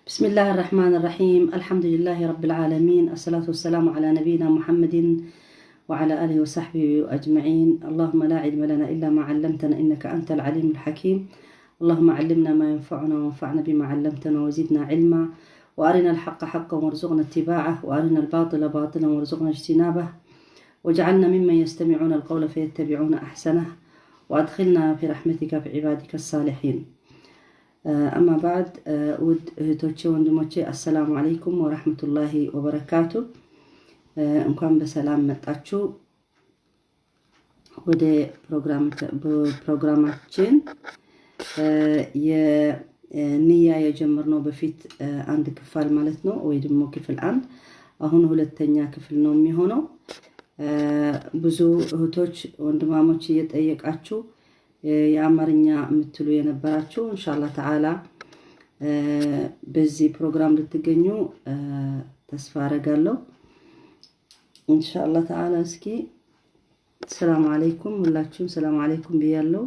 بسم الله الرحمن الرحيم، الحمد لله رب العالمين، الصلاة والسلام على نبينا محمد وعلى آله وصحبه أجمعين. اللهم لا علم لنا إلا ما علمتنا إنك أنت العليم الحكيم. اللهم علمنا ما ينفعنا وانفعنا بما علمتنا وزدنا علما، وأرنا الحق حقا وارزقنا اتباعه، وأرنا الباطل باطلا وارزقنا اجتنابه، واجعلنا ممن يستمعون القول فيتبعون أحسنه، وأدخلنا في رحمتك في عبادك الصالحين. أما بعد، ውድ እህቶቼ ወንድሞቼ፣ السلام عليكم ورحمة الله وبركاته። እንኳን በሰላም መጣችሁ ወደ ፕሮግራማችን። የንያ የጀመርነው በፊት አንድ ክፍል ማለት ነው፣ ወይ ደግሞ ክፍል አንድ፣ አሁን ሁለተኛ ክፍል ነው የሚሆነው። ብዙ እህቶች ወንድማሞች እየጠየቃችሁ የአማርኛ የምትሉ የነበራችሁ إن شاء الله تعالى በዚህ ፕሮግራም ልትገኙ ተስፋ አረጋለሁ። إن شاء الله تعالى። እስኪ سلام عليكم፣ ሁላችሁም سلام عليكم ብያለሁ።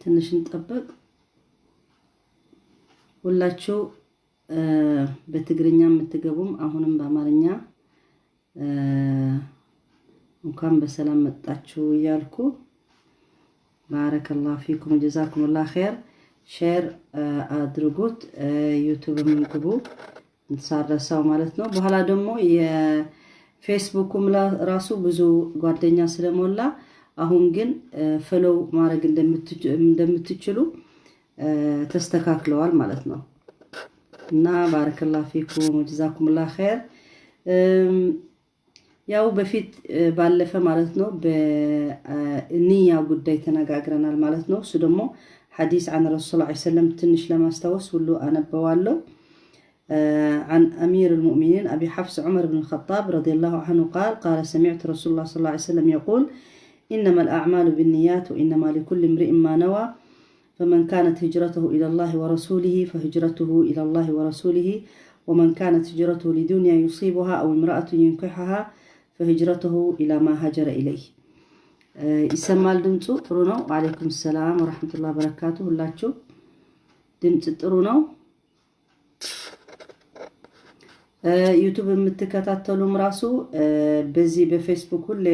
ትንሽ እንጠብቅ። ሁላችሁ በትግርኛ የምትገቡም አሁንም በአማርኛ እንኳን በሰላም መጣችሁ እያልኩ፣ بارك الله فيكم، جزاكم الله خير። Share አድርጉት፣ YouTube ም ግቡ ሳረሳው ማለት ነው። በኋላ ደግሞ የፌስቡኩም ራሱ ብዙ ጓደኛ ስለሞላ አሁን ግን follow ማድረግ እንደምትችሉ ተስተካክለዋል ማለት ነው። እና بارك الله فيكم، جزاكم الله خير። ያው በፊት ባለፈ ማለት ነው በንያ ጉዳይ ተነጋግረናል ማለት ነው። እሱ ደግሞ ሐዲስ عن رسول الله وسلم ትንሽ ለማስታወስ ሁሉ አነበዋለሁ። عن أمير المؤمنين أبي حفص عمر بن الخطاب رضي الله عنه قال: قال سمعت رسول الله صلى الله عليه وسلم يقول: إنما الأعمال بالنيات، وإنما لكل امرئ ما نوى، فمن كانت هجرته إلى الله ورسوله فهجرته إلى الله ورسوله، ومن كانت هجرته لدنيا يصيبها أو امرأة ينكحها فهجرته إلى ما هاجر إليه። ይሰማል ድምፁ? ጥሩ ነው። وعليكم السلام ورحمة الله وبركاته። ሁላችሁ ድምፅ ጥሩ ነው። YouTube የምትከታተሉም ራሱ በዚህ በፌስቡክ ሁሌ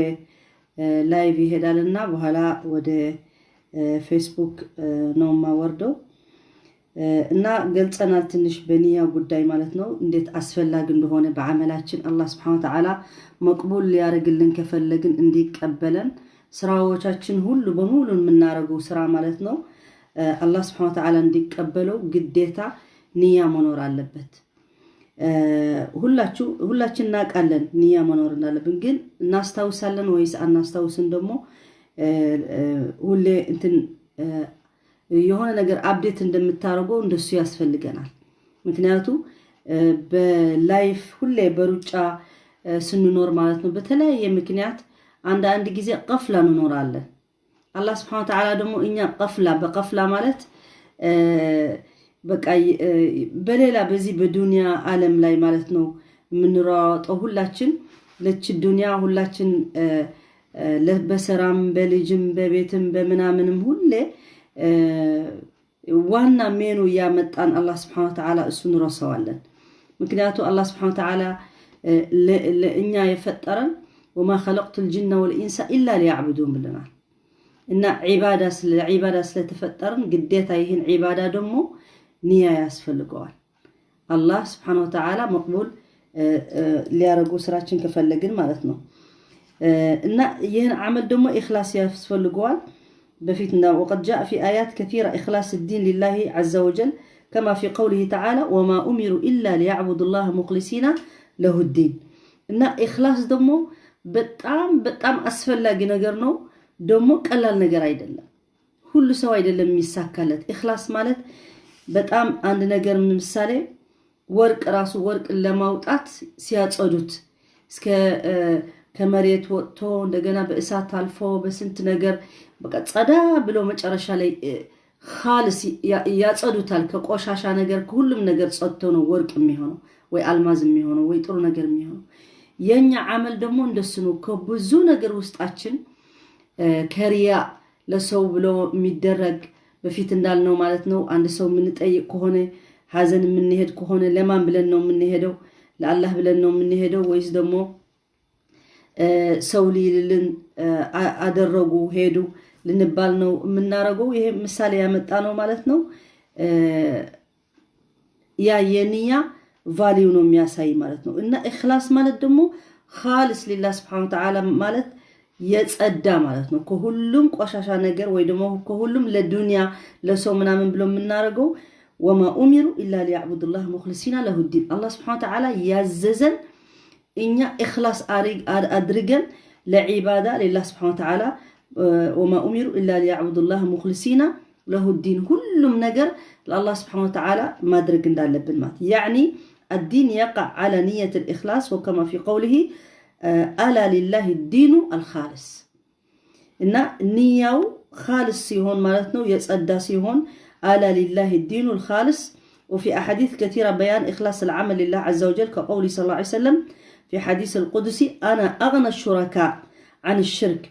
live ይሄዳል እና በኋላ ወደ ፌስቡክ ነው የማወርደው። እና ገልጸናል ትንሽ በንያ ጉዳይ ማለት ነው፣ እንዴት አስፈላጊ እንደሆነ በአመላችን። አላህ سبحانه وتعالى مقبول ሊያደርግልን ከፈለግን፣ እንዲቀበለን ስራዎቻችን ሁሉ በሙሉ የምናደርገው ስራ ማለት ነው፣ አላህ سبحانه وتعالى እንዲቀበለው ግዴታ ንያ መኖር አለበት። ሁላችሁ ሁላችን እናውቃለን ንያ መኖር እንዳለብን፣ ግን እናስታውሳለን ወይስ አናስታውስን? ደግሞ ሁሌ እንትን የሆነ ነገር update እንደምታደርገው እንደሱ ያስፈልገናል። ምክንያቱ በ life ሁሌ በሩጫ ስንኖር ማለት ነው በተለያየ ምክንያት አንዳንድ ጊዜ غفلة እንኖራለን። አላህ سبحانه وتعالى ደግሞ እኛ غفلة በ غفلة ማለት በቃ በሌላ በዚህ በዱንያ ዓለም ላይ ማለት ነው የምንሯሯጠው፣ ሁላችን ለች ዱንያ ሁላችን በስራም በልጅም በቤትም በምናምንም ሁሌ ዋና main ኡ እያመጣን አላህ سبحانه وتعالى እሱን እንረሳዋለን። ምክንያቱ አላህ سبحانه وتعالى ለእኛ የፈጠረን وما خلقت الجن والإنس إلا ليعبدون ብለናል። እና ዒባዳ ለዒባዳ ስለተፈጠርን ግዴታ ይህን ዒባዳ ደግሞ ንያ ያስፈልገዋል። አላህ سبحانه وتعالى مقبول ሊያደርጉ ስራችን ከፈለግን ማለት ነው። እና ይህን አመል ደግሞ ኢኽላስ ያስፈልገዋል። በፊት وقد جاء في آيات كثيرة إخلاص الدين لله عز وجل، كما في قوله تعالى: وما أمروا إلا ليعبدوا الله مخلصين له الدين። እና ኢኽላስ ደግሞ በጣም በጣም አስፈላጊ ነገር ነው። ደግሞ ቀላል ነገር አይደለም። ሁሉ ሰው አይደለም የሚሳካለት። ኢኽላስ ማለት በጣም አንድ ነገር ምሳሌ ወርቅ ራሱ ወርቅ ለማውጣት ሲያጸዱት እስከ ከመሬት ወጥቶ እንደገና በእሳት አልፎ በስንት ነገር በቃ ጸዳ ብሎ መጨረሻ ላይ خالص ያጸዱታል። ከቆሻሻ ነገር ከሁሉም ነገር ጸድቶ ነው ወርቅ የሚሆነው ወይ አልማዝ የሚሆነው ወይ ጥሩ ነገር የሚሆነው። የኛ አመል ደግሞ እንደሱ ነው። ከብዙ ነገር ውስጣችን ከሪያ ለሰው ብሎ የሚደረግ በፊት እንዳልነው ማለት ነው። አንድ ሰው የምንጠይቅ ከሆነ፣ ሀዘን የምንሄድ ከሆነ ለማን ብለን ነው የምንሄደው? ለአላህ ብለን ነው የምንሄደው ወይስ ደግሞ ሰው ሊልልን አደረጉ ሄዱ ልንባል ነው የምናደርገው? ይሄ ምሳሌ ያመጣ ነው ማለት ነው። ያ የንያ value ነው የሚያሳይ ማለት ነው። እና ኢኽላስ ማለት ደግሞ خالص لله سبحانه وتعالى ማለት የጸዳ ማለት ነው። ከሁሉም ቆሻሻ ነገር ወይ ደግሞ ከሁሉም ለዱንያ ለሰው ምናምን ብሎ የምናደርገው። وما أمروا إلا ليعبدوا الله مخلصين له الدين። አላህ سبحانه وتعالى ያዘዘን እኛ ኢኽላስ አድርገን ለዒባዳ لله سبحانه وتعالى። وما أمروا إلا ليعبدوا الله مخلصين له الدين። ሁሉም ነገር ለአላህ سبحانه وتعالى ማድረግ እንዳለብን ማለት يعني الدين يقع على نية الإخلاص وكما في قوله ألا لله الدين الخالص። እና ንያው خالص ሲሆን ማለት ነው፣ የጸዳ ሲሆን። ألا لله الدين الخالص። وفي أحاديث كثيرة بيان إخلاص العمل لله عز وجل، كقوله صلى الله عليه وسلم في حديث القدسي: أنا أغنى الشركاء عن الشرك،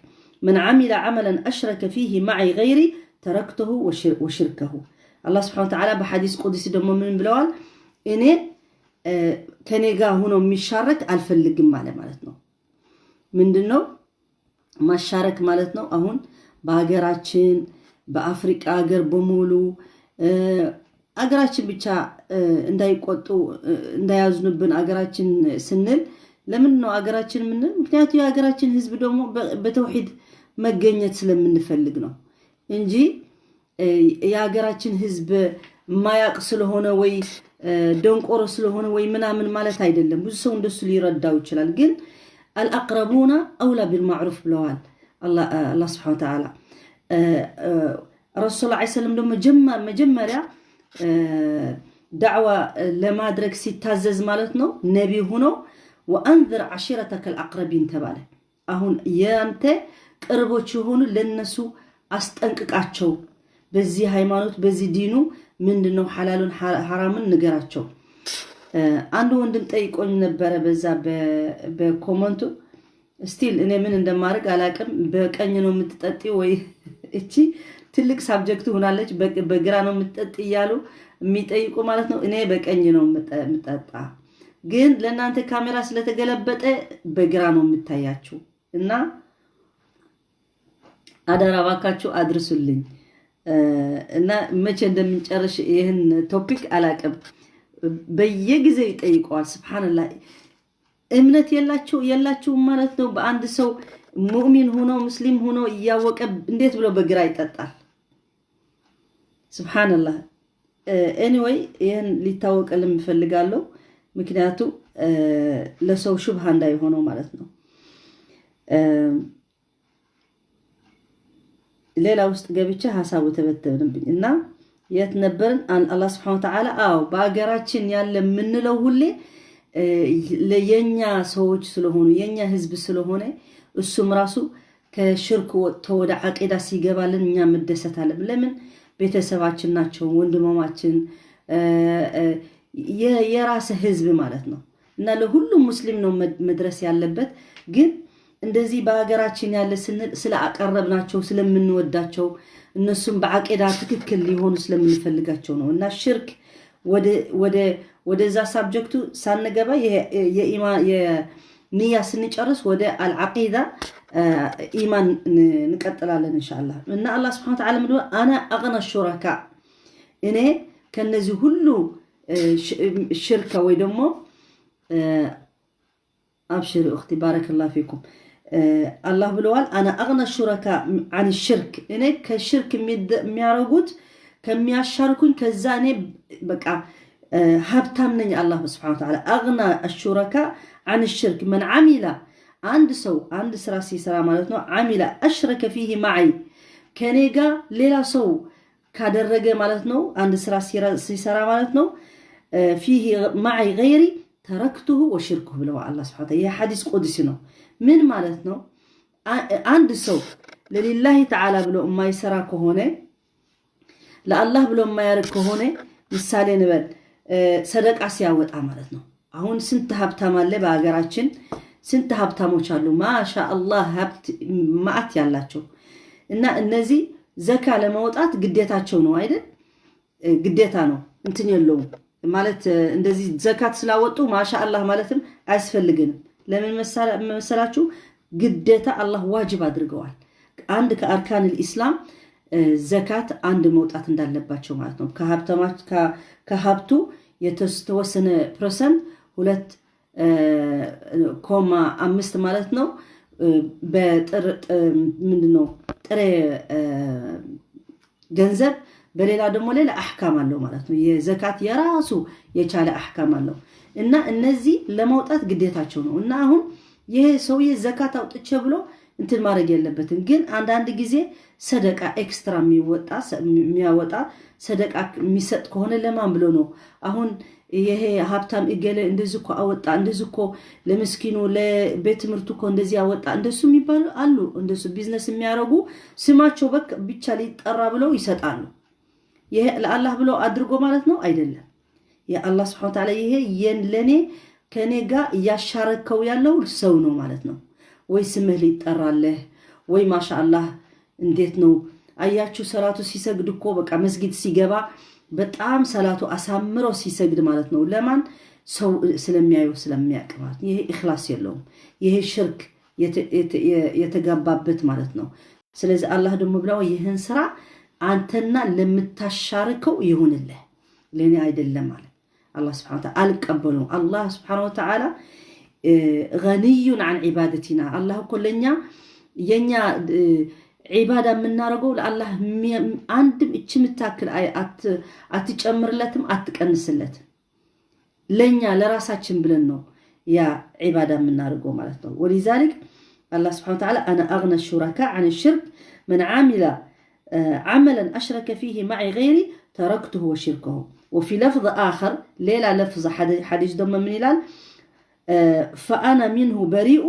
من عمل عملا أشرك فيه معي غيري تركته وشركه። አላህ سبحانه وتعالى በ حديث قدسي ደግሞ ምን ብለዋል? እኔ ከኔ ጋር ሆኖ የሚሻረክ አልፈልግም አለ ማለት ነው። ምንድን ነው ማሻረክ ማለት ነው? አሁን በሀገራችን በአፍሪቃ ሀገር በሙሉ አገራችን ብቻ እንዳይቆጡ እንዳያዝኑብን አገራችን ስንል ለምንድን ነው አገራችን የምንል? ምክንያቱ የሀገራችን ህዝብ ደግሞ በተውሂድ መገኘት ስለምንፈልግ ነው እንጂ የሀገራችን ህዝብ ማያቅ ስለሆነ ወይ ደንቆሮ ስለሆነ ወይ ምናምን ማለት አይደለም። ብዙ ሰው እንደሱ ሊረዳው ይችላል። ግን الأقربون أولى بالمعروف ብለዋል አላህ سبحانه وتعالى። ረሱል ስ ሰለም ደግሞ መጀመሪያ ዳዕዋ ለማድረግ ሲታዘዝ ማለት ነው ነቢ ሁኖ وأنذر عشيرتك الأقربين ተባለ። አሁን የአንተ ቅርቦች የሆኑ ለነሱ አስጠንቅቃቸው። በዚህ ሃይማኖት በዚህ ዲኑ ምንድነው ሐላሉን ሐራምን ንገራቸው። አንድ ወንድም ጠይቆኝ ነበረ በዛ በ comment ኡ። Still እኔ ምን እንደማድረግ አላቅም። በቀኝ ነው የምትጠጪ ወይ? እቺ ትልቅ subject ሆናለች። በግራ ነው የምትጠጪ እያሉ የሚጠይቁ ማለት ነው። እኔ በቀኝ ነው የምጠጣ፣ ግን ለእናንተ ካሜራ ስለተገለበጠ በግራ ነው የምታያችሁ እና አደራ ባካችሁ አድርሱልኝ። እና መቼ እንደምንጨርሽ ይህን topic አላቅም። በየጊዜው ይጠይቀዋል። سبحان الله፣ እምነት የላቸው የላችሁም ማለት ነው። በአንድ ሰው ሙእሚን ሆኖ ሙስሊም ሆኖ እያወቀ እንዴት ብሎ በግራ ይጠጣል? سبحان الله። Anyway ይህን ሊታወቅልም እፈልጋለሁ። ምክንያቱ ለሰው شبهة እንዳይሆነው ማለት ነው። ሌላ ውስጥ ገብቼ ሀሳቡ ተበተንብኝ እና የት ነበርን? አላህ سبحانه وتعالى አዎ በሀገራችን ያለ የምንለው ሁሌ የኛ ሰዎች ስለሆኑ የኛ ህዝብ ስለሆነ እሱም ራሱ ከሽርክ ወጥቶ ወደ ዓቂዳ ሲገባልን እኛ መደሰት አለብን። ለምን? ቤተሰባችን ናቸው፣ ወንድማማችን፣ የራስ ህዝብ ማለት ነው። እና ለሁሉም ሙስሊም ነው መድረስ ያለበት። ግን እንደዚህ በሀገራችን ያለ ስንል ስለ አቀረብናቸው ስለምንወዳቸው እነሱም በዓቂዳ ትክክል ሊሆኑ ስለምንፈልጋቸው ነው። እና ሽርክ ወደዛ subject ኡ ሳንገባ የንያ ስንጨርስ ወደ አልዓቂዳ ኢማን እንቀጥላለን إن شاء الله። እና አላህ سبحانه وتعالى ምንድነው? أنا أغنى الشركاء፣ እኔ ከነዚህ ሁሉ ሽርካ ወይ ደግሞ أبشري أختي، بارك الله فيكم። አላህ ብለዋል أنا أغنى الشركاء عن الشرك፣ እኔ ከሽርክ የሚያረጉት ከሚያሻርኩኝ ከዛ እኔ በቃ ሀብታም ነኝ። አላህ سبحانه وتعالى أغنى الشركاء عن الشرك። من عمل፣ አንድ ሰው አንድ ስራ ሲሰራ ማለት ነው፣ عمل أشرك فيه معي፣ ከኔ ጋር ሌላ ሰው ካደረገ ማለት ነው፣ አንድ ስራ ሲሰራ ማለት ነው፣ فيه معي غيري تركته وشركه ብለዋል አላህ سبحانه وتعالى። ይህ حديث قدسي ነው። ምን ማለት ነው? አንድ ሰው ለ لله تعالى ብሎ የማይሰራ ከሆነ ለአላህ ብሎ የማያደርግ ከሆነ ምሳሌ ንበል ሰደቃ ሲያወጣ ማለት ነው። አሁን ስንት ሀብታም አለ በሀገራችን፣ ስንት ሀብታሞች አሉ፣ ማሻ አላህ ሀብት ማአት ያላቸው እና እነዚህ ዘካ ለማውጣት ግዴታቸው ነው አይደል? ግዴታ ነው፣ እንትን የለውም ማለት እንደዚህ ዘካት ስላወጡ ማሻ አላህ ማለትም አያስፈልግንም። ለምን መሰላችሁ? ግዴታ አላህ ዋጅብ አድርገዋል። አንድ ከ أركان الإسلام ዘካት አንድ መውጣት እንዳለባቸው ማለት ነው። ከሀብቱ የተወሰነ percent 2.5 ማለት ነው። ምንድን ነው ጥሬ ገንዘብ፣ በሌላ ደግሞ ሌላ አሕካም አለው ማለት ነው። የዘካት የራሱ የቻለ አሕካም አለው እና እነዚህ ለማውጣት ግዴታቸው ነው እና አሁን ይሄ ሰውዬ ዘካት አውጥቼ ብሎ እንትን ማድረግ የለበትም። ግን አንዳንድ ጊዜ ሰደቃ extra የሚያወጣ ሰደቃ የሚሰጥ ከሆነ ለማን ብሎ ነው? አሁን ይሄ ሀብታም እገሌ እንደዚህ እኮ አወጣ፣ እንደዚህ እኮ ለምስኪኑ ለቤት ትምህርቱ እኮ እንደዚህ አወጣ፣ እንደሱ የሚባሉ አሉ። እንደሱ ቢዝነስ የሚያደርጉ ስማቸው በቃ ብቻ ሊጠራ ብለው ይሰጣሉ። ይሄ ለአላህ ብሎ አድርጎ ማለት ነው አይደለም። የአላህ ስብሐነ ወተዓላ ይሄ ለኔ ከኔ ጋር እያሻረከው ያለው ሰው ነው ማለት ነው። ወይ ስምህ ሊጠራለህ ወይ ማሻአላህ እንዴት ነው አያችሁ፣ ሰላቱ ሲሰግድ እኮ በቃ መስጊድ ሲገባ በጣም ሰላቱ አሳምሮ ሲሰግድ ማለት ነው። ለማን ሰው ስለሚያየው ስለሚያውቅ ማለት ነው። ይሄ ኢኽላስ የለውም። ይሄ ሽርክ የተጋባበት ማለት ነው። ስለዚህ አላህ ደግሞ ብለው ይህን ስራ አንተና ለምታሻርከው ይሁንልህ፣ ለእኔ አይደለም ማለት አላህ ስብሐነ ወተዓላ አልቀበለውም። አላህ ስብሐነ ወተዓላ غني عن عبادتنا። አላህ እኮ ለኛ የኛ ዒባዳ የምናደርገው ለአላህ አንድም እች የምታክል አትጨምርለትም፣ አትቀንስለትም። ለኛ ለራሳችን ብለን ነው ያ ዒባዳ የምናደርገው ማለት ነው። ولذلك አላህ ስብሐነ ወተዓላ أنا أغنى الشركاء عن الشرك من عمل عملا أشرك فيه معي غيري تركته وشركه። وفي لفظ آخر ሌላ ለፍዝ ሐዲስ ደግሞ ምን ይላል? فأنا منه بريء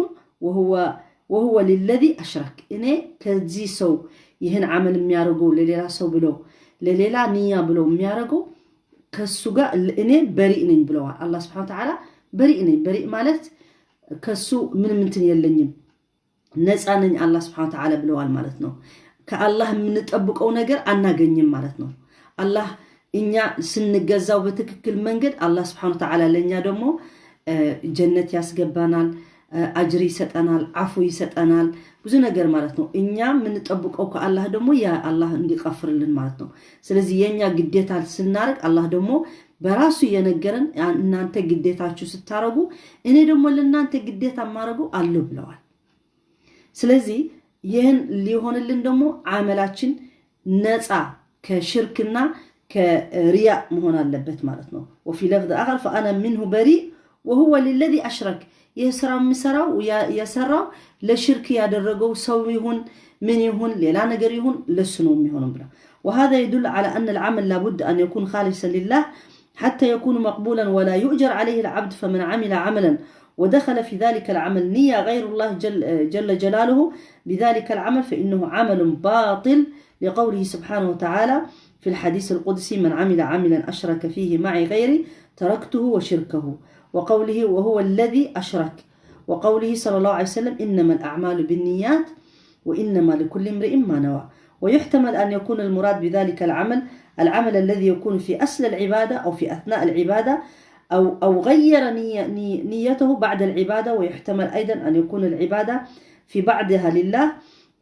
وهو للذي أشرك። እኔ ከዚህ ሰው ይህን ዓመል የሚያደርገው ለሌላ ሰው ብሎ ለሌላ ንያ ብሎ የሚያደርገው ከሱ ጋር እኔ በሪእ ነኝ ብለዋል። አላህ ስብሐነ ወተዓላ በሪእ ነኝ። በሪእ ማለት ከሱ ምንም እንትን የለኝም ነፃ ነኝ አላህ ስብሐነ ወተዓላ ብለዋል ማለት ነው። ከአላህ የምንጠብቀው ነገር አናገኝም ማለት ነው። አላህ እኛ ስንገዛው በትክክል መንገድ አላህ ስብሐነ ወተዓላ ለእኛ ደግሞ ጀነት ያስገባናል፣ አጅር ይሰጠናል፣ አፉ ይሰጠናል፣ ብዙ ነገር ማለት ነው። እኛ የምንጠብቀው ከአላህ ደግሞ ያ አላህ እንዲቀፍርልን ማለት ነው። ስለዚህ የእኛ ግዴታ ስናደርግ አላህ ደግሞ በራሱ እየነገረን እናንተ ግዴታችሁ ስታረጉ እኔ ደግሞ ለእናንተ ግዴታ ማድረጉ አለው ብለዋል። ስለዚህ ይህን ሊሆንልን ደግሞ አመላችን ነፃ ከሽርክና ከሪያ መሆን አለበት ማለት ነው። وفي لفظ آخر فأنا منه بريء وهو للذي أشرك። ይህ ስራ የሚሰራው የሰራው ለሽርክ ያደረገው ሰው ይሁን ምን ይሁን ሌላ ነገር ይሁን ለሱ ነው የሚሆነው ብለ وهذا يدل على أن العمل لابد أن يكون خالصا لله حتى يكون مقبولا ولا يؤجر عليه العبد فمن عمل عملا ودخل في ذلك العمل نية غير الله جل جلاله بذلك العمل فإنه عمل باطل لقوله سبحانه وتعالى في الحديث القدسي من عمل عملا أشرك فيه معي غيري تركته وشركه وقوله وهو الذي أشرك وقوله صلى الله عليه وسلم إنما الأعمال بالنيات وإنما لكل امرئ ما نوى. ويحتمل أن يكون المراد بذلك العمل العمل الذي يكون في أصل العبادة أو في أثناء العبادة أو غير نيته بعد العبادة. ويحتمل أيضا أن يكون العبادة في بعضها لله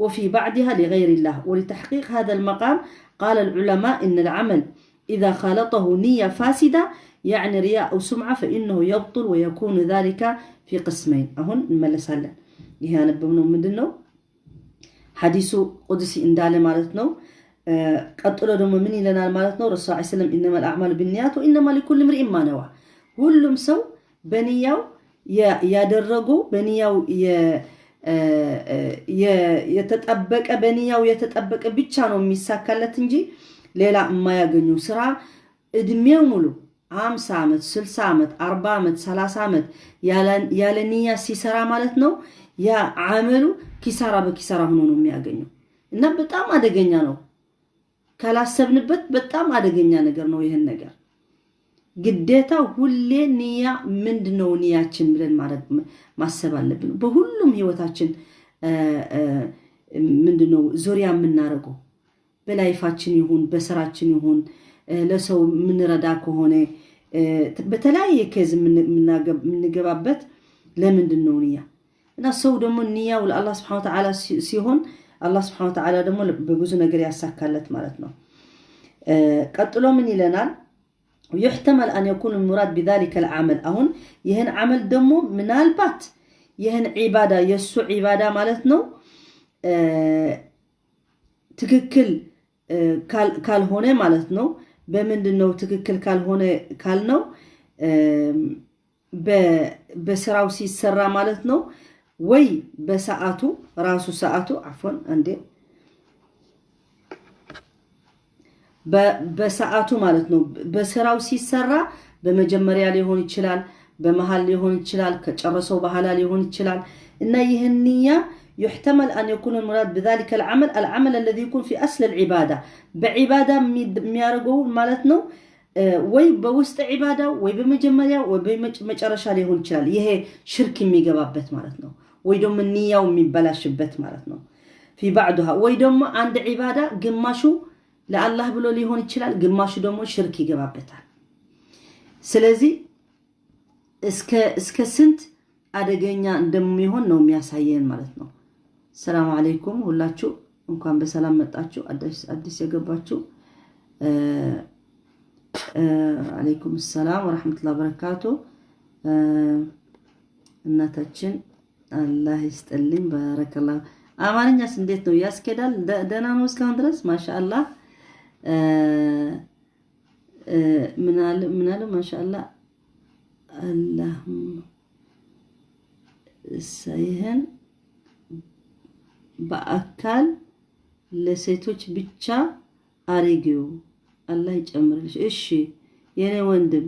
وفي بعضها لغير الله. ولتحقيق هذا المقام قال العلماء إن العمل إذا خالطه نية فاسدة يعني رياء أو سمعة فإنه يبطل ويكون ذلك في قسمين። አሁን እንመለሳለን። ይሄ ያነበብነው ምንድን ነው? ሐዲሱ ቁድሲ እንዳለ ማለት ነው። ቀጥሎ ደግሞ ምን ይለናል ማለት ነው? ረሱል ዐለይሂ ሰለም إنما الأعمال بالنيات وإنما لكل امرئ ما نوى። ሁሉም ሰው በንያው ያደረገው በንያው የተጠበቀ በንያው የተጠበቀ ብቻ ነው የሚሳካለት እንጂ ሌላ የማያገኘው ስራ እድሜው ሙሉ 50 ዓመት፣ 60 ዓመት፣ 40 ዓመት፣ 30 ዓመት ያለ ንያ ሲሰራ ማለት ነው ያ አመሉ ኪሳራ በኪሳራ ሆኖ ነው የሚያገኘው እና በጣም አደገኛ ነው። ካላሰብንበት በጣም አደገኛ ነገር ነው። ይህን ነገር ግዴታ ሁሌ ንያ ምንድነው ንያችን ብለን ማሰብ አለብን። በሁሉም ህይወታችን ምንድነው ዙሪያ የምናደርገው በ life ኣችን ይሁን በስራችን ይሁን ለሰው የምንረዳ ከሆነ በተለያየ case የምንገባበት ለምንድን ነው ንያ? እና ሰው ደግሞ ንያው ለአላህ ስብሐነ ወተዓላ ሲሆን አላህ ስብሐነ ወተዓላ ደግሞ በብዙ ነገር ያሳካለት ማለት ነው። ቀጥሎ ምን ይለናል? يحتمل أن يكون المراد بذلك العمل። አሁን ይህን ዓመል ደግሞ ምናልባት ይህን ዒባዳ የእሱ ዒባዳ ማለት ነው ትክክል ካልሆነ ማለት ነው። በምንድን ነው ትክክል ካልሆነ ካልነው በስራው ሲሰራ ማለት ነው ወይ በሰዓቱ ራሱ ሰዓቱ عفوا አንዴ በሰዓቱ ማለት ነው። በስራው ሲሰራ በመጀመሪያ ሊሆን ይችላል፣ በመሃል ሊሆን ይችላል፣ ከጨረሰው በኋላ ሊሆን ይችላል። እና ይህን ንያ يحتمل أن يكون المراد بذلك العمل العمل الذي يكون في أصل العبادة በዒባዳ የሚያደርገው ማለት ነው ወይ በውስጥ ዒባዳው ወይ በመጀመሪያ ወይ በመጨረሻ ሊሆን ይችላል። ይሄ ሽርክ የሚገባበት ማለት ነው፣ ወይ ደግሞ ንያው የሚበላሽበት ማለት ነው። في بعضها ወይ ደግሞ አንድ ዒባዳ ግማሹ ለአላህ ብሎ ሊሆን ይችላል፣ ግማሹ ደግሞ ሽርክ ይገባበታል። ስለዚህ እስከ ስንት አደገኛ እንደሚሆን ነው የሚያሳየን ማለት ነው። ሰላም አለይኩም ሁላችሁ እንኳን በሰላም መጣችሁ። አዲስ የገባችሁ አለይኩም ሰላም ወረሕመቱላሂ በረካቱ። እናታችን አላህ ይስጥልኝ። ባረከላሁ። አማርኛስ እንዴት ነው ያስኬዳል? ደህና ነው እስካሁን ድረስ ማሻአላህ። ምናለ ምናለ ማሻአላህ። አላሁም ይህን በአካል ለሴቶች ብቻ አርጊው፣ አላህ ይጨምርልሽ። እሺ የኔ ወንድም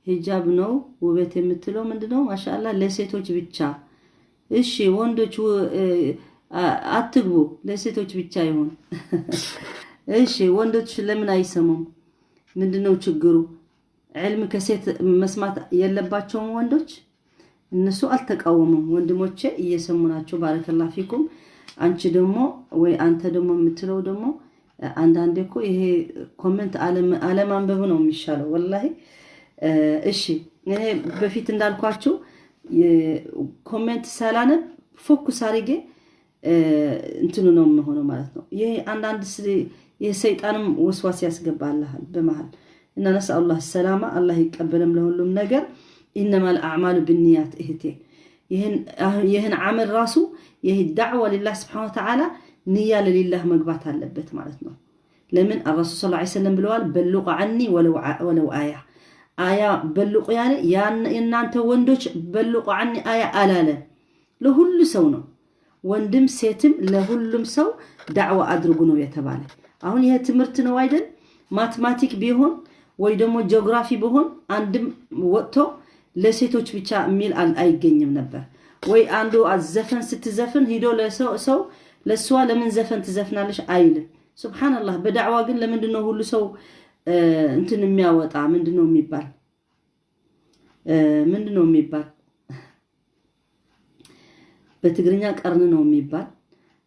ሂጃብ ነው ውበት የምትለው ምንድነው? ማሻአላህ ለሴቶች ብቻ። እሺ ወንዶች አትግቡ፣ ለሴቶች ብቻ ይሁን። እሺ ወንዶች ለምን አይሰሙም? ምንድነው ችግሩ? ዕልም ከሴት መስማት የለባቸውም ወንዶች? እነሱ አልተቃወሙም። ወንድሞቼ እየሰሙ ናቸው። ባረከላሁ ፊኩም። አንቺ ደግሞ ወይ አንተ ደግሞ የምትለው ደግሞ አንዳንዴ እኮ ይሄ comment አለማንበቡ ነው የሚሻለው ወላሂ። እሺ እኔ በፊት እንዳልኳችሁ comment ሳላነብ focus አድርጌ እንትኑ ነው የምሆነው ማለት ነው። ይሄ አንዳንድ የሰይጣንም ወስዋስ ያስገባልሃል በመሃል እና ነስአሉላህ ሰላማ፣ አላህ ይቀበልም ለሁሉም ነገር። إنما الأعمال بالنيات እህቴ። ይህን ዓመል ራሱ ይህ ዳዕዋ ሊላህ ስብሓነ ወተዓላ ንያ ለሊላህ መግባት አለበት ማለት ነው። ለምን አረሱል ሰለላሁ ዐለይሂ ወሰለም ብለዋል፣ بلغوا عني ولو آية። አያ بلغوا ያለ የእናንተ ወንዶች بلغوا عني آية አላለ፣ ለሁሉ ሰው ነው። ወንድም ሴትም ለሁሉም ሰው ዳዕዋ አድርጉ ነው የተባለ። አሁን ይሄ ትምህርት ነው አይደል? mathematic ቢሆን ወይ ደግሞ ጂኦግራፊ ቢሆን አንድም ወጥቶ ለሴቶች ብቻ የሚል አይገኝም ነበር። ወይ አንዱ ዘፈን ስትዘፍን ሂዶ ለሰው ለእሷ ለምን ዘፈን ትዘፍናለሽ አይልም። ሱብሓነላህ። በዳዕዋ ግን ለምንድን ነው ሁሉ ሰው እንትን የሚያወጣ? ምንድን ነው የሚባል? ምንድን ነው የሚባል? በትግርኛ ቀርን ነው የሚባል።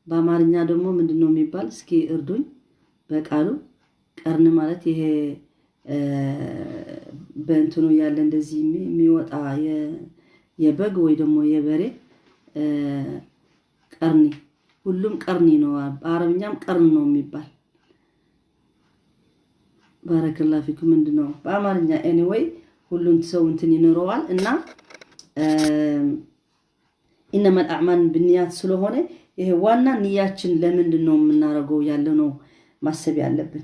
በአማርኛ ደግሞ ምንድን ነው የሚባል? እስኪ እርዱኝ በቃሉ። ቀርን ማለት ይሄ በእንትኑ ያለ እንደዚህ የሚወጣ የበግ ወይ ደግሞ የበሬ ቀርኒ፣ ሁሉም ቀርኒ ነው። በአረብኛም ቀርን ነው የሚባል። ባረከላሁ ፊኩም። ምንድን ነው በአማርኛ? Anyway ሁሉም ሰው እንትን ይኖረዋል እና إنما الأعمال بالنيات ስለሆነ ይሄ ዋና ንያችን ለምንድን ነው የምናደርገው ያለ ነው ማሰብ ያለብን።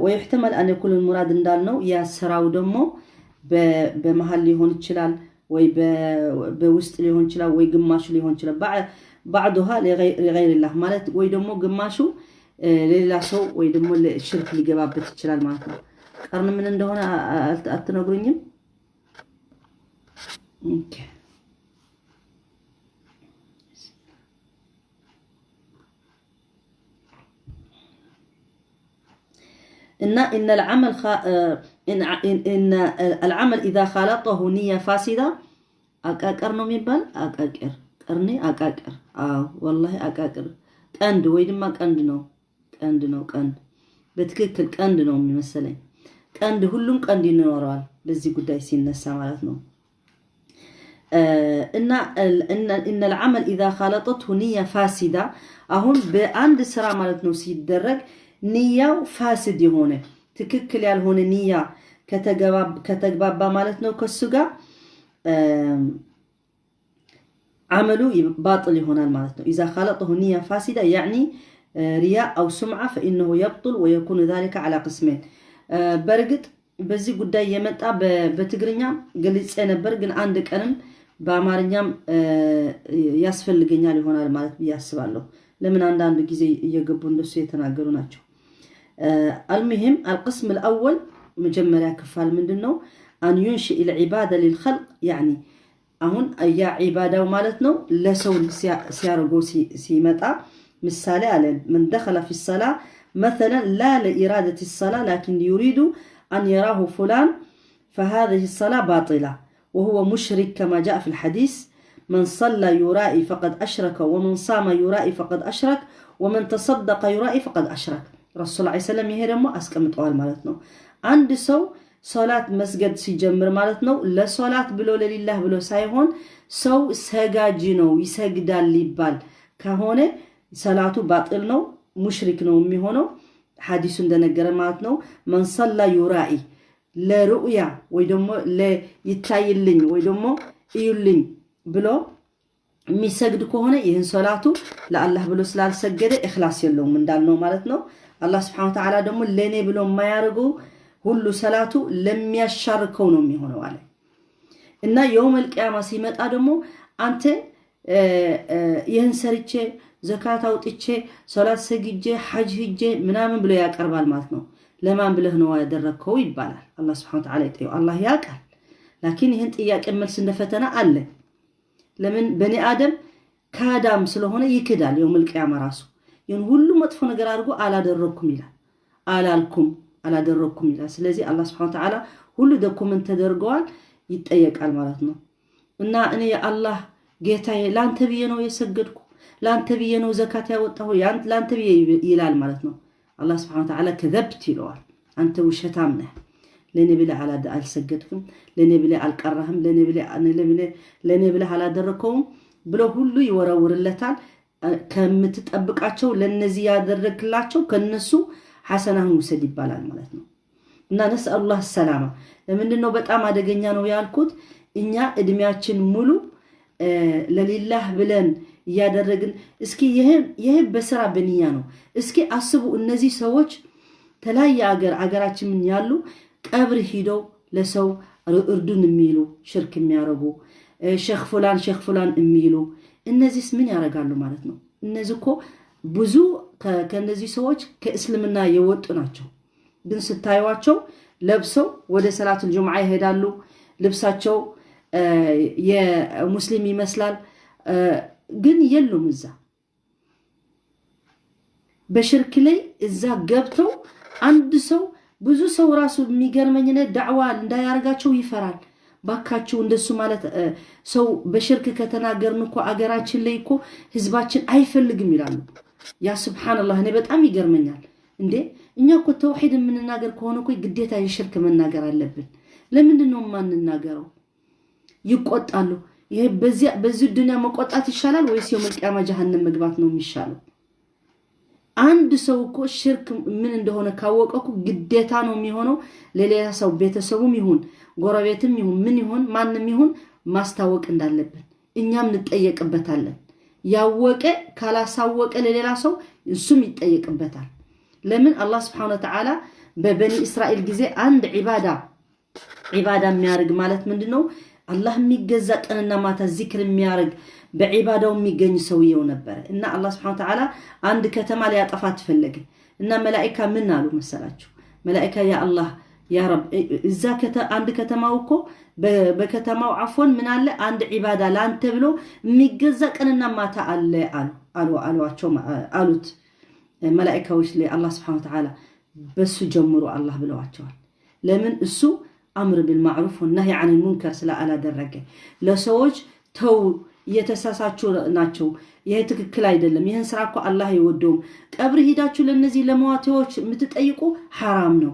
ويحتمل أن يكون المراد እንዳልነው ያ ስራው ደግሞ በመሀል ሊሆን ይችላል ወይ በውስጥ ሊሆን ይችላል ወይ ግማሹ ሊሆን ይችላል። بعضها لغير الله ማለት ወይ ደግሞ ግማሹ ለሌላ ሰው ወይ ደግሞ ሽርክ ሊገባበት ይችላል ማለት ነው። ቀርን ምን እንደሆነ አትነግሩኝም? Okay። እና إن العمل إذا خالطه نية فاسدة አቃቅር ነው የሚባል፣ አቃቅር ቀርኔ አቃቅር። አዎ ወላሂ አቃቅር ቀንድ ወይ ድማ ቀንድ ነው፣ ቀንድ ነው፣ ቀንድ በትክክል ቀንድ ነው የሚመሰለኝ። ቀንድ ሁሉም ቀንድ ይኖረዋል በዚህ ጉዳይ ሲነሳ ማለት ነው። እና إن العمل إذا خالطته نية فاسدة አሁን በአንድ ስራ ማለት ነው ሲደረግ ንያው فاسد የሆነ፣ ትክክል ያልሆነ ንያ ከተግባባ ማለት ነው ከሱ ጋር አመሉ باطل ይሆናል ማለት ነው። إذا خالطه نية فاسدة يعني رياء أو سمعة فإنه يبطل ويكون ذلك على قسمين። በእርግጥ በዚህ ጉዳይ የመጣ በትግርኛ ገልጼ ነበር፣ ግን አንድ ቀንም በአማርኛም ያስፈልገኛል ይሆናል ማለት ብዬ አስባለሁ። ለምን አንዳንድ ጊዜ እየገቡ እንደሱ የተናገሩ ናቸው። المهم القسم الأول መጀመሪያ ክፋል ምንድን ነው? أن ينشئ العبادة للخلق يعني አሁን ያ ዒባዳው ማለት ነው ለሰው ሲያደርገው ሲመጣ፣ ምሳሌ አለ፣ من دخل في الصلاة مثلا لا لإرادة الصلاة لكن يريد أن يراه فلان فهذه الصلاة باطلة وهو مشرك كما جاء في الحديث: من صلى يرائي فقد أشرك، ومن صام يرائي فقد أشرك، ومن تصدق يرائي فقد أشرك። ረሱል ዐለይሂ ሰላም ይሄ ደግሞ አስቀምጠዋል ማለት ነው። አንድ ሰው ሶላት መስገድ ሲጀምር ማለት ነው ለሶላት ብሎ ለሊላህ ብሎ ሳይሆን ሰው ሰጋጅ ነው ይሰግዳል ሊባል ከሆነ ሰላቱ باطل ነው፣ ሙሽሪክ ነው የሚሆነው። ሐዲሱ እንደነገረ ማለት ነው። من صلى يرائي ለሩእያ ወይ ደግሞ ይታይልኝ ወይ ደግሞ እዩልኝ ብሎ የሚሰግድ ከሆነ ይህን ሶላቱ ለአላህ ብሎ ስላልሰገደ ኢኽላስ የለውም እንዳልነው ማለት ነው። አላህ ስብሐነ ወተዓላ ደግሞ ለእኔ ብሎ የማያደርገው ሁሉ ሰላቱ ለሚያሻርከው ነው የሚሆነው አለ። እና يوم القيامة ሲመጣ ደግሞ አንተ ይህን ሰርቼ፣ ዘካት አውጥቼ፣ ሶላት ሰግጄ፣ ሐጅ ሂጄ ምናምን ብሎ ያቀርባል ማለት ነው። ለማን ብለህ ነው ያደረግከው ይባላል። አላህ ስብሐነ ወተዓላ ይጠይቀው። አላህ ያውቃል። لكن ይህን ጥያቄ መልስ እንደ ፈተና አለ። ለምን በኒ አደም ካዳም ስለሆነ ይክዳል። يوم القيامة ራሱ ይህን ሁሉ መጥፎ ነገር አድርጎ አላደረግኩም ይላል። አላልኩም፣ አላደረግኩም ይላል። ስለዚህ አላህ ስብሐነ ወተዓላ ሁሉ document ተደርገዋል፣ ይጠየቃል ማለት ነው። እና እኔ የአላህ ጌታዬ ለአንተ ብዬ ነው የሰገድኩ፣ ለአንተ ብዬ ነው ዘካት ያወጣሁ፣ ለአንተ ብዬ ይላል ማለት ነው። አላህ ስብሐነ ወተዓላ كذبت ይለዋል። አንተ ውሸታም ነህ። ለእኔ ብለህ አልሰገድክም፣ ለእኔ ብለህ አልቀራህም፣ ለእኔ ብለህ አላደረግከውም ብሎ ሁሉ ይወረውርለታል። ከምትጠብቃቸው ለነዚህ ያደረግላቸው ከነሱ ሐሰናህን ውሰድ ይባላል ማለት ነው። እና نسأل الله السلامة። ለምንድን ነው በጣም አደገኛ ነው ያልኩት? እኛ እድሜያችን ሙሉ ለሊላህ ብለን እያደረግን እስኪ ይህ በስራ በንያ ነው። እስኪ አስቡ፣ እነዚህ ሰዎች ተለያየ አገር አገራችን ያሉ ቀብር ሂደው ለሰው እርዱን የሚሉ፣ ሽርክ የሚያደርጉ፣ ሼክ ፉላን ሼክ ፉላን የሚሉ እነዚህስ ምን ያደርጋሉ ማለት ነው? እነዚህ እኮ ብዙ ከእነዚህ ሰዎች ከእስልምና የወጡ ናቸው። ግን ስታዩቸው ለብሰው ወደ ሰላቱል ጁምዓ ይሄዳሉ። ልብሳቸው የሙስሊም ይመስላል፣ ግን የሉም እዛ በሽርክ ላይ እዛ ገብተው። አንድ ሰው ብዙ ሰው ራሱ የሚገርመኝ ዳዕዋ እንዳያደርጋቸው ይፈራል። ባካችሁ እንደሱ ማለት ሰው በሽርክ ከተናገርን እኮ አገራችን ላይ እኮ ህዝባችን አይፈልግም ይላሉ። ያ ስብሓንላህ፣ እኔ በጣም ይገርመኛል። እንዴ እኛ እኮ ተውሒድ የምንናገር ከሆነ እኮ ግዴታ የሽርክ መናገር አለብን። ለምንድን ነው የማንናገረው? ይቆጣሉ። ይሄ በዚህ ዱንያ መቆጣት ይሻላል ወይስ يوم القيامة ጀሃነም መግባት ነው የሚሻለው? አንድ ሰው እኮ ሽርክ ምን እንደሆነ ካወቀ እኮ ግዴታ ነው የሚሆነው ለሌላ ሰው ቤተሰቡም ይሁን ጎረቤትም ይሁን ምን ይሁን ማንም ይሁን ማስታወቅ እንዳለብን እኛም እንጠየቅበታለን። ያወቀ ካላሳወቀ ለሌላ ሰው እሱም ይጠየቅበታል። ለምን አላህ ስብሐነ ወተዓላ በበኒ እስራኤል ጊዜ አንድ ዒባዳ የሚያደርግ ማለት ምንድን ነው? አላህ የሚገዛ፣ ቀንና ማታ ዚክር የሚያደርግ፣ በዒባዳው የሚገኝ ሰውየው ነበረ። እና አላህ ስብሐነ ወተዓላ አንድ ከተማ ሊያጠፋት ፈለገ። እና መላኢካ ምን አሉ መሰላችሁ? መላኢካ ያ አላህ ያ ረብ፣ እዛ አንድ ከተማው እኮ በከተማው አፎን ምን አለ፣ አንድ ዒባዳ ለአንተ ብሎ የሚገዛ ቀንና ማታ አለ አሉ አሏቸው አሉት መላኢካዎች ለአላህ ስብሐነ ወተዓላ። በሱ ጀምሩ አላህ ብለዋቸዋል። ለምን? እሱ أمر بالمعروف ونهي عن المنكر ስላላደረገ፣ ለሰዎች ተው እየተሳሳችሁ ናቸው፣ ይሄ ትክክል አይደለም፣ ይህን ስራ እኮ አላህ አይወደውም። ቀብር ሂዳችሁ ለእነዚህ ለመዋቴዎች የምትጠይቁ ሐራም ነው።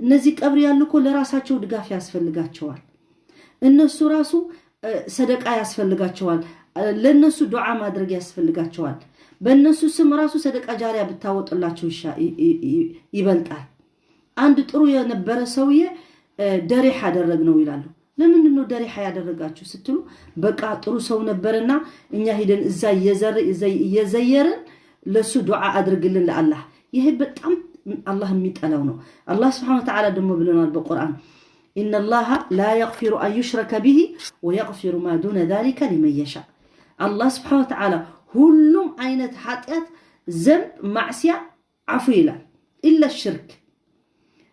እነዚህ ቀብር ያሉ እኮ ለራሳቸው ድጋፍ ያስፈልጋቸዋል። እነሱ ራሱ ሰደቃ ያስፈልጋቸዋል። ለእነሱ ዱዓ ማድረግ ያስፈልጋቸዋል። በእነሱ ስም ራሱ ሰደቃ ጃሪያ ብታወጡላቸው ይበልጣል። አንድ ጥሩ የነበረ ሰውዬ ደሪሕ አደረግነው ይላሉ። ለምንድን ነው ደሪሓ ያደረጋችሁ ስትሉ፣ በቃ ጥሩ ሰው ነበርና እኛ ሂደን እዛ እየዘየርን ለሱ ዱዓ አድርግልን ለአላህ። ይሄ በጣም አላህ የሚጠላው ነው። አላህ سبحانه وتعالى ደግሞ ብለናል በቁርአን إن الله لا يغفر أن يشرك به ويغفر ما دون ذلك لمن يشاء። አላህ سبحانه وتعالى ሁሉም አይነት ኃጢአት፣ ذنب፣ معصية ዓፉ ይላል إلا شرك።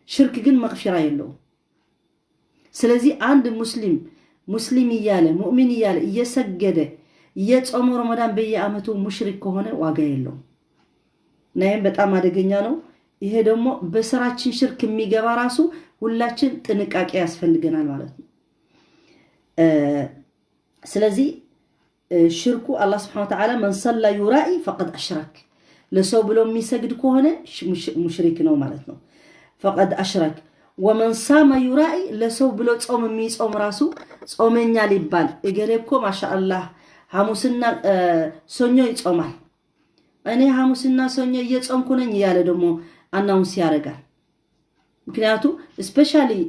ሽርክ ግን መግፊራ የለውም። ስለዚህ አንድ ሙስሊም ሙስሊም እያለ ሙእሚን እያለ እየሰገደ እየጾመ ረመዳን በየዓመቱ ሙሽሪክ ከሆነ ዋጋ የለውም። እና ይህም በጣም አደገኛ ነው። ይሄ ደግሞ በስራችን ሽርክ የሚገባ ራሱ ሁላችን ጥንቃቄ ያስፈልገናል ማለት ነው። ስለዚህ ሽርኩ አላህ سبحانه وتعالى من صلى يرائي فقد أشرك፣ ለሰው ብሎ የሚሰግድ ከሆነ ሙሽሪክ ነው ማለት ነው። فقد أشرك ومن صام يرائي፣ ለሰው ብሎ ጾም የሚጾም ራሱ ጾመኛ ሊባል፣ እገሌ እኮ ማሻአላህ ሐሙስና ሰኞ ይጾማል፣ እኔ ሐሙስና ሰኞ እየጾምኩ ነኝ እያለ ደግሞ announce ያደርጋል። ምክንያቱ especially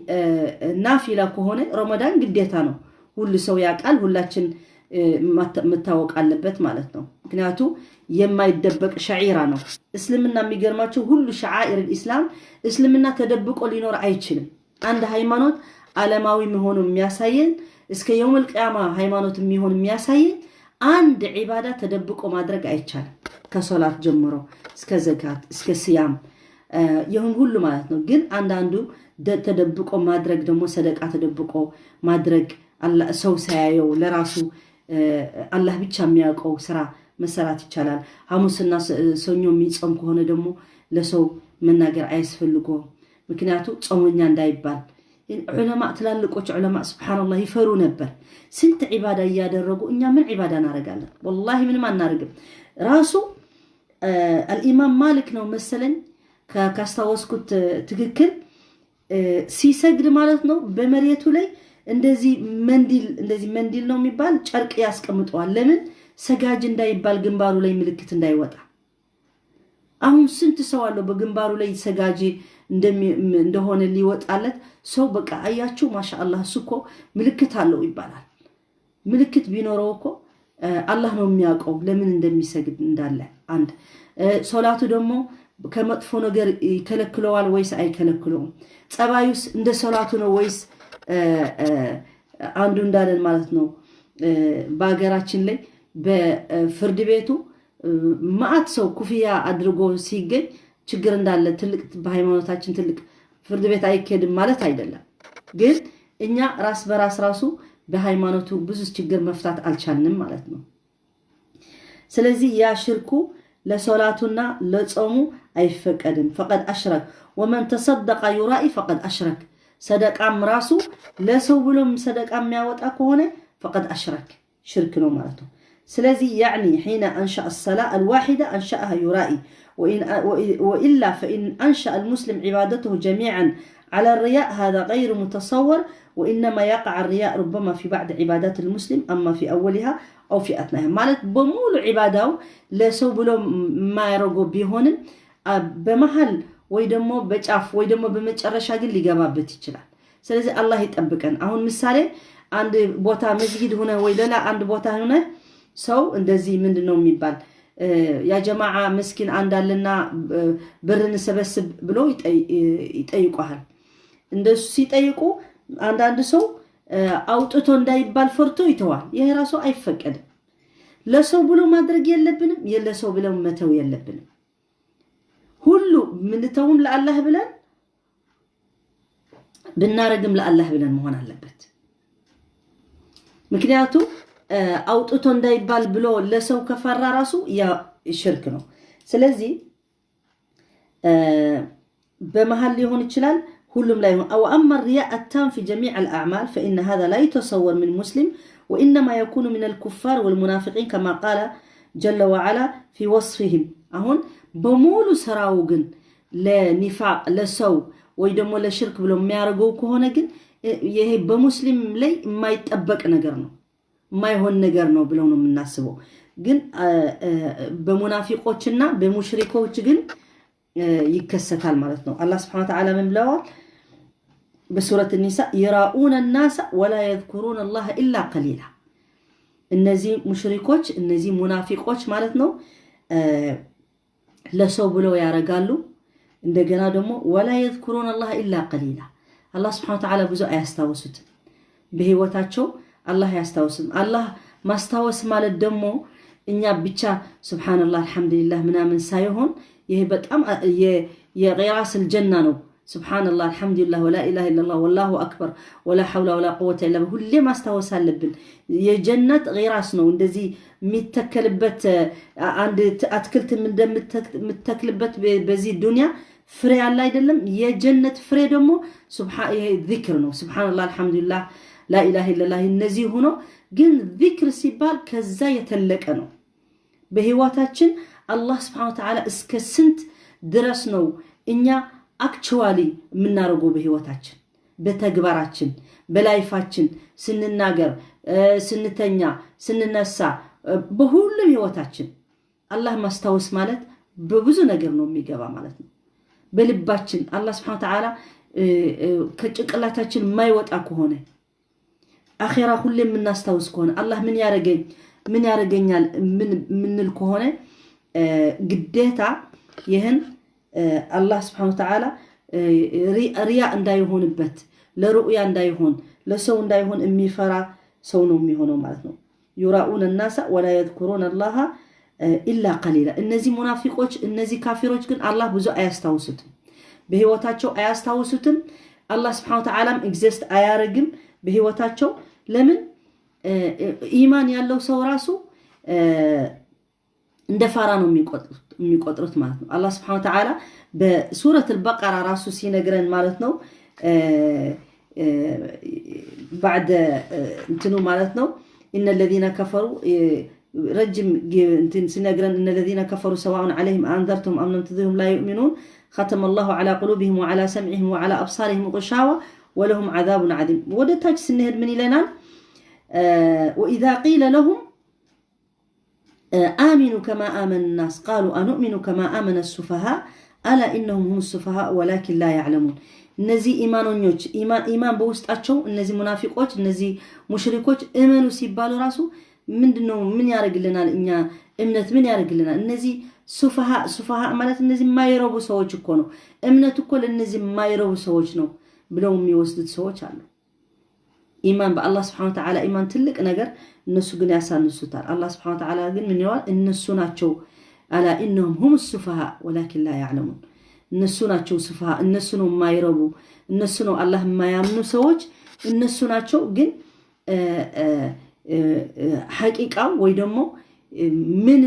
ናፊላ ከሆነ ረመዳን ግዴታ ነው፣ ሁሉ ሰው ያውቃል፣ ሁላችን መታወቅ አለበት ማለት ነው። ምክንያቱ የማይደበቅ شعيرة ነው። እስልምና የሚገርማቸው ሁሉ شعائر الإسلام እስልምና ተደብቆ ሊኖር አይችልም። አንድ ሃይማኖት ዓለማዊ መሆኑ የሚያሳየን፣ እስከ يوم القيامة ሃይማኖት የሚሆን የሚያሳየን፣ አንድ ዒባዳ ተደብቆ ማድረግ አይቻልም። ከሶላት ጀምሮ እስከ ዘካት እስከ ስያም ይህን ሁሉ ማለት ነው። ግን አንዳንዱ ተደብቆ ማድረግ ደግሞ ሰደቃ ተደብቆ ማድረግ፣ ሰው ሳያየው ለራሱ አላህ ብቻ የሚያውቀው ስራ መሰራት ይቻላል። ሐሙስና ሰኞ የሚጾም ከሆነ ደግሞ ለሰው መናገር አያስፈልገውም። ምክንያቱ ጾመኛ እንዳይባል። ዑለማ፣ ትላልቆች ዑለማ سبحان الله ይፈሩ ነበር። ስንት ዒባዳ እያደረጉ እኛ ምን ዒባዳ እናደርጋለን? ወላሂ ምንም አናደርግም። ራሱ አልኢማም ማሊክ ነው መሰለኝ ካስታወስኩት ትክክል፣ ሲሰግድ ማለት ነው በመሬቱ ላይ እንደዚህ منديل፣ እንደዚህ منديل ነው የሚባል ጨርቅ ያስቀምጠዋል። ለምን? ሰጋጅ እንዳይባል፣ ግንባሩ ላይ ምልክት እንዳይወጣ። አሁን ስንት ሰው አለው በግንባሩ ላይ ሰጋጅ እንደሆነ ሊወጣለት ሰው በቃ አያችሁ ማሻአላህ እሱ እኮ ምልክት አለው ይባላል። ምልክት ቢኖረው እኮ አላህ ነው የሚያውቀው ለምን እንደሚሰግድ እንዳለ። አንድ ሶላቱ ደግሞ ከመጥፎ ነገር ይከለክለዋል ወይስ አይከለክለውም? ጸባዩስ እንደ ሶላቱ ነው ወይስ አንዱ እንዳለን ማለት ነው፣ በሀገራችን ላይ በፍርድ ቤቱ ማአት ሰው ኩፍያ አድርጎ ሲገኝ ችግር እንዳለ፣ ትልቅ በሃይማኖታችን ትልቅ ፍርድ ቤት አይኬድም ማለት አይደለም። ግን እኛ ራስ በራስ ራሱ በሃይማኖቱ ብዙ ችግር መፍታት አልቻልንም ማለት ነው። ስለዚህ ያ ሽርኩ ለሶላቱና ለጾሙ አይፈቀድም። فقد أشرك ومن تصدق يرائي فقد أشرك። ሰደቃም ራሱ ለሰው ብሎም ሰደቃ የሚያወጣ ከሆነ فقد أشرك፣ ሽርክ ነው ማለት ነው። ስለዚህ يعني حين أنشأ الصلاة الواحدة أنشأها يرائي، وإلا فإن أنشأ المسلم عبادته جميعا على الرياء هذا غير متصور، وإنما يقع الرياء ربما في بعض عبادات المسلم أما في أولها أو في أثنائها ማለት በሙሉ ዒባዳው ለሰው ብሎ የማያደርገው ቢሆንም በመሀል ወይ ደግሞ በጫፍ ወይ ደግሞ በመጨረሻ ግን ሊገባበት ይችላል። ስለዚህ አላህ ይጠብቀን። አሁን ምሳሌ አንድ ቦታ መስጊድ ሆነ ወይ ሌላ አንድ ቦታ ሆነ ሰው እንደዚህ ምንድን ነው የሚባል يا جماعة ምስኪን አንድ አለና ብር እንሰበስብ ብሎ ይጠይቁሃል። እንደሱ ሲጠይቁ አንዳንድ ሰው አውጥቶ እንዳይባል ፈርቶ ይተዋል። ይሄ ራሱ አይፈቀድም። ለሰው ብሎ ማድረግ የለብንም፣ ለሰው ብለው መተው የለብንም። ሁሉ ምንተውም ለአላህ ብለን፣ ብናረግም ለአላህ ብለን መሆን አለበት። ምክንያቱም አውጥቶ እንዳይባል ብሎ ለሰው ከፈራ ራሱ ያ ሽርክ ነው። ስለዚህ በመሃል ሊሆን ይችላል፣ ሁሉም ላይ ይሆን። وأما الرياء التام في جميع الأعمال فإن هذا لا يتصور من مسلم، وإنما يكون من الكفار والمنافقين، كما قال جل وعلا في وصفهم። አሁን በሙሉ ስራው ግን ለኒፋቅ፣ ለሰው ወይ ደግሞ ለሽርክ ብሎ የሚያደርገው ከሆነ ግን ይሄ በሙስሊም ላይ የማይጠበቅ ነገር ነው፣ የማይሆን ነገር ነው ብለው ነው የምናስበው። ግን በሙናፊቆችና በሙሽሪኮች ግን ይከሰታል ማለት ነው። አላህ سبحانه وتعالى ምን ብለዋል? በሱረት ኒሳ يراءون الناس ولا يذكرون الله إلا قليلا። እነዚህ ሙሽሪኮች፣ እነዚህ ሙናፊቆች ማለት ነው፣ ለሰው ብለው ያደርጋሉ። እንደገና ደግሞ ولا يذكرون الله إلا قليلا፣ አላህ سبحانه وتعالى ብዙ አያስታውሱትም። በህይወታቸው አላህ አያስታውሱትም። አላህ ማስታወስ ማለት ደግሞ እኛ ብቻ سبحان الله الحمد لله ምናምን ሳይሆን ይሄ በጣም የ غراس الجنة ነው። سبحان الله، الحمد لله، ولا إله إلا الله، والله أكبر، ولا حول ولا قوة إلا بالله ሁሌ ማስታወስ አለብን። የጀነት غراس ነው። እንደዚህ የሚተከልበት አንድ አትክልት እንደምተክልበት በዚህ ዱንያ ፍሬ ያለ አይደለም። የጀነት ፍሬ ደግሞ ዚክር ነው። سبحان الله، الحمد لله، لا إله إلا الله እነዚህ ሆኖ ግን ዚክር ሲባል ከዛ የተለቀ ነው። በህይወታችን አላህ سبحانه وتعالى እስከ ስንት ድረስ ነው እኛ actually የምናደርገው በህይወታችን፣ በተግባራችን፣ በ life ኣችን፣ ስንናገር፣ ስንተኛ፣ ስንነሳ፣ በሁሉም ህይወታችን አላህ ማስታወስ ማለት በብዙ ነገር ነው የሚገባ ማለት ነው። በልባችን አላህ سبحانه وتعالى ከጭንቅላታችን የማይወጣ ከሆነ፣ አኼራ ሁሌ የምናስታውስ ከሆነ፣ አላህ ምን ያረገኝ ምን ያደርገኛል ምንል ከሆነ ግዴታ ይህን አላህ سبحانه وتعالى ሪያ እንዳይሆንበት፣ ለሩእያ እንዳይሆን፣ ለሰው እንዳይሆን የሚፈራ ሰው ነው የሚሆነው ማለት ነው። يراءون الناس ولا يذكرون الله إلا قليلا። እነዚህ ሙናፊቆች፣ እነዚህ ካፊሮች ግን አላህ ብዙ አያስታውሱትም፣ በህይወታቸው አያስታውሱትም። አላህ سبحانه وتعالى ም exist አያረግም በህይወታቸው። ለምን? ኢማን ያለው ሰው ራሱ እንደ ፋራ ነው የሚቆጥሩት ማለት ነው። አላህ سبحانه وتعالى በሱረት አልበቀራ ራሱ ሲነግረን ማለት ነው፣ بعد እንትኑ ማለት ነው፣ إن الذين كفروا ረጅም እንትን ሲነግረን إن الذين كفروا سواء عليهم أأنذرتهم أم لم تنذرهم لا يؤمنون، ختم الله على قلوبهم وعلى سمعهم وعلى أبصارهم غشاوة ولهم عذاب عظيم። ወደ ታች ስንሄድ ምን ይለናል? وإذا قيل لهم آمنوا كما آمن الناس قالوا أنؤمن كما آمن السفهاء ألا إنهم هم السفهاء ولكن لا يعلمون። እነዚህ ኢማኖኞች፣ ኢማን በውስጣቸው፣ እነዚህ ሙናፊቆች፣ እነዚህ ሙሽሪኮች እመኑ ሲባሉ ራሱ ምንድነው? ምን ያደርግልናል? እኛ እምነት ምን ያደርግልናል? እነዚህ سفهاء፣ سفهاء ማለት እነዚህ የማይረቡ ሰዎች እኮ ነው። እምነት እኮ ለእነዚህ የማይረቡ ሰዎች ነው ብለው የሚወስዱት ሰዎች አሉ። ኢማን በአላህ سبحانه وتعالى ኢማን ትልቅ ነገር፣ እነሱ ግን ያሳንሱታል። አላህ سبحانه وتعالى ግን ምን ይለዋል? እነሱ ናቸው ألا إنهم هم السفهاء ولكن لا يعلمون። እነሱ ናቸው سفهاء፣ እነሱ ነው የማይረቡ፣ እነሱ ነው አላህ የማያምኑ ሰዎች እነሱ ናቸው። ግን ሐቂቃው ወይ ደግሞ ምን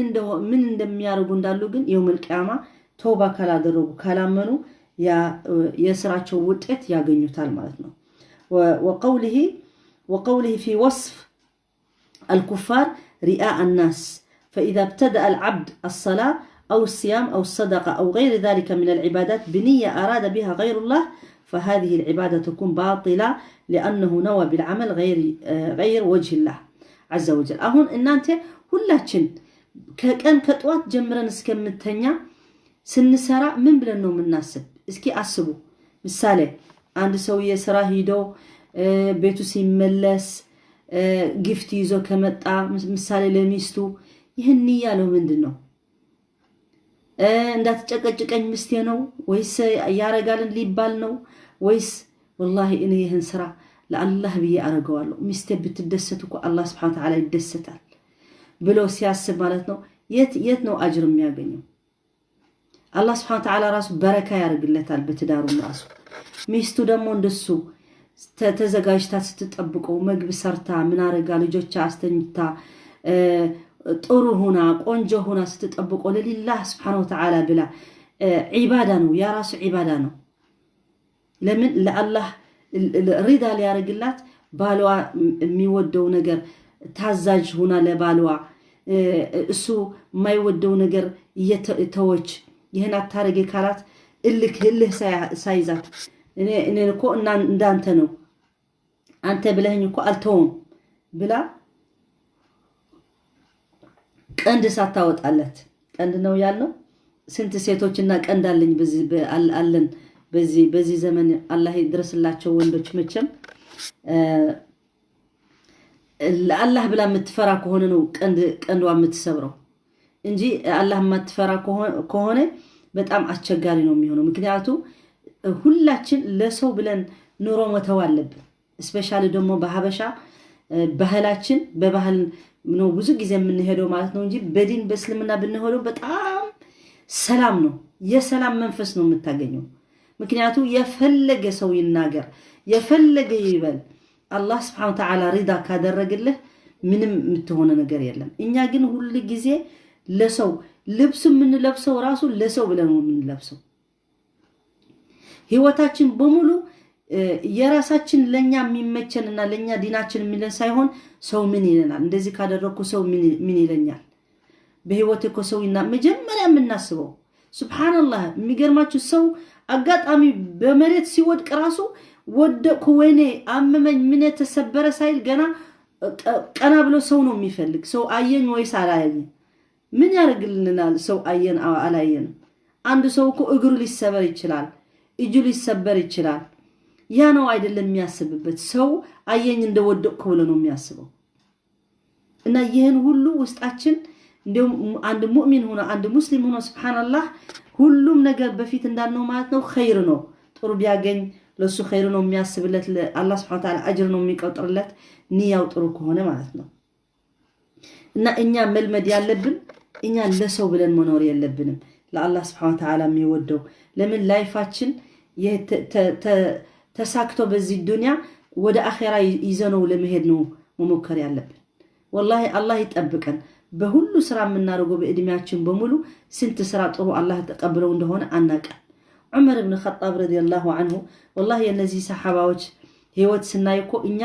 እንደሚያደርጉ እንዳሉ ግን يوم القيامة ተውባ ካላደረጉ፣ ካላመኑ የስራቸው ውጤት ያገኙታል ማለት ነው። وقوله في وصف الكفار رئاء الناس: فإذا ابتدأ العبد الصلاة أو الصيام أو الصدقة أو غير ذلك من العبادات بنية أراد بها غير الله فهذه العبادة تكون باطلة، لأنه نوى بالعمل غير وجه الله عز وجل። አሁን እናንተ ሁላችን ከቀን ከጠዋት ጀምረን እስከምተኛ ስንሰራ ምን ብለን ነው የምናስብ? እስኪ አስቡ። ምሳሌ አንድ ሰውዬ ስራ ሂዶ ቤቱ ሲመለስ gift ይዞ ከመጣ ምሳሌ ለሚስቱ ይህን ያለው ምንድን ነው? እንዳትጨቀጭቀኝ ምስቴ ነው ወይስ ያረጋልን ሊባል ነው? ወይስ والله እኔ ይህን ስራ ለአላህ ብዬ አረገዋለሁ፣ ሚስቴ ብትደሰት እኮ አላህ سبحانه وتعالى ይደሰታል ብሎ ሲያስብ ማለት ነው። የት የት ነው አጅር የሚያገኘው? አላህ سبحانه وتعالى ራሱ በረካ ያደርግለታል በትዳሩም ራሱ። ሚስቱ ደግሞ እንደሱ ተዘጋጅታ ስትጠብቀው፣ ምግብ ሰርታ ምን አረጋ፣ ልጆቿ አስተኝታ፣ ጥሩ ሁና ቆንጆ ሁና ስትጠብቀው ለ لله سبحانه وتعالى ብላ ዒባዳ ነው፣ ያ ራሱ ዒባዳ ነው። ለምን ለአላህ ሪዳ ሊያደርግላት ባሏ የሚወደው ነገር ታዛዥ ሆና ለባሏ፣ እሱ የማይወደው ነገር እየተወች፣ ይህን አታረጌ ካላት እልክ እልህ ሳይዛት፣ እኔን እኮ እንዳንተ ነው፣ አንተ ብለህኝ እኮ አልተውም ብላ ቀንድ ሳታወጣለት፣ ቀንድ ነው ያልነው። ስንት ሴቶችና ቀንድ አለኝ አለን በዚህ ዘመን፣ አላህ ይድረስላቸው ወንዶች። መቼም ለአላህ ብላ የምትፈራ ከሆነ ነው ቀንዷ የምትሰብረው እንጂ አላህ የማትፈራ ከሆነ በጣም አስቸጋሪ ነው የሚሆነው። ምክንያቱ ሁላችን ለሰው ብለን ኑሮ መተው አለብን። Especially ደግሞ በሀበሻ ባህላችን በባህል ነው ብዙ ጊዜ የምንሄደው ማለት ነው እንጂ በዲን በእስልምና ብንሄደው በጣም ሰላም ነው። የሰላም መንፈስ ነው የምታገኘው። ምክንያቱ የፈለገ ሰው ይናገር፣ የፈለገ ይበል፣ አላህ ስብሐነ ወተዓላ ሪዳ ካደረግልህ ምንም የምትሆነ ነገር የለም። እኛ ግን ሁል ጊዜ ለሰው ልብስ የምንለብሰው ራሱ ለሰው ብለን ነው የምንለብሰው። ህይወታችን በሙሉ የራሳችን ለኛ የሚመቸንና ለኛ ዲናችን የሚለን ሳይሆን ሰው ምን ይለናል፣ እንደዚህ ካደረግኩ ሰው ምን ይለኛል፣ በህይወት እኮ ሰው መጀመሪያ የምናስበው። ሱብሓነላህ፣ የሚገርማችሁ ሰው አጋጣሚ በመሬት ሲወድቅ ራሱ ወደቅኩ፣ ወይኔ አመመኝ፣ ምን ተሰበረ ሳይል ገና ቀና ብሎ ሰው ነው የሚፈልግ። ሰው አየኝ ወይስ አላየኝ? ምን ያደርግልናል? ሰው አየን አላየንም። አንድ ሰው እኮ እግሩ ሊሰበር ይችላል፣ እጁ ሊሰበር ይችላል። ያ ነው አይደለም የሚያስብበት። ሰው አየኝ እንደወደቅኩ ብሎ ነው የሚያስበው። እና ይህን ሁሉ ውስጣችን እንዲሁም አንድ ሙእሚን ሆኖ፣ አንድ ሙስሊም ሆኖ፣ ስብሓንላህ፣ ሁሉም ነገር በፊት እንዳልነው ማለት ነው ኸይር ነው። ጥሩ ቢያገኝ ለሱ ኸይር ነው የሚያስብለት፣ አላህ ስብሐነ ወተዓላ አጅር ነው የሚቆጥርለት ንያው ጥሩ ከሆነ ማለት ነው። እና እኛ መልመድ ያለብን እኛ ለሰው ብለን መኖር የለብንም። ለአላህ ስብሐነ ወተዓላ የሚወደው፣ ለምን life ኣችን ተሳክቶ በዚህ ዱንያ ወደ አኼራ ይዘነው ለመሄድ ነው መሞከር ያለብን። ወላሂ አላህ ይጠብቀን። በሁሉ ስራ የምናደርገው በእድሜያችን በሙሉ ስንት ስራ ጥሩ አላህ ተቀብለው እንደሆነ አናውቅም። ዑመር ብን ኸጣብ ረዲየላሁ አንሁ፣ ወላሂ የእነዚህ ሰሓባዎች ህይወት ስናይ እኮ እኛ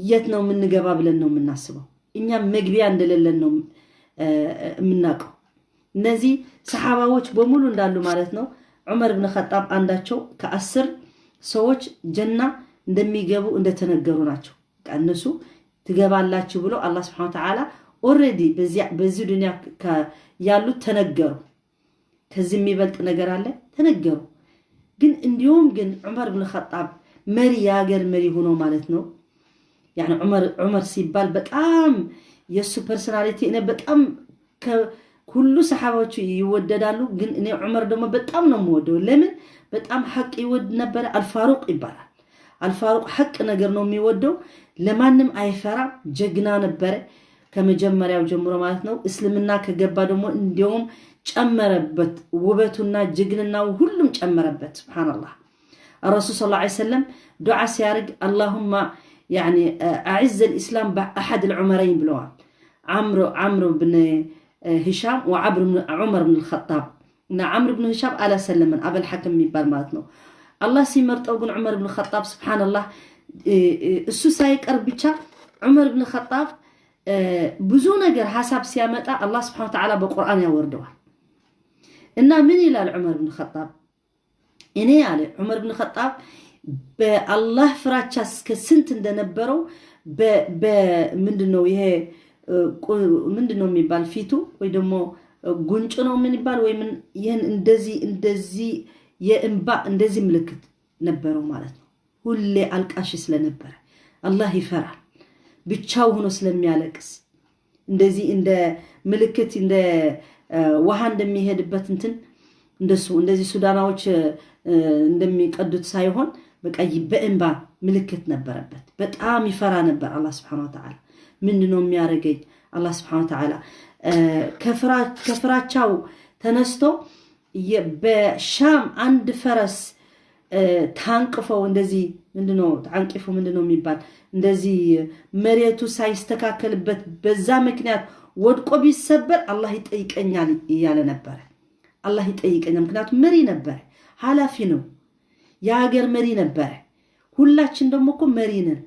የት ነው የምንገባ ብለን ነው የምናስበው። እኛ መግቢያ እንደሌለን ነው የምናውቀው። እነዚህ ሰሓባዎች በሙሉ እንዳሉ ማለት ነው። ዑመር ብን ኸጣብ አንዳቸው ከ10 ሰዎች ጀና እንደሚገቡ እንደተነገሩ ናቸው። እነሱ ትገባላችሁ ብሎ አላህ ስብሐነ ወተዓላ already በዚህ ዱንያ ያሉት ተነገሩ። ከዚህ የሚበልጥ ነገር አለ? ተነገሩ። ግን እንዲሁም ግን ዑመር ብን ኸጣብ መሪ፣ የሀገር መሪ ሆኖ ማለት ነው። ያኒ ዑመር ሲባል በጣም የእሱ personality እኔ በጣም ሁሉ ሰሓባዎቹ ይወደዳሉ። ግን እኔ ዑመር ደግሞ በጣም ነው የምወደው። ለምን? በጣም ሐቅ ይወድ ነበረ። አልፋሩቅ ይባላል። አልፋሩቅ ሐቅ ነገር ነው የሚወደው። ለማንም አይፈራም። ጀግና ነበረ ከመጀመሪያው ጀምሮ ማለት ነው። እስልምና ከገባ ደግሞ እንዲያውም ጨመረበት፣ ውበቱና ጀግንናው ሁሉም ጨመረበት። ስብሓንላህ፣ ረሱል ሰለላሁ ዐለይሂ ወሰለም ዱዓ ሲያደርግ "አላሁማ ያኒ አዕዘ ልእስላም በአሐድ ልዑመረይን" ብለዋል። ዓምር ብን ሂሻም ወዑመር ብን ልኸጣብ። እና ዓምር ብን ሂሻም አላሰለመን፣ አበል ሐከም የሚባል ማለት ነው። አላህ ሲመርጠው ግን ዑመር ብን ኸጣብ፣ ስብሓንላህ፣ እሱ ሳይቀር ብቻ ዑመር ብን ኸጣብ ብዙ ነገር ሀሳብ ሲያመጣ አላህ ስብሐነ ወተዓላ በቁርአን ያወርደዋል። እና ምን ይላል ዑመር ብን ኸጣብ? እኔ አለ ዑመር ብን ኸጣብ በአላህ ፍራቻ እስከ ስንት እንደነበረው፣ ምንድን ነው ይሄ፣ ምንድን ነው የሚባል፣ ፊቱ ወይ ደግሞ ጉንጩ ነው ምን ይባል ወይ ይህን እንደዚህ እንደዚህ የእንባ እንደዚህ ምልክት ነበረው ማለት ነው። ሁሌ አልቃሽ ስለነበረ፣ አላህ ይፈራል፣ ብቻው ሆኖ ስለሚያለቅስ እንደዚህ እንደ ምልክት እንደ ውሃ እንደሚሄድበት እንትን እንደሱ እንደዚህ ሱዳናዎች እንደሚቀዱት ሳይሆን በቃ በእንባ ምልክት ነበረበት። በጣም ይፈራ ነበር አላህ ስብሐነ ወተዓላ። ምንድን ነው የሚያደርገኝ አላህ ስብሐነ ወተዓላ? ከፍራቻው ተነስቶ በሻም አንድ ፈረስ ታንቅፈው እንደዚህ፣ ምንድነው ታንቅፎ ምንድነው የሚባል፣ እንደዚህ መሬቱ ሳይስተካከልበት በዛ ምክንያት ወድቆ ቢሰበር አላህ ይጠይቀኛል እያለ ነበረ። አላህ ይጠይቀኛል። ምክንያቱም መሪ ነበረ፣ ኃላፊ ነው። የሀገር መሪ ነበረ። ሁላችን ደግሞ እኮ መሪ ነን።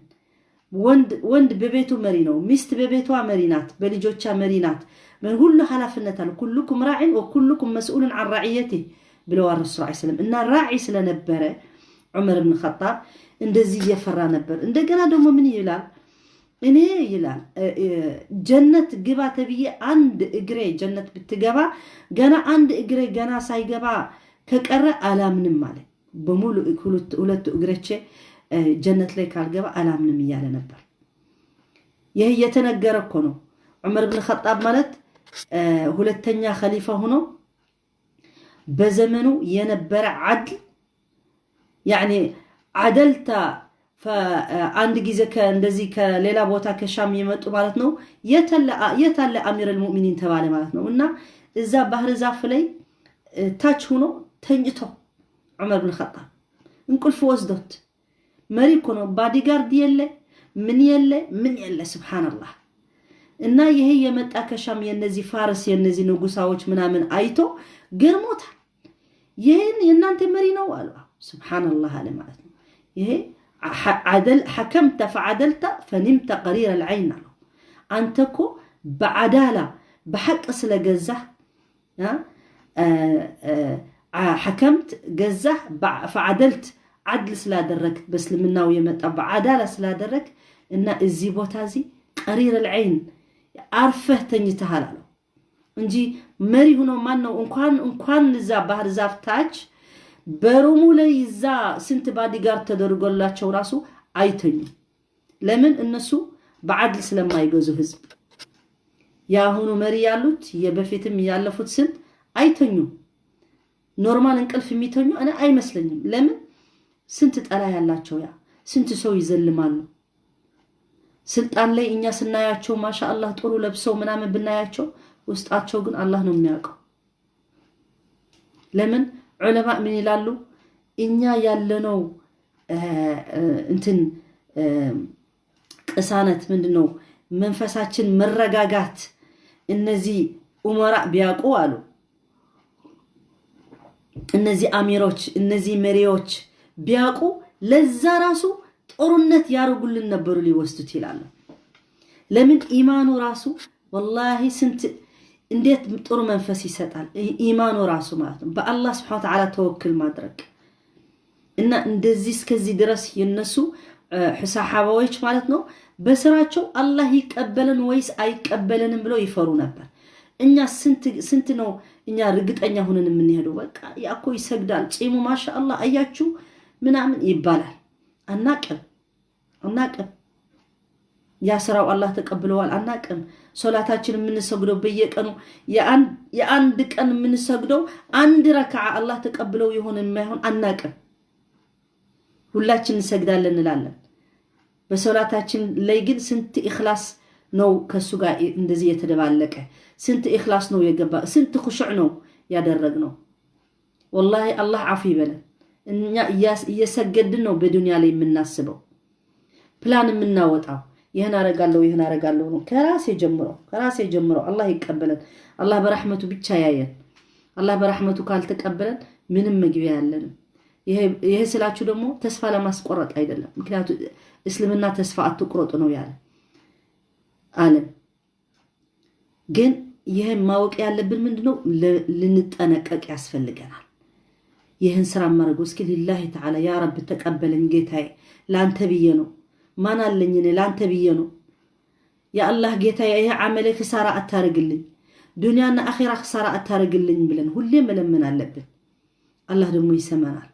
ወንድ በቤቱ መሪ ነው። ሚስት በቤቷ መሪ ናት፣ በልጆቿ መሪ ናት። ሁሉ ኃላፊነት አለ። كلكم راع وكلكم مسؤول عن رعيته ብለዋል ረሱል ዐለይሂ ሰላም። እና راعي ስለነበረ ዑመር ብን ኸጣብ እንደዚህ እየፈራ ነበር። እንደገና ደግሞ ምን ይላል? እኔ ይላል ጀነት ግባ ተብዬ አንድ እግሬ ጀነት ብትገባ ገና አንድ እግሬ ገና ሳይገባ ከቀረ አላምንም አለ። በሙሉ ሁለቱ እግሮቼ ጀነት ላይ ካልገባ አላምንም እያለ ነበር። ይህ እየተነገረ እኮ ነው። ዑመር ብን ኸጣብ ማለት ሁለተኛ ኸሊፋ ሆኖ በዘመኑ የነበረ عدل يعني عدلت አንድ ጊዜ እንደዚህ ከሌላ ቦታ ከሻም የመጡ ማለት ነው። የታለ أمير المؤمنين ተባለ ማለት ነው። እና እዛ ባህር ዛፍ ላይ ታች ሆኖ ተኝቶ ዑመር ብን ኸጣብ እንቅልፍ ወስዶት፣ መሪ እኮ ነው። Bodyguard የለ፣ ምን የለ፣ ምን የለ፣ سبحان الله። እና ይሄ የመጣ ከሻም የነዚህ ፋርስ የነዚህ ንጉሳዎች ምናምን አይቶ ገርሞታል። ይህን የእናንተ መሪ ነው አሉ። سبحان الله አለ ማለት ነው። ይሄ حكمت فعدلت فنمت قرير العين አለው። አንተ እኮ በ عدالة በሐቅ ስለገዛህ፣ حكمت ገዛህ፣ فعدلت عدل ስላደረግ፣ በእስልምናው የመጣ በ عدالة ስላደረግ እና እዚህ ቦታ እዚህ قرير العين አርፈህ ተኝተሃል አለው እንጂ መሪ ሆኖ ማን ነው እንኳን እዛ ባህር ዛፍ ታች በ room ኡ ላይ እዛ ስንት bodyguard ተደርጎላቸው ራሱ አይተኙም። ለምን? እነሱ በ عدل ስለማይገዙ ህዝብ። የአሁኑ መሪ ያሉት የበፊትም ያለፉት ስንት አይተኙም። Normal እንቅልፍ የሚተኙ እኔ አይመስለኝም። ለምን? ስንት ጠላ ያላቸው፣ ያ ስንት ሰው ይዘልማሉ። ስልጣን ላይ እኛ ስናያቸው ما شاء الله ጥሩ ለብሰው ምናምን ብናያቸው ውስጣቸው ግን አላህ ነው የሚያውቀው። ለምን ዑለማ ምን ይላሉ? እኛ ያለነው እንትን ቅሳነት ምንድን ነው? መንፈሳችን መረጋጋት እነዚህ أمراء ቢያውቁ አሉ፣ እነዚህ አሚሮች፣ እነዚህ መሪዎች ቢያውቁ ለዛ ራሱ ጦርነት ያደርጉልን ነበሩ ሊወስዱት ይላሉ። ለምን ኢማኑ ራሱ والله ስንት እንዴት ጥሩ መንፈስ ይሰጣል። ኢማኑ ራሱ ማለት ነው። በአላህ سبحانه وتعالى توكل ማድረግ እና እንደዚህ እስከዚህ ድረስ የነሱ ሰሓባዎች ማለት ነው በስራቸው አላህ ይቀበለን ወይስ አይቀበለንም ብለው ይፈሩ ነበር። እኛ ስንት ነው እኛ እርግጠኛ ሁነን የምንሄደው? በቃ ያኮ ይሰግዳል፣ ጺሙ ما شاء الله አያችሁ ምናምን ይባላል። አናቅም፣ አናቅም። ያ ስራው አላህ ተቀብለዋል አናቅም። ሶላታችን የምንሰግደው በየቀኑ የአንድ ቀን የምንሰግደው አንድ ረክዓ አላህ ተቀብለው የሆነ የማይሆን አናቅም። ሁላችን እንሰግዳለን እንላለን። በሶላታችን ላይ ግን ስንት ኢኽላስ ነው ከእሱ ጋር እንደዚህ የተደባለቀ? ስንት ኢኽላስ ነው የገባ? ስንት خشوع ነው ያደረግነው? والله አላህ አፉ ይበለን። እኛ እየሰገድን ነው በዱንያ ላይ የምናስበው፣ ፕላን የምናወጣው፣ ይህን አረጋለሁ፣ ይህን አረጋለሁ ነው። ከራሴ ጀምሮ፣ ከራሴ ጀምሮ አላህ ይቀበለን። አላህ በረሕመቱ ብቻ ያየን። አላህ በረሕመቱ ካልተቀበለን ምንም መግቢያ ያለንም። ይሄ ስላችሁ ደግሞ ተስፋ ለማስቆረጥ አይደለም። ምክንያቱ እስልምና ተስፋ አትቁረጡ ነው ያለ አለን። ግን ይህን ማወቅ ያለብን ምንድነው? ልንጠነቀቅ ያስፈልገናል። ይህን ስራ ማድረገው እስኪ لله تعالى يا رب ተቀበለኝ ጌታዬ፣ ለአንተ ብዬ ነው። ማን አለኝ እኔ? ለአንተ ብዬ ነው። የአላህ ጌታዬ፣ ይሄ አመሌ ክሳራ አታርግልኝ፣ ዱንያና አኼራ ክሳራ አታርግልኝ ብለን ሁሌ መለመን አለብን። አላህ ደግሞ ይሰማናል፣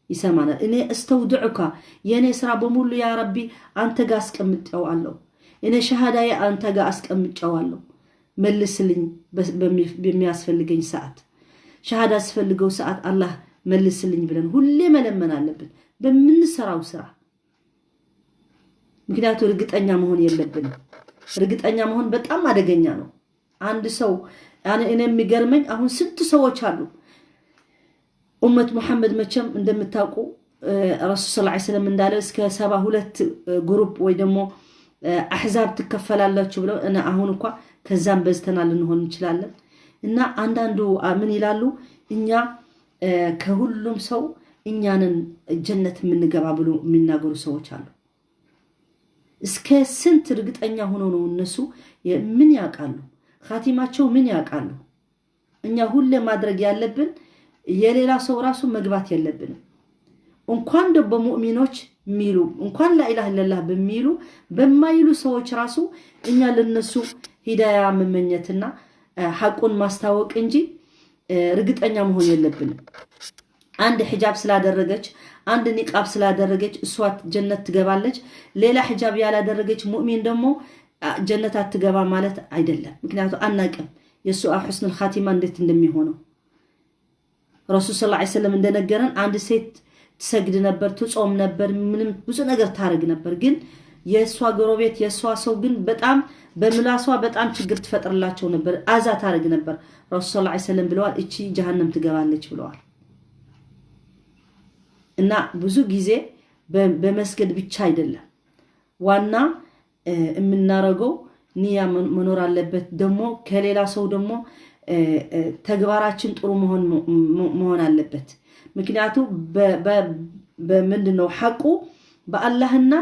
ይሰማናል። እኔ أستودعك የእኔ ስራ በሙሉ يا ربي አንተ ጋር አስቀምጨዋለሁ። እኔ ሸሃዳዬ አንተ ጋር አስቀምጨዋለሁ። መልስልኝ በሚያስፈልገኝ ሰዓት፣ ሸሃዳ አስፈልገው ሰዓት አላህ መልስልኝ ብለን ሁሌ መለመን አለብን በምንሰራው ስራ። ምክንያቱ እርግጠኛ መሆን የለብንም። እርግጠኛ መሆን በጣም አደገኛ ነው። አንድ ሰው እኔ የሚገርመኝ አሁን ስንት ሰዎች አሉ፣ ኡመት ሙሐመድ መቼም እንደምታውቁ ረሱል صلى الله عليه وسلم እንዳለ እስከ 72 group ወይ ደግሞ أحزاب ትከፈላላችሁ ብለው እና አሁን እኳ ከዛም በዝተናል ልንሆን እንችላለን። እና አንዳንዱ ምን ይላሉ? እኛ ከሁሉም ሰው እኛንን ጀነት የምንገባ ብሎ የሚናገሩ ሰዎች አሉ። እስከ ስንት እርግጠኛ ሆኖ ነው እነሱ? ምን ያውቃሉ? ኻቲማቸው ምን ያውቃሉ? እኛ ሁሌ ማድረግ ያለብን የሌላ ሰው ራሱ መግባት የለብንም። እንኳን ደ በሙእሚኖች የሚሉ፣ እንኳን لا إله إلا الله በሚሉ፣ በማይሉ ሰዎች ራሱ እኛ ለነሱ ሂዳያ መመኘትና ሐቁን ማስታወቅ እንጂ እርግጠኛ መሆን የለብንም። አንድ ሒጃብ ስላደረገች፣ አንድ ኒቃብ ስላደረገች እሷ ጀነት ትገባለች፣ ሌላ ሒጃብ ያላደረገች ሙእሚን ደግሞ ጀነት አትገባ ማለት አይደለም። ምክንያቱ አናቅም የእሱ حسن الخاتمة እንዴት እንደሚሆነው። ረሱል صلى الله عليه وسلم እንደነገረን አንድ ሴት ትሰግድ ነበር፣ ትጾም ነበር፣ ምንም ብዙ ነገር ታደርግ ነበር። ግን የእሷ ጎረቤት፣ የእሷ ሰው ግን በጣም በምላሷ በጣም ችግር ትፈጥርላቸው ነበር፣ አዛ ታደርግ ነበር። ረሱል صلى الله عليه وسلم ብለዋል፣ እቺ ጀሃነም ትገባለች ብለዋል። እና ብዙ ጊዜ በመስገድ ብቻ አይደለም፣ ዋና የምናረገው ንያ መኖር አለበት። ደግሞ ከሌላ ሰው ደግሞ ተግባራችን ጥሩ መሆን አለበት። ምክንያቱ በምንድን ነው፣ ሐቁ በአላህና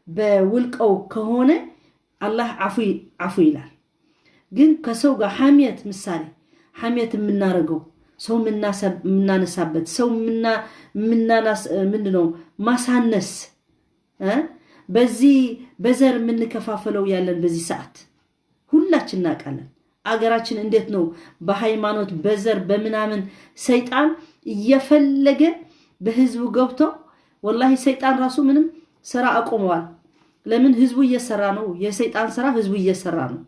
በውልቀው ከሆነ አላህ አፉ ይላል። ግን ከሰው ጋር ሐሜት፣ ምሳሌ ሐሜት የምናረገው፣ ሰው የምናነሳበት፣ ሰው ምንድን ነው ማሳነስ፣ በዚህ በዘር የምንከፋፈለው ያለን በዚህ ሰዓት ሁላችን እናውቃለን። አገራችን እንዴት ነው በሃይማኖት፣ በዘር፣ በምናምን ሰይጣን እየፈለገ በህዝቡ ገብቶ፣ ወላሂ ሰይጣን ራሱ ምንም ስራ አቁመዋል። ለምን? ህዝቡ እየሰራ ነው። የሰይጣን ስራ ህዝቡ እየሰራ ነው።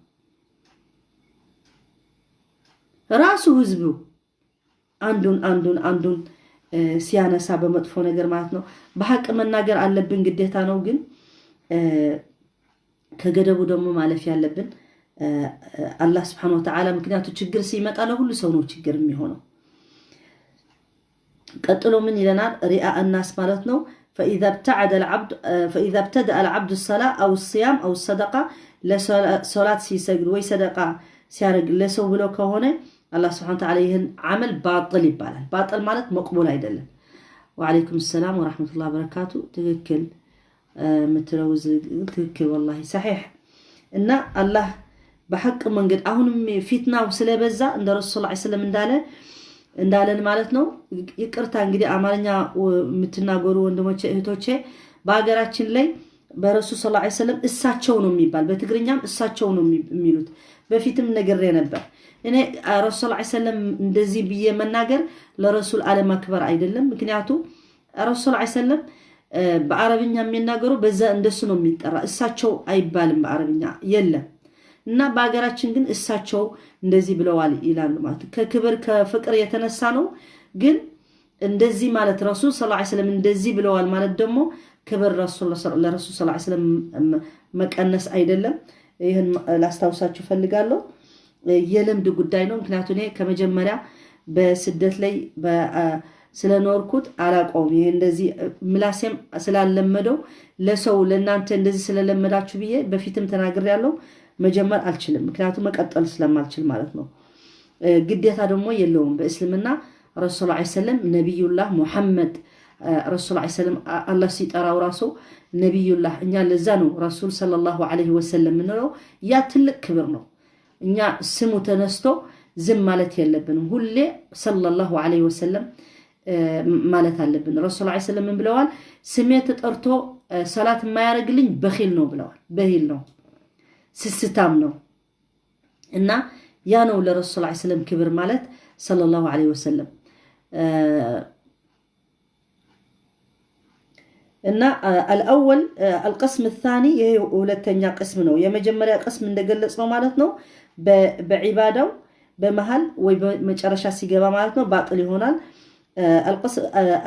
ራሱ ህዝቡ አንዱን አንዱን አንዱን ሲያነሳ በመጥፎ ነገር ማለት ነው። በሀቅ መናገር አለብን፣ ግዴታ ነው። ግን ከገደቡ ደግሞ ማለፍ ያለብን አላህ سبحانه وتعالى። ምክንያቱ ችግር ሲመጣ ለሁሉ ሰው ነው ችግር የሚሆነው። ቀጥሎ ምን ይለናል? رئاء الناس ማለት ነው። فإذا ابتدأ العبد الصلاة أو الصيام أو الصدقة፣ ለሶላት ሲሰግድ ወይ ሰደቃ ሲያደርግ ለሰው ብሎ ከሆነ አላህ سبحانه وتعالى ይህን عمل باطل ይባላል። باطل ማለት مقبول አይደለም። وعليكم السلام ورحمة الله وبركاته። ትክክል የምትለው ትክክል፣ والله صحيح። እና አላህ በሐቅ መንገድ አሁንም ፊትናው ስለበዛ እንደ ረሱል صلى الله عليه وسلم እንዳለን ማለት ነው። ይቅርታ እንግዲህ አማርኛ የምትናገሩ ወንድሞቼ እህቶቼ፣ በሀገራችን ላይ በረሱል صلى الله عليه وسلم እሳቸው ነው የሚባል፣ በትግርኛም እሳቸው ነው የሚሉት። በፊትም ነግሬ ነበር። እኔ ረሱል صلى الله عليه وسلم እንደዚህ ብዬ መናገር ለረሱል አለማክበር አይደለም። ምክንያቱ ረሱል صلى الله عليه وسلم በአረብኛ የሚናገሩ በዛ እንደሱ ነው የሚጠራ። እሳቸው አይባልም፣ በአረብኛ የለም። እና በሀገራችን ግን እሳቸው እንደዚህ ብለዋል ይላሉ ማለት ከክብር ከፍቅር የተነሳ ነው። ግን እንደዚህ ማለት፣ ረሱል صلى الله عليه وسلم እንደዚህ ብለዋል ማለት ደግሞ ክብር ለረሱል صلى الله عليه وسلم መቀነስ አይደለም። ይህን ላስታውሳችሁ ፈልጋለሁ። የልምድ ጉዳይ ነው። ምክንያቱ እኔ ከመጀመሪያ በስደት ላይ ስለኖርኩት አላውቀውም። ይሄ እንደዚህ ምላሴም ስላለመደው ለሰው ለእናንተ እንደዚህ ስለለመዳችሁ ብዬ በፊትም ተናግሬያለሁ። መጀመር አልችልም፣ ምክንያቱም መቀጠል ስለማልችል ማለት ነው። ግዴታ ደግሞ የለውም። በእስልምና ረሱል عليه السلام ነቢዩላህ ሙሐመድ፣ ረሱል عليه السلام አላህ ሲጠራው ራሱ ነቢዩላህ፣ እኛ ለዛ ነው ረሱል صلى الله عليه وسلم የምንለው። ያ ትልቅ ክብር ነው። እኛ ስሙ ተነስቶ ዝም ማለት የለብንም። ሁሌ صلى الله عليه وسلم ማለት አለብን። ረሱል عليه السلام ምን ብለዋል? ስሜ ተጠርቶ ሰላት የማያደርግልኝ بخيل ነው ብለዋል። بخيل ነው፣ ስስታም ነው። እና ያ ነው ለረሱል عليه السلام ክብር ማለት صلى الله عليه وسلم። እና الأول القسم الثاني፣ ይሄ ሁለተኛ قسم ነው። የመጀመሪያ قسم እንደገለጽ ነው ማለት ነው። በዒባዳው በመሃል ወይ በመጨረሻ ሲገባ ማለት ነው باطل ይሆናል።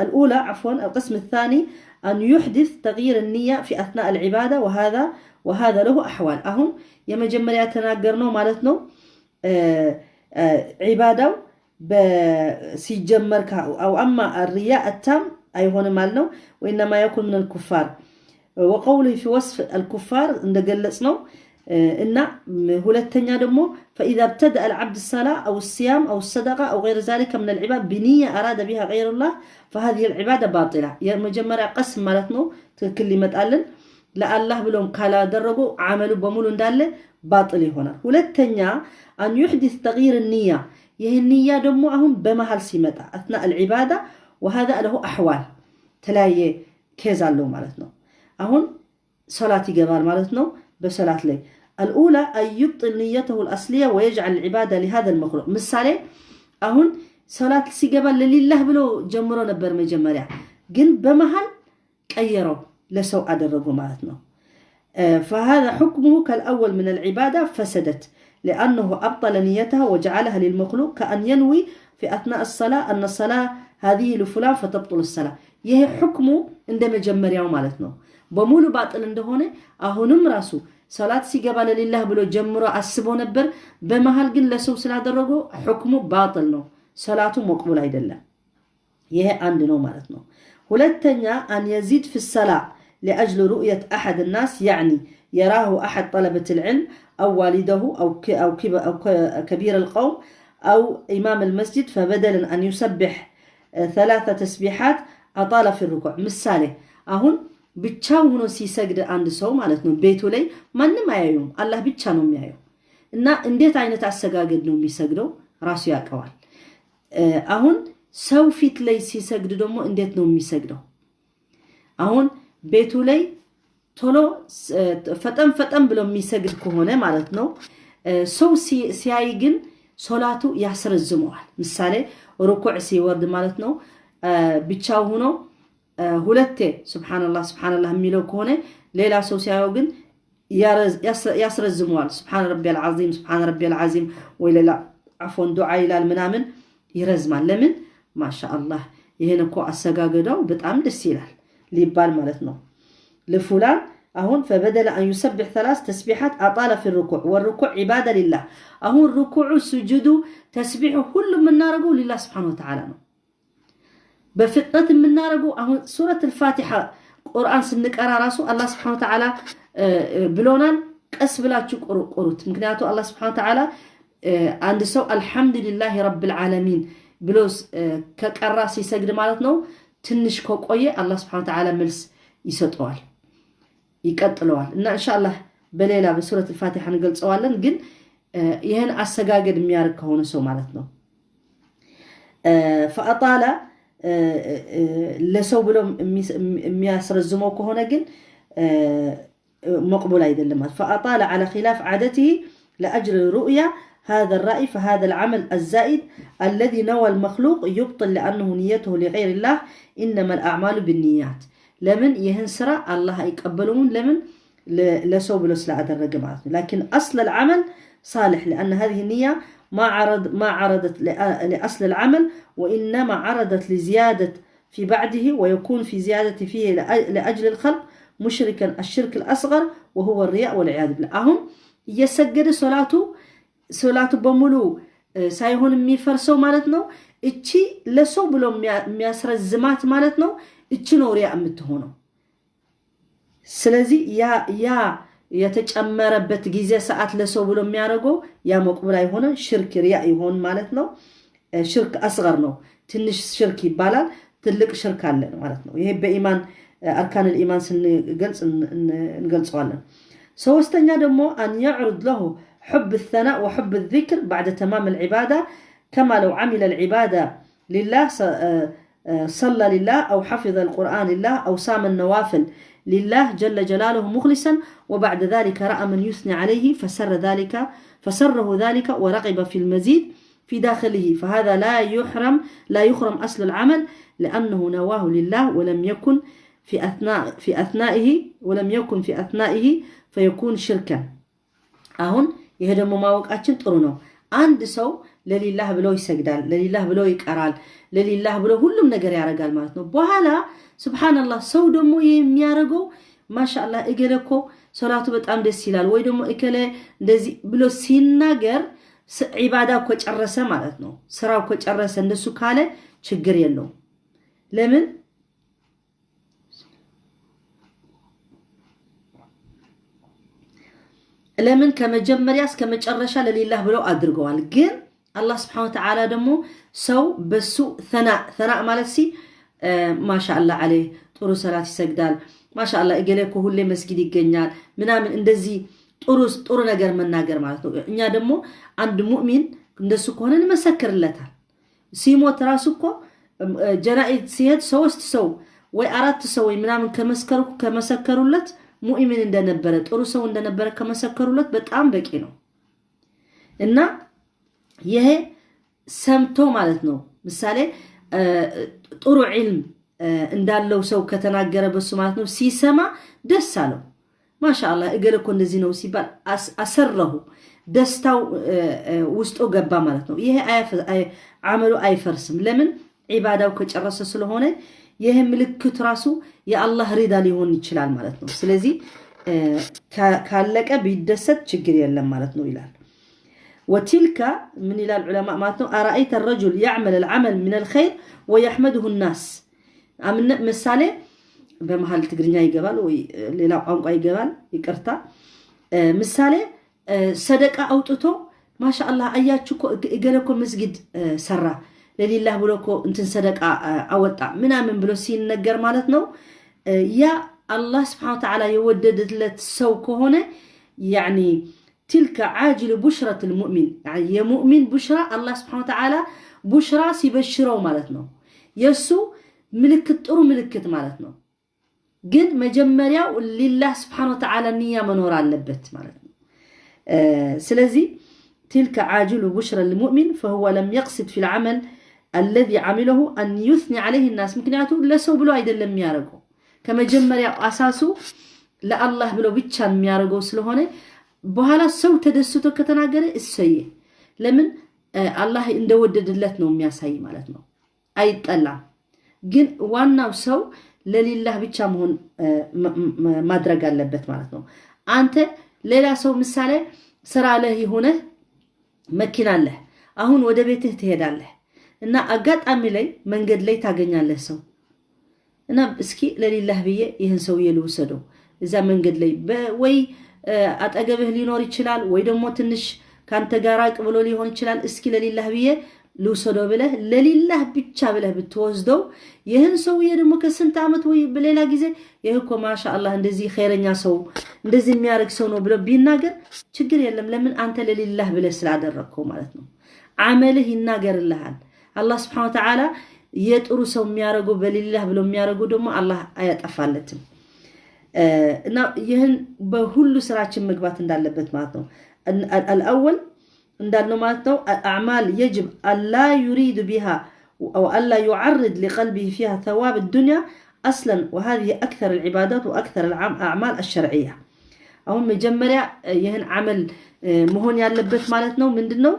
الأولى، عفوا، القسم الثاني أن يحدث تغيير النية في أثناء العبادة وهذا له أحوال። አሁን የመጀመሪያ የተናገርነው ማለት ነው ዒባዳው ሲጀመር أو أما الرياء التام አይሆንም ማለት ነው። وإنما يكون من الكفار وقوله في وصف الكفار እንደገለጽ ነው። እና ሁለተኛ ደግሞ فإذا ابتدأ العبد الصلاة أو الصيام أو الصدقة أو غير ذلك من العبادة بنية أراد بها غير الله فهذه العبادة باطلة። የመጀመሪያ قسم ማለት ነው ትክክል ሊመጣልን ለአላህ ብሎም ካላደረጉ አመሉ በሙሉ እንዳለ باطل ይሆናል። ሁለተኛ أن يحدث تغيير النية፣ ይህ نية ደግሞ አሁን በመሃል ሲመጣ أثناء العبادة وهذا له أحوال ተለያየ case አለው ማለት ነው። አሁን ሰላት ይገባል ማለት ነው። በሰላት ላይ الأولى أن يبطل نيته الأصلية ويجعل العبادة لهذا المخلوق። ምሳሌ አሁን ሰላት ሲገባ ለ لله ብሎ ጀምሮ ነበር መጀመሪያ፣ ግን በመሃል ቀየረው ለሰው አደረጉ ማለት ነው። فهذا حكمه كالأول من العبادة فسدت لأنه أبطل نيتها وجعلها للمخلوق كأن ينوي في أثناء الصلاة أن الصلاة هذه لفلان فتبطل الصلاة። ይሄ ሕክሙ እንደ መጀመሪያው ማለት ነው። በሙሉ باطل እንደሆነ አሁንም ራሱ ሰላት ሲገባ ለ لله ብሎ ጀምሮ አስቦ ነበር። በመሃል ግን ለሰው ስላደረገው ሕክሙ باطل ነው። ሰላቱ مقبول አይደለም። ይሄ አንድ ነው ማለት ነው። ሁለተኛ أن يزيد في الصلاة لأجل رؤية أحد الناس يعني يراه أحد طلبة العلم أو والده أو كبير القوم أو إمام المسجد فبدلا أن يسبح ثلاث تسبيحات أطال في الركوع። ምሳሌ አሁን ብቻው ሆኖ ሲሰግድ አንድ ሰው ማለት ነው ቤቱ ላይ ማንም አያዩም፣ አላህ ብቻ ነው የሚያየው። እና እንዴት አይነት አሰጋገድ ነው የሚሰግደው ራሱ ያውቀዋል። አሁን ሰው ፊት ላይ ሲሰግድ ደግሞ እንዴት ነው የሚሰግደው? አሁን ቤቱ ላይ ቶሎ ፈጠን ፈጠን ብሎ የሚሰግድ ከሆነ ማለት ነው ሰው ሲያይ ግን ሶላቱ ያስረዝመዋል። ምሳሌ ሩኩዕ ሲወርድ ማለት ነው ብቻው ሆኖ ሁለቴ سبحان الله سبحان الله የሚለው ከሆነ ሌላ ሰው ሲያየው ግን ያስረዝመዋል። سبحان ربي العظيم سبحان ربي العظيم ወይ ሌላ عفوا ዱዓ ይላል ምናምን ይረዝማል። ለምን? ما شاء الله ይህን እኮ አሰጋገዳው በጣም ደስ ይላል ሊባል ማለት ነው። لفلان አሁን فبدل أن يسبح ثلاث تسبيحات أطال في الركوع والركوع عبادة لله። አሁን ሩኩዑ፣ ስጁዱ፣ ተስቢሑ ሁሉ የምናደርገው لله سبحانه وتعالى ነው። በፍጥነት የምናደርገው አሁን ሱረት አልፋቲሓ ቁርአን ስንቀራ ራሱ አላህ سبحانه وتعالى ብሎናል፣ ቀስ ብላችሁ ቁሩት። ምክንያቱ አላህ سبحانه وتعالى አንድ ሰው الحمد لله رب العالمين ብሎ ከቀራ ሲሰግድ ማለት ነው ትንሽ ከቆየ አላህ سبحانه وتعالى መልስ ይሰጠዋል፣ ይቀጥለዋል። እና إن شاء الله በሌላ በሱረት አልፋቲሓ እንገልጸዋለን። ግን ይህን አሰጋገድ የሚያደርግ ከሆነ ሰው ማለት ነው فأطال ለሰው ብሎ የሚያስረዝመው ከሆነ ግን مقبول አይደለም ማለት فأطال على خلاف عادته لأجل رؤية هذا الرأي فهذا العمل الزائد الذي نوى المخلوق يبطل لأنه نيته لغير الله إنما الأعمال بالنيات። ለምን ይህን ስራ አላህ አይቀበለውም? ለምን ለሰው ብሎ ስላደረገ ማለት ነው። لكن أصل العمل صالح لأن هذه النية ما عرضت لأصل العمل وإنما عرضت لزيادة في بعده ويكون في زيادة فيه لأجل الخلق مشركا الشرك الأصغر وهو الرياء والعياذ بالله። አሁን እየሰገደ ሶላቱ በሙሉ ሳይሆን የሚፈርሰው ማለት ነው። እቺ ለሰው ብሎ የሚያስረዝማት ማለት ነው። እቺ ነው ሪያ የምትሆነው። ስለዚህ ያ የተጨመረበት ጊዜ ሰዓት ለሰው ብሎ የሚያደርገው ያ مقبول አይሆነ ሽርክ ሪያ ይሆን ማለት ነው። شرك أصغر ነው። ትንሽ ሽርክ ይባላል። ትልቅ ሽርክ አለ ማለት ነው። ይሄ በኢማን أركان الإيمان ስንገልጽ እንገልጸዋለን። ሶስተኛ ደግሞ أن يعرض له حب الثناء وحب الذكر بعد تمام العبادة كما لو عمل العبادة لله صلى لله أو حفظ القرآن لله أو صام النوافل لله جل جلاله مخلصا وبعد ذلك رأى من يثني عليه فسره ذلك ورغب في المزيد في داخله فهذا لا يخرم أصل العمل لأنه نواه لله ولم يكن في أثنائه فيكون شركا። አሁን ይሄ ደግሞ ማወቃችን ጥሩ ነው። አንድ ሰው ለ لله ብሎ ይሰግዳል፣ ለ لله ብሎ ይቀራል፣ ለ لله ብሎ ሁሉም ነገር ያደርጋል ማለት ነው። በኋላ سبحان الله ሰው ደግሞ የሚያደርገው ما شاء الله እገሌ እኮ ሶላቱ በጣም ደስ ይላል ወይ ደግሞ እከለ እንደዚህ ብሎ ሲናገር ዒባዳ እኮ ጨረሰ ማለት ነው። ስራው እኮ ጨረሰ እንደሱ ካለ ችግር የለውም። ለምን ለምን ከመጀመሪያ እስከ መጨረሻ ለሊላህ ብለው አድርገዋል። ግን አላህ ስብሐነ ወተዓላ ደግሞ ሰው በሱ ተናእ ተናእ ማለት ማሻአላህ ዓለይህ ጥሩ ሰላት ይሰግዳል፣ ማሻአላህ እገሌ እኮ ሁሌ መስጊድ ይገኛል ምናምን እንደዚህ ጥሩ ጥሩ ነገር መናገር ማለት ነው። እኛ ደግሞ አንድ ሙእሚን እንደሱ ከሆነ እንመሰክርለታል። ሲሞት ራሱ እኮ ጀናኢዝ ሲሄድ ሶስት ሰው ወይ አራት ሰው ወይ ምናምን ከመሰከሩለት፣ ሙእሚን እንደነበረ፣ ጥሩ ሰው እንደነበረ ከመሰከሩለት በጣም በቂ ነው። እና ይሄ ሰምቶ ማለት ነው። ምሳሌ ጥሩ ዒልም እንዳለው ሰው ከተናገረ በሱ ማለት ነው፣ ሲሰማ ደስ አለው። ማሻአላህ እገሌ እኮ እንደዚህ ነው ሲባል አሰረሁ፣ ደስታው ውስጡ ገባ ማለት ነው። ይሄ አመሉ አይፈርስም። ለምን? ዒባዳው ከጨረሰ ስለሆነ ይህ ምልክት ራሱ የአላህ ሪዳ ሊሆን ይችላል ማለት ነው። ስለዚህ ካለቀ ቢደሰት ችግር የለም ማለት ነው ይላል። وتلك ምን ይላል ዑለማ ማለት ነው፣ أرأيت الرجل يعمل العمل من الخير ويحمده الناس። ምሳሌ በመሀል ትግርኛ ይገባል ወይ ሌላ ቋንቋ ይገባል፣ ይቅርታ። ምሳሌ ሰደቃ አውጥቶ ማሻአላህ አያችሁ እኮ እገሌ እኮ መስጊድ ሰራ፣ ለሊላህ ብሎ እኮ እንትን ሰደቃ አወጣ ምናምን ብሎ ሲነገር ማለት ነው፣ ያ አላህ ስብሐነ ወተዓላ የወደደለት ሰው ከሆነ يعني تلك عاجل بشرى المؤمن፣ የሙእሚን ቡሽራ፣ አላህ ስብሐነ ወተዓላ ቡሽራ ሲበሽረው ማለት ነው። የእሱ ምልክት ጥሩ ምልክት ማለት ነው። ግን መጀመሪያው ሊላህ ስብሐነ ወተዓላ ንያ መኖር አለበት ማለት ነው። ስለዚህ تلك عاجل بشرى المؤمن فهو لم يقصد في العمل الذي عمله أن يثني عليه الناس። ምክንያቱ ለሰው ብሎ አይደለም የሚያደርገው፣ ከመጀመሪያው አሳሱ ለአላህ ብሎ ብቻ የሚያደርገው ስለሆነ በኋላ ሰው ተደስቶ ከተናገረ እሰየ። ለምን? አላህ እንደወደደለት ነው የሚያሳይ ማለት ነው። አይጠላም። ግን ዋናው ሰው ለሊላህ ብቻ መሆን ማድረግ አለበት ማለት ነው። አንተ ሌላ ሰው ምሳሌ ስራ ለህ የሆነህ መኪና አለህ። አሁን ወደ ቤትህ ትሄዳለህ እና አጋጣሚ ላይ መንገድ ላይ ታገኛለህ ሰው እና እስኪ ለሊላህ ብዬ ይህን ሰውዬ ልውሰደው፣ እዛ መንገድ ላይ ወይ አጠገብህ ሊኖር ይችላል፣ ወይ ደግሞ ትንሽ ከአንተ ጋር ራቅ ብሎ ሊሆን ይችላል። እስኪ ለሊላህ ብዬ ልውሰደው ብለህ ለሊላህ ብቻ ብለህ ብትወስደው ይህን ሰውዬ ደግሞ ከስንት ዓመት ወይ በሌላ ጊዜ ይህ እኮ ማሻ አላህ እንደዚህ ኸይረኛ ሰው፣ እንደዚህ የሚያደርግ ሰው ነው ብሎ ቢናገር ችግር የለም። ለምን? አንተ ለሊላህ ብለህ ስላደረግከው ማለት ነው። አመልህ ይናገርልሃል። አላህ ስብሐነ ወተዓላ የጥሩ ሰው የሚያደርገው፣ በሊላህ ብሎ የሚያደርገው ደግሞ አላህ አያጠፋለትም። እና ይህን በሁሉ ስራችን መግባት እንዳለበት ማለት ነው። الأول እንዳልነው ማለት ነው፣ أعمال يجب ألا يريد بها أو ألا يعرض لقلبه فيها ثواب الدنيا أصلا، وهذه أكثر العبادات وأكثر الأعمال الشرعية። አሁን መጀመሪያ ይህን ዓመል መሆን ያለበት ማለት ነው ምንድን ነው?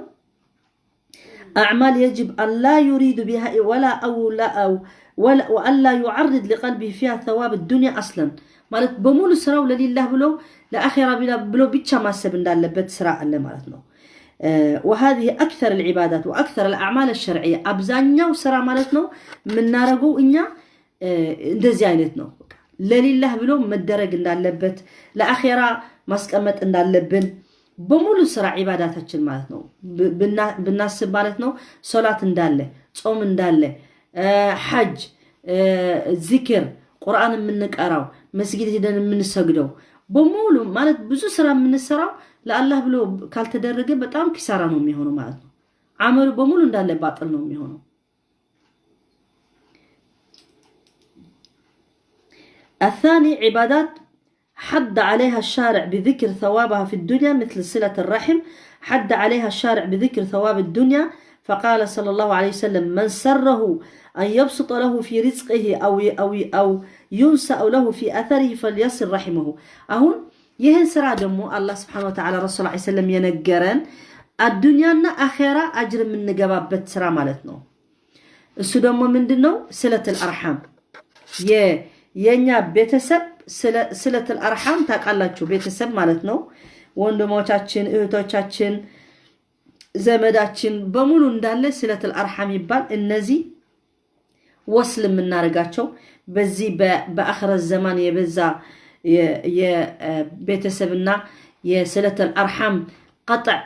أعمال يجب ألا يريد بها ولا أو لا أو ولا وألا يعرض لقلبه فيها ثواب الدنيا أصلا ማለት በሙሉ ስራው ለሊላህ ብሎ ለአኼራ ብሎ ብቻ ማሰብ እንዳለበት ስራ አለ ማለት ነው። وهذه أكثر العبادات وأكثر الأعمال الشرعية፣ አብዛኛው ስራ ማለት ነው የምናደርገው እኛ እንደዚህ አይነት ነው። ለሊላህ ብሎ መደረግ እንዳለበት፣ ለአኼራ ማስቀመጥ እንዳለብን በሙሉ ስራ ዒባዳታችን ማለት ነው ብናስብ ማለት ነው፣ ሶላት እንዳለ፣ ጾም እንዳለ፣ ሐጅ፣ ዚክር፣ ቁርአን የምንቀራው፣ መስጊድ ሄደን የምንሰግደው በሙሉ ማለት ብዙ ስራ የምንሰራው ለአላህ ብሎ ካልተደረገ በጣም ኪሳራ ነው የሚሆነው ማለት ነው። አመሉ በሙሉ እንዳለ ባጥል ነው የሚሆነው። الثاني عبادات حد عليها الشارع بذكر ثوابها في الدنيا مثل صلة الرحم، حد عليها الشارع بذكر ثواب الدنيا، فقال صلى الله عليه وسلم: من سره أن يبسط له في رزقه أو ينسأ له في أثره فليصل رحمه። አሁን ይህን ስራ ደግሞ አላህ ስብሐነ ወተዓላ ረሱል ዐለይሂ ሰለም የነገረን አዱንያና አኼራ አጅር የምንገባበት ስራ ማለት ነው። እሱ ደግሞ ምንድን ነው? ስለተል አርሐም፣ የእኛ ቤተሰብ፣ ስለተል አርሐም ታውቃላችሁ፣ ቤተሰብ ማለት ነው። ወንድሞቻችን፣ እህቶቻችን፣ ዘመዳችን በሙሉ እንዳለ ስለተል አርሐም ይባል። እነዚህ ወስል የምናደርጋቸው በዚህ በአኽረት ዘማን የበዛ የቤተሰብና የ صلة الأرحام قطع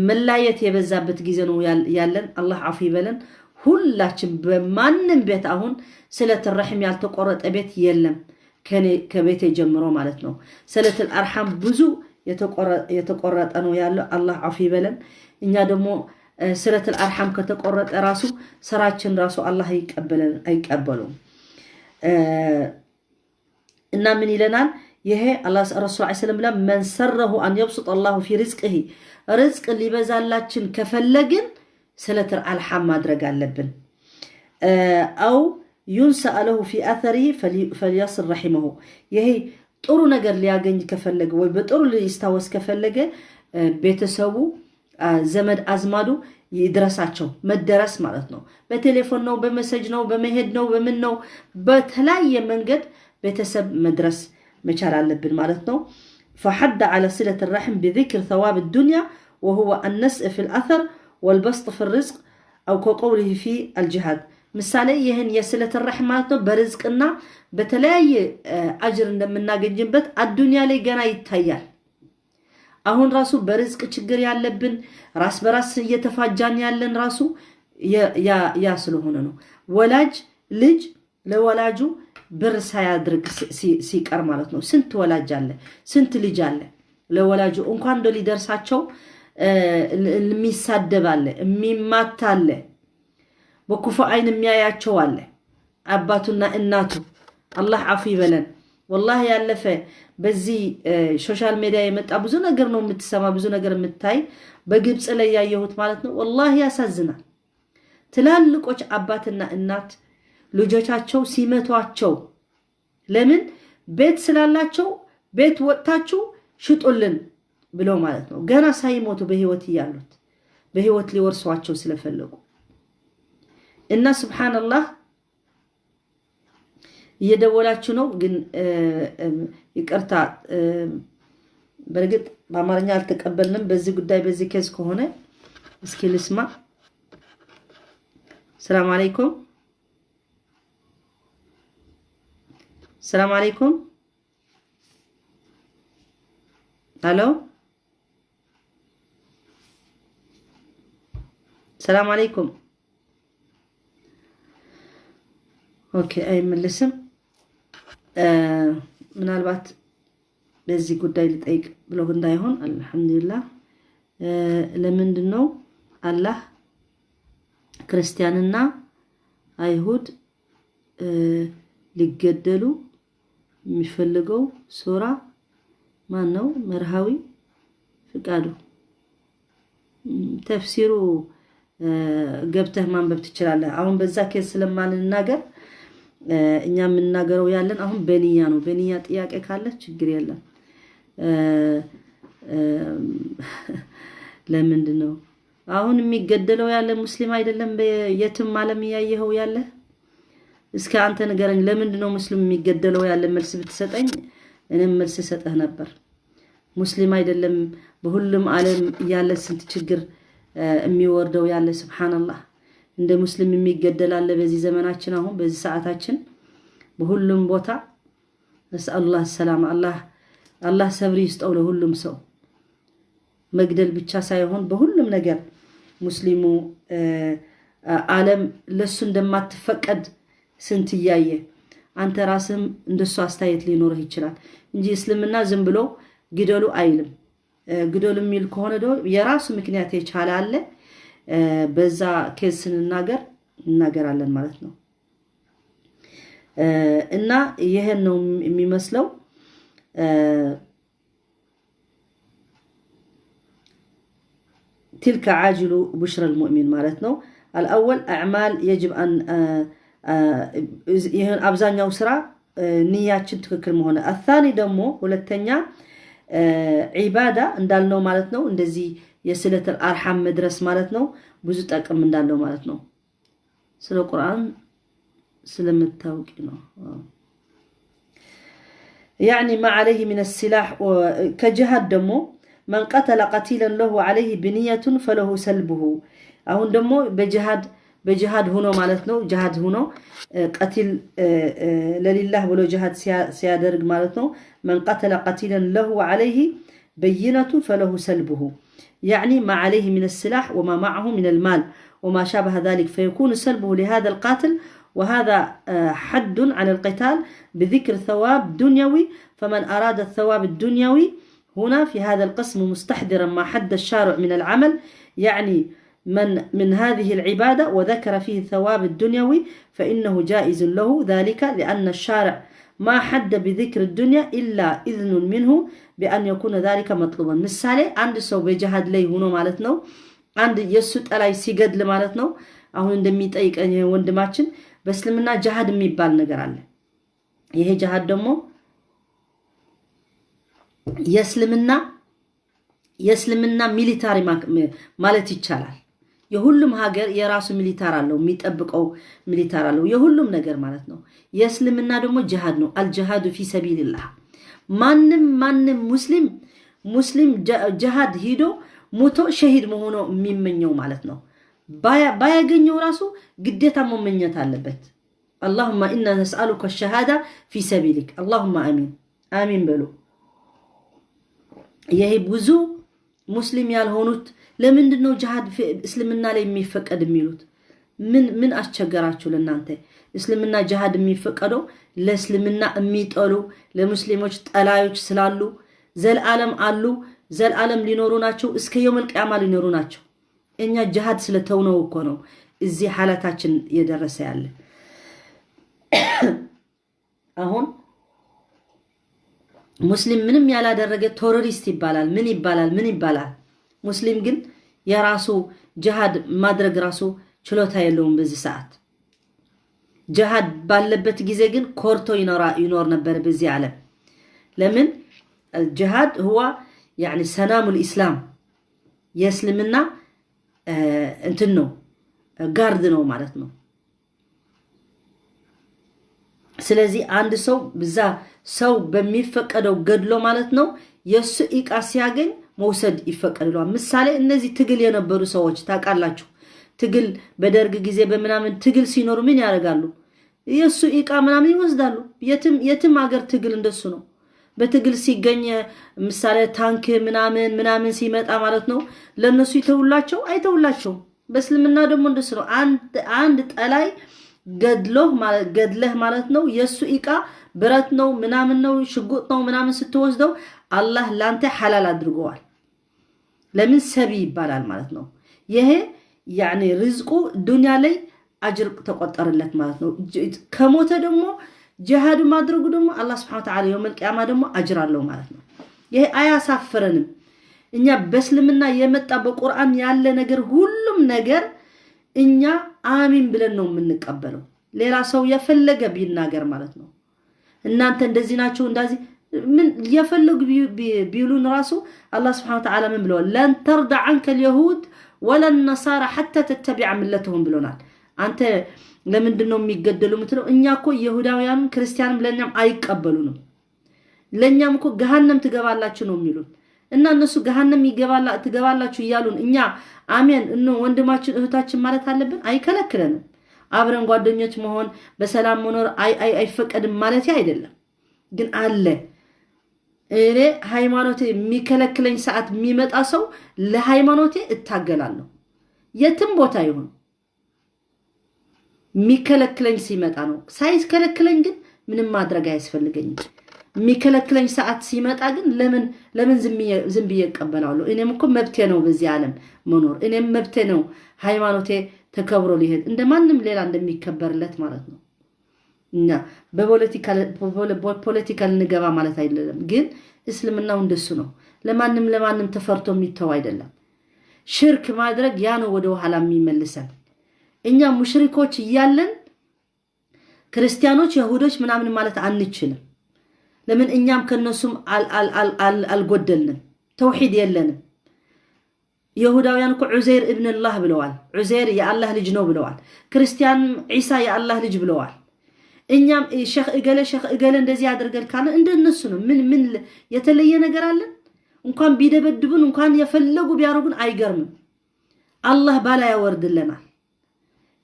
መላየት የበዛበት ጊዜ ነው ያለን። አላህ አፉ ይበለን ሁላችን። በማንም ቤት አሁን صلة الرحم ያልተቆረጠ ቤት የለም፣ ከቤቴ ጀምሮ ማለት ነው። صلة الأرحام ብዙ የተቆረጠ ነው ያለው። አላህ አፉ ይበለን። እኛ ደግሞ صلة الأرحام ከተቆረጠ ራሱ ስራችን ራሱ አላህ አይቀበሉም። እና ምን ይለናል ይሄ ረሱል ዐለይሂ ሰላም من سره أن يبسط الله في رزقه ርዝቅ ሊበዛላችን ከፈለግን صلة الأرحام ማድረግ አለብን። أو ينسأ له في أثره فليصل رحمه ይሄ ጥሩ ነገር ሊያገኝ ከፈለገ ወይ በጥሩ ሊስታወስ ከፈለገ ቤተሰቡ ዘመድ አዝማዱ ይድረሳቸው። መደረስ ማለት ነው። በቴሌፎን ነው፣ በ message ነው፣ በመሄድ ነው፣ በምን ነው፣ በተለያየ መንገድ ቤተሰብ መድረስ መቻል አለብን ማለት ነው። فحض على صلة الرحم بذكر ثواب الدنيا وهو النسء في الأثر والبسط في الرزق أو كقوله في الجهاد ምሳሌ ይህን የ صلة الرحم ማለት ነው በርዝቅና በተለያየ አጅር እንደምናገኝበት አዱንያ ላይ ገና ይታያል። አሁን ራሱ በርዝቅ ችግር ያለብን ራስ በራስ እየተፋጃን ያለን ራሱ ያ ስለሆነ ነው። ወላጅ ልጅ ለወላጁ ብር ሳያድርግ ሲቀር ማለት ነው። ስንት ወላጅ አለ፣ ስንት ልጅ አለ ለወላጁ እንኳን እንደ ሊደርሳቸው የሚሳደብ አለ፣ የሚማታ አለ፣ በክፉ አይን የሚያያቸው አለ። አባቱና እናቱ አላህ አፉ ይበለን። ወላሂ ያለፈ በዚህ social media የመጣ ብዙ ነገር ነው የምትሰማ፣ ብዙ ነገር የምታይ። በግብፅ ላይ ያየሁት ማለት ነው። ወላሂ ያሳዝናል። ትላልቆች አባትና እናት ልጆቻቸው ሲመቷቸው ለምን ቤት ስላላቸው ቤት ወጥታችሁ ሽጡልን ብለው ማለት ነው። ገና ሳይሞቱ በህይወት እያሉት በህይወት ሊወርሷቸው ስለፈለጉ እና سبحان الله እየደወላችሁ ነው፣ ግን ይቅርታ፣ በእርግጥ በአማርኛ አልተቀበልንም። በዚህ ጉዳይ በዚህ case ከሆነ እስኪ ልስማ። سلام عليكم፣ سلام عليكم፣ hello፣ سلام عليكم። Okay፣ አይመልስም። ምናልባት በዚህ ጉዳይ ልጠይቅ ብሎ እንዳይሆን። አልሐምዱሊላህ። ለምንድን ነው አላህ ክርስቲያንና አይሁድ ሊገደሉ የሚፈልገው? ሱራ ማን ነው? መርሃዊ ፍቃዱ። ተፍሲሩ ገብተህ ማንበብ ትችላለህ። አሁን በዛ case ስለማንናገር እኛ የምናገረው ያለን አሁን በንያ ነው። በንያ ጥያቄ ካለ ችግር የለም። ለምንድን ነው አሁን የሚገደለው ያለ ሙስሊም አይደለም? የትም ዓለም እያየኸው ያለ እስከ አንተ ንገረኝ። ለምንድን ነው ሙስሊም የሚገደለው ያለ? መልስ ብትሰጠኝ እኔም መልስ እሰጥህ ነበር። ሙስሊም አይደለም በሁሉም ዓለም እያለ ስንት ችግር የሚወርደው ያለ سبحان الله። እንደ ሙስሊም የሚገደል አለ በዚህ ዘመናችን፣ አሁን በዚህ ሰዓታችን በሁሉም ቦታ። نسأل الله السلامة። አላህ ሰብር ይስጠው ለሁሉም ሰው። መግደል ብቻ ሳይሆን በሁሉም ነገር ሙስሊሙ ዓለም ለሱ እንደማትፈቀድ ስንት እያየ አንተ ራስህም እንደሱ አስተያየት ሊኖርህ ይችላል እንጂ እስልምና ዝም ብሎ ግደሉ አይልም። ግደሉ የሚል ከሆነ ደግሞ የራሱ ምክንያት የቻለ አለ። በዛ case ስንናገር እናገራለን ማለት ነው። እና ይህን ነው የሚመስለው። تلك عاجل بشرى المؤمن ማለት ነው። الأول أعمال يجب أن ይህን አብዛኛው ስራ ንያችን ትክክል መሆነ الثاني ደግሞ ሁለተኛ ዒባዳ እንዳልነው ማለት ነው። እንደዚህ የ صلة الأرحام መድረስ ማለት ነው ብዙ ጠቅም እንዳለው ማለት ነው። ስለ ቁርአን ስለምታውቂ ነው። يعني ما عليه من السلاح ከጅሃድ ደግሞ من قتل قتيلا له عليه بنية فله سلبه። አሁን ደግሞ በጅሃድ ሁኖ ማለት ነው። ጅሃድ ሁኖ قتيل ለ لله ብሎ ጅሃድ ሲያደርግ ማለት ነው። من قتل قتيلا له عليه بينة فله سلبه يعني ما عليه من السلاح وما معه من المال وما شابه ذلك، فيكون سلبه لهذا القاتل، وهذا حد على القتال بذكر ثواب دنيوي، فمن أراد الثواب الدنيوي هنا في هذا القسم مستحضرا ما حد الشارع من العمل، يعني من هذه العبادة، وذكر فيه الثواب الدنيوي، فإنه جائز له ذلك، لأن الشارع ما حد بذكر الدنيا إلا إذن منه بأن يكون ذلك مطلوبا። ምሳሌ አንድ ሰው በጅሃድ ላይ ሆኖ ማለት ነው፣ አንድ የእሱ ጠላይ ሲገድል ማለት ነው። አሁን እንደሚጠይቀኝ ወንድማችን በእስልምና ጅሃድ የሚባል ነገር አለ። ይሄ ጅሃድ ደግሞ የእስልምና military ማለት ይቻላል። የሁሉም ሀገር የራሱ military አለው፣ የሚጠብቀው military አለው፣ የሁሉም ነገር ማለት ነው። የእስልምና ደግሞ ጅሃድ ነው። الجهاد في سبيل الله። ማንም ማንም ሙስሊም ጅሃድ ሂዶ ሙቶ ሸሂድ መሆኑ የሚመኘው ማለት ነው። ባያገኘው ራሱ ግዴታ መመኘት አለበት። اللهم إنا نسألك الشهادة في سبيلك، اللهم آمين አሚን በሉ። ይሄ ብዙ ሙስሊም ያልሆኑት ለምንድን ነው ጅሃድ እስልምና ላይ የሚፈቀድ የሚሉት? ምን ምን አስቸገራችሁ ለእናንተ? እስልምና ጅሃድ የሚፈቀደው ለእስልምና የሚጠሉ፣ ለሙስሊሞች ጠላዮች ስላሉ ዘለዓለም አሉ፣ ዘለዓለም ሊኖሩ ናቸው፣ እስከ يوم القيامة ሊኖሩ ናቸው። እኛ ጅሃድ ስለተውነው እኮ ነው እዚህ ሐላታችን የደረሰ ያለ። አሁን ሙስሊም ምንም ያላደረገ terrorist ይባላል፣ ምን ይባላል፣ ምን ይባላል። ሙስሊም ግን የራሱ ጅሃድ ማድረግ ራሱ ችሎታ የለውም በዚህ ሰዓት። ጅሃድ ባለበት ጊዜ ግን ኮርቶ ይኖር ነበር በዚህ ዓለም። ለምን? الجهاد هو يعني سنام الإسلام፣ የእስልምና እንትን ነው፣ guard ነው ማለት ነው። ስለዚህ አንድ ሰው ብዛ ሰው በሚፈቀደው ገድሎ ማለት ነው፣ የእሱ እቃ ሲያገኝ መውሰድ ይፈቀድለዋል። ምሳሌ እነዚህ ትግል የነበሩ ሰዎች ታውቃላችሁ። ትግል በደርግ ጊዜ በምናምን ትግል ሲኖሩ ምን ያደርጋሉ? የእሱ እቃ ምናምን ይወስዳሉ። የትም ሀገር ትግል እንደሱ ነው። በትግል ሲገኝ ምሳሌ ታንክ ምናምን ምናምን ሲመጣ ማለት ነው፣ ለእነሱ ይተውላቸው አይተውላቸውም። በእስልምና ደግሞ እንደሱ ነው። አንድ ጠላይ ገድለህ ማለት ነው፣ የእሱ እቃ ብረት ነው፣ ምናምን ነው፣ ሽጉጥ ነው ምናምን ስትወስደው አላህ ላንተ ሐላል አድርገዋል። ለምን? سبي ይባላል ማለት ነው። ይሄ يعني ርዝቁ ዱንያ ላይ አጅር ተቆጠረለት ማለት ነው። ከሞተ ደግሞ ጅሃዱ ማድረጉ ደግሞ አላህ سبحانه وتعالى يوم القيامة ደግሞ አጅር አለው ማለት ነው። ይሄ አያሳፍረንም። እኛ በእስልምና የመጣ በቁርአን ያለ ነገር ሁሉም ነገር እኛ አሚን ብለን ነው የምንቀበለው። ሌላ ሰው የፈለገ ቢናገር ማለት ነው። እናንተ እንደዚህ ናቸው እንደዚህ ምን የፈለጉ ቢሉን ራሱ አላህ سبحانه وتعالى ምን ብለዋል? لن ترضى عنك اليهود ولا النصارى حتى تتبع ملتهم ብሎናል። አንተ ለምንድን ነው የሚገደሉ የምትለው? እኛ እኮ ይሁዳውያንም ክርስቲያንም ለእኛም አይቀበሉንም። ለእኛም እኮ ገሃነም ትገባላችሁ ነው የሚሉን። እና እነሱ ገሃነም ትገባላችሁ እያሉን እኛ አሜን እነ ወንድማችን እህታችን ማለት አለብን? አይከለክለንም። አብረን ጓደኞች መሆን፣ በሰላም መኖር አይፈቀድም ማለት አይደለም። ግን አለ፣ እኔ ሃይማኖቴ የሚከለክለኝ ሰዓት የሚመጣ ሰው ለሃይማኖቴ እታገላለሁ። የትም ቦታ ይሁን የሚከለክለኝ ሲመጣ ነው። ሳይከለክለኝ ግን ምንም ማድረግ አያስፈልገኝም። የሚከለክለኝ ሰዓት ሲመጣ ግን ለምን ለምን ዝም ብዬ እቀበላለሁ? እኔም እኮ መብቴ ነው በዚህ ዓለም መኖር። እኔም መብቴ ነው ሃይማኖቴ ተከብሮ ሊሄድ እንደ ማንም ሌላ እንደሚከበርለት ማለት ነው። እኛ በፖለቲካ ልንገባ ማለት አይደለም፣ ግን እስልምናው እንደሱ ነው። ለማንም ለማንም ተፈርቶ የሚተው አይደለም። ሽርክ ማድረግ ያ ነው ወደ ኋላ የሚመልሰን። እኛ ሙሽሪኮች እያለን ክርስቲያኖች፣ የሁዶች ምናምን ማለት አንችልም። ለምን? እኛም ከነሱም አልጎደልንም፣ ተውሒድ የለንም። ይሁዳውያን እኮ عزير ابن الله ብለዋል። ዑዘይር የአላህ ልጅ ነው ብለዋል። ክርስቲያን ዒሳ የአላህ ልጅ ብለዋል። እኛም ሸኽ እገሌ ሸኽ እገሌ እንደዚህ ያደርገል ካለ እንደነሱ ነው። ምን ምን የተለየ ነገር አለን? እንኳን ቢደበድቡን፣ እንኳን የፈለጉ ቢያደርጉን አይገርምም። አላህ ባላ ያወርድልናል።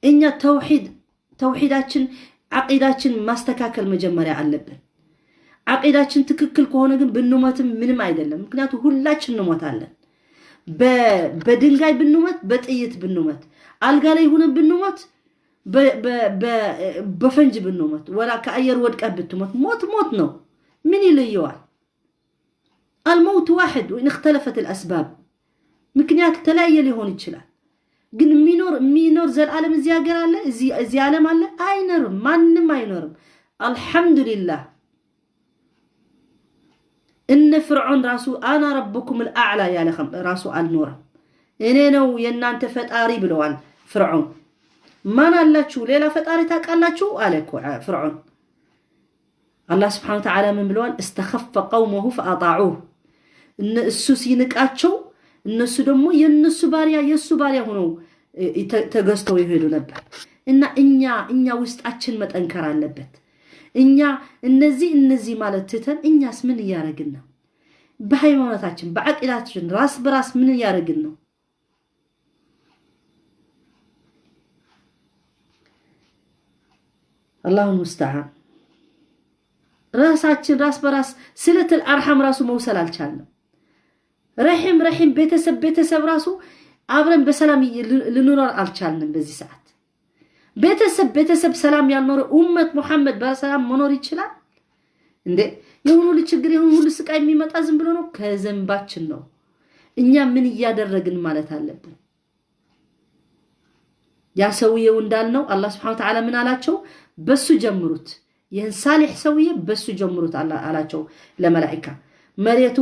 እኛ ተውሒዳችን ዓቂዳችን ማስተካከል መጀመሪያ አለብን። አቂዳችን ትክክል ከሆነ ግን ብንሞትም ምንም አይደለም። ምክንያቱም ሁላችን እንሞታለን። በድንጋይ ብንሞት፣ በጥይት ብንሞት፣ አልጋ ላይ ሆነን ብንሞት፣ በፈንጅ ብንሞት፣ ወላ ከአየር ወድቀህ ብትሞት፣ ሞት ሞት ነው። ምን ይለየዋል? الموت واحد وإن اختلفت الأسباب። ምክንያት ተለያየ ሊሆን ይችላል። ግን የሚኖር ዘላለም እዚህ ሀገር አለ፣ እዚህ ዓለም አለ? አይኖርም። ማንም አይኖርም። አልሐምዱሊላህ እነ ፍርዖን ራሱ أنا ربكم الأعلى ያለ ራሱ አልኖረም። እኔ ነው የእናንተ ፈጣሪ ብለዋል ፍርዖን። ማን አላችሁ ሌላ ፈጣሪ ታውቃላችሁ? አለ እኮ ፍርዖን። አላህ ስብሐነሁ ወተዓላ ምን ብለዋል? استخف قومه فأطاعوه። እሱ ሲንቃቸው እነሱ ደግሞ የእነሱ ባሪያ የእሱ ባሪያ ሆነው ተገዝተው ይሄዱ ነበር። እና እኛ ውስጣችን መጠንከር አለበት። እኛ እነዚህ ማለት ትተን እኛስ ምን እያደረግን ነው? በሃይማኖታችን በዓቂዳችን ራስ በራስ ምን እያደረግን ነው? الله المستعان። ራሳችን ራስ በራስ صلة الأرحام ራሱ መውሰል አልቻልንም። ረሒም ረሒም ቤተሰብ ቤተሰብ ራሱ አብረን በሰላም ልንኖር አልቻልንም። በዚህ ሰዓት ቤተሰብ ቤተሰብ ሰላም ያልኖረ ኡመት ሙሐመድ በሰላም መኖር ይችላል እንዴ? የሆኑ ሁሉ ችግር የሆኑ ሁሉ ስቃይ የሚመጣ ዝም ብሎ ነው? ከዘንባችን ነው። እኛ ምን እያደረግን ማለት አለብን። ያ ሰውየው እንዳልነው አላህ ስብሐነሁ ወተዓላ ምን አላቸው? በሱ ጀምሩት፣ ይህን ሳሊሕ ሰውዬ በሱ ጀምሩት አላቸው ለመላኢካ። መሬቱ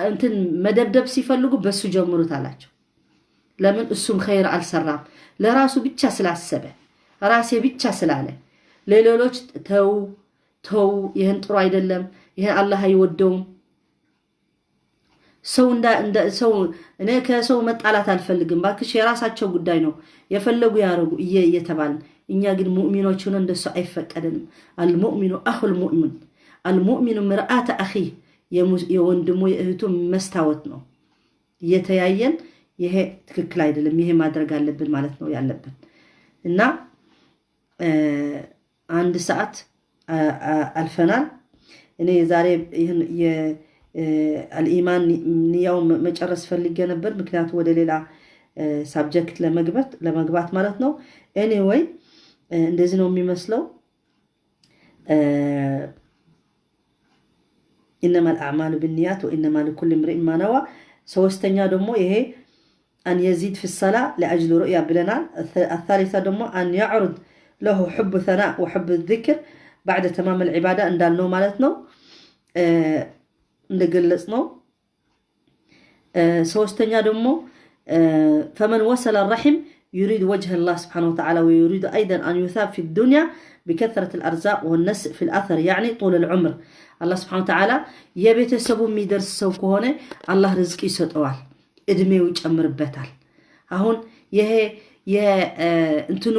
እንትን መደብደብ ሲፈልጉ በሱ ጀምሩት አላቸው። ለምን? እሱም ኸይር አልሰራም፣ ለራሱ ብቻ ስላሰበ ራሴ ብቻ ስላለ፣ ለሌሎች ተው ተው፣ ይህን ጥሩ አይደለም፣ ይህን አላህ አይወደውም። ሰው ሰው እኔ ከሰው መጣላት አልፈልግም፣ ባክሽ የራሳቸው ጉዳይ ነው የፈለጉ ያረጉ እየተባልን፣ እኛ ግን ሙእሚኖች ሆነን እንደሱ አይፈቀደንም። المؤمن أخو المؤمن، المؤمن مرآة أخيه፣ የወንድሙ የእህቱ መስታወት ነው። እየተያየን ይሄ ትክክል አይደለም፣ ይሄ ማድረግ አለብን ማለት ነው ያለብን። እና አንድ ሰዓት አልፈናል። እኔ ዛሬ ይህን አልኢማን ንያው መጨረስ ፈልጌ ነበር፣ ምክንያቱ ወደ ሌላ subject ለመግባት ማለት ነው። Anyway እንደዚህ ነው የሚመስለው። إنما الأعمال بالنيات وإنما لكل امرئ ما نوى። ሶስተኛ ደግሞ ይሄ أن يزيد في الصلاة لأجل رؤية ብለናል። الثالثة ደግሞ أن يعرض له حب الثناء وحب الذكر بعد تمام العبادة እንዳልነው ማለት ነው እንደገለጽ ነው። ሶስተኛ ደግሞ فمن وصل الرحم يريد وجه الله سبحانه وتعالى ويريد أيضا أن يثاب في الدنيا بكثرة الأرزاق والنسء في الأثر، يعني طول العمر። አላህ ስብሐነ ወተዓላ የቤተሰቡ የሚደርስ ሰው ከሆነ አላህ ርዝቅ ይሰጠዋል፣ እድሜው ይጨምርበታል። አሁን ይሄ የእንትኑ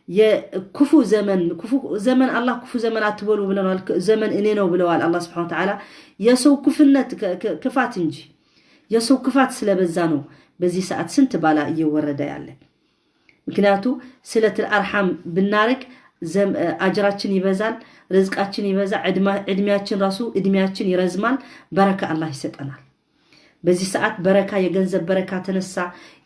የክፉ ዘመን፣ ክፉ ዘመን አላህ ክፉ ዘመን አትበሉ ብለናል። ዘመን እኔ ነው ብለዋል አላህ ስብሐነ ወተዓላ። የሰው ክፍነት ክፋት እንጂ የሰው ክፋት ስለበዛ ነው በዚህ ሰዓት ስንት ባላ እየወረደ ያለ። ምክንያቱ صلة الأرحام ብናረግ አጅራችን ይበዛል፣ ርዝቃችን ይበዛል፣ ዕድሜያችን ራሱ እድሜያችን ይረዝማል። በረካ አላህ ይሰጠናል። በዚህ ሰዓት በረካ የገንዘብ በረካ ተነሳ፣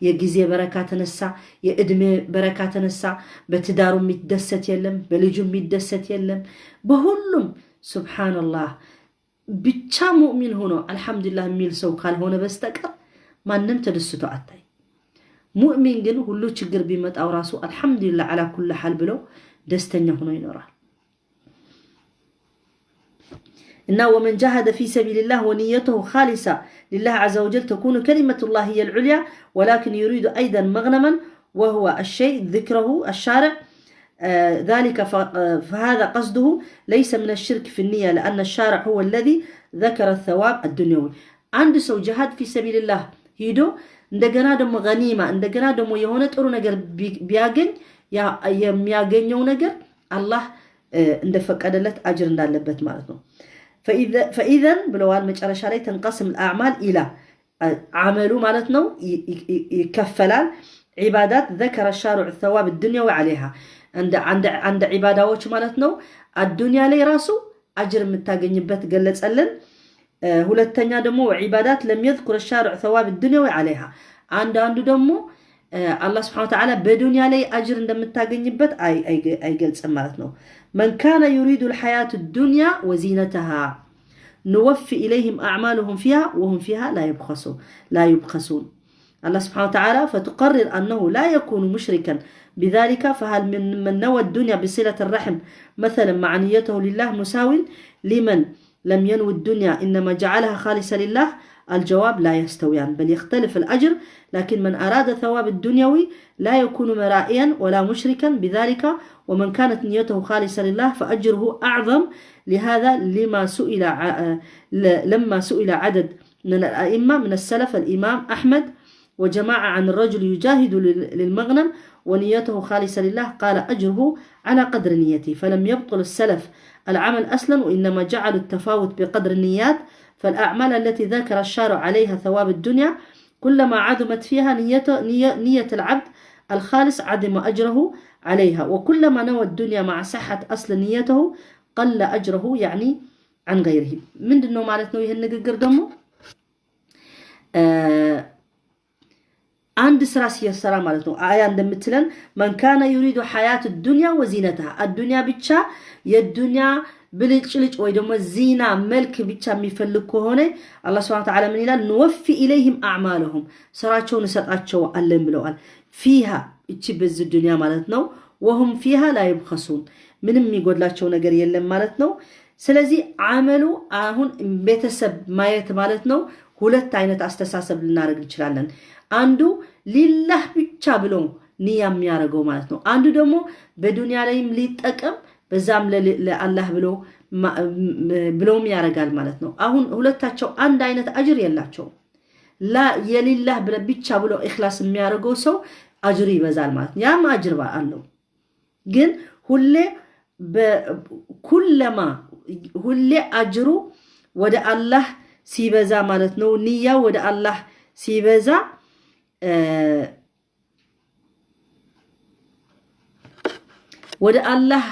የጊዜ በረካ ተነሳ፣ የእድሜ በረካ ተነሳ። በትዳሩ የሚደሰት የለም፣ በልጁ የሚደሰት የለም። በሁሉም ሱብሓነላህ ብቻ ሙእሚን ሆኖ አልሐምዱሊላህ የሚል ሰው ካልሆነ በስተቀር ማንም ተደስቶ አታይ። ሙእሚን ግን ሁሉ ችግር ቢመጣው ራሱ አልሐምዱሊላህ على كل حال ብለው ደስተኛ ሆኖ ይኖራል። እና ومن جاهد في سبيل الله ونيته خالصة لله عز وجل تكون كلمة الله هي العليا، ولكن يريد أيضا مغنما وهو الشيء ذكره الشارع ذلك، فهذا قصده ليس من الشرك في النية لأن الشارع هو الذي ذكر الثواب الدنيوي። አንድ ሰው ጅሃድ في سبيل الله ሂዶ እንደገና ደግሞ ገኒማ እንደገና ደግሞ የሆነ ጥሩ ነገር ቢያገኝ የሚያገኘው ነገር አላህ እንደፈቀደለት አጅር እንዳለበት ማለት ነው። فإذن ብለዋል መጨረሻ ላይ تنقسم الأعمال إلى አመሉ ማለት ነው ይከፈላል። عبادات ذكر الشارع الثواب الدنيوي عليها አንድ ዒባዳዎች ማለት ነው አዱንያ ላይ ራሱ አጅር የምታገኝበት ገለጸልን። ሁለተኛ ደግሞ عبادات لم يذكر الشارع ثواب الدنيوي عليها፣ አንዳንዱ ደግሞ አላህ سبحانه وتعالى በዱንያ ላይ አጅር እንደምታገኝበት አይገልጽም ማለት ነው። من كان يريد الحياة الدنيا وزينتها نوف إليهم أعمالهم فيها وهم فيها لا يبخسون። አላህ سبحانه وتعالى فتقرر أنه لا يكون مشركا بذلك، فهل من نوى الدنيا بصلة الرحم مثلا مع نيته لله مساو لمن لم ينو الدنيا إنما جعلها خالصة لله؟ الجواب لا يستويان، بل يختلف الأجر، لكن من أراد ثواب الدنيوي لا يكون مرائيا ولا مشركا بذلك، ومن كانت نيته خالصة لله فأجره أعظم. لهذا لما سئل عدد من الأئمة من السلف، الإمام أحمد وجماعة، عن الرجل يجاهد للمغنم ونيته خالصة لله، قال: أجره على قدر نيته. فلم يبطل السلف العمل أصلا، وإنما جعلوا التفاوت بقدر النيات. فالأعمال التي ذكر الشارع عليها ثواب الدنيا، كلما عظمت فيها نية العبد الخالص عظم أجره عليها، وكلما نوى الدنيا مع صحة أصل نيته قل أجره يعني عن غيره። ምንድን ነው ማለት ነው? ይህን ንግግር ደግሞ አንድ ስራ ሲሰራ ማለት ነው። አያ እንደምትለን من كان يريد الحياة الدنيا وزينتها፣ አዱንያ ብቻ፣ የዱንያ ብልጭልጭ ወይ ደግሞ ዚና መልክ ብቻ የሚፈልግ ከሆነ አላህ سبحانه وتعالى ምን ይላል? نوف إليهم أعمالهم፣ ስራቸውን እሰጣቸው አለን ብለዋል። فيها እቺ በዚህ ዱንያ ማለት ነው። وهم فيها لا يبخسون፣ ምንም የሚጎድላቸው ነገር የለም ማለት ነው። ስለዚህ አመሉ አሁን ቤተሰብ ማየት ማለት ነው። ሁለት አይነት አስተሳሰብ ልናደርግ እንችላለን። አንዱ ሊላህ ብቻ ብሎ ንያ የሚያደርገው ማለት ነው። አንዱ ደግሞ በዱንያ ላይም ሊጠቀም በዛም ለአላህ ብሎ ብሎም ያደርጋል ማለት ነው። አሁን ሁለታቸው አንድ አይነት አጅር የላቸውም። የሊላህ ብቻ ብሎ ኢኽላስ የሚያደርገው ሰው አጅሩ ይበዛል ማለት ነው። ያም አጅር አለው። ግን ሁሌ ኩለማ ሁሌ አጅሩ ወደ አላህ ሲበዛ ማለት ነው። ንያው ወደ አላህ ሲበዛ፣ ወደ አላህ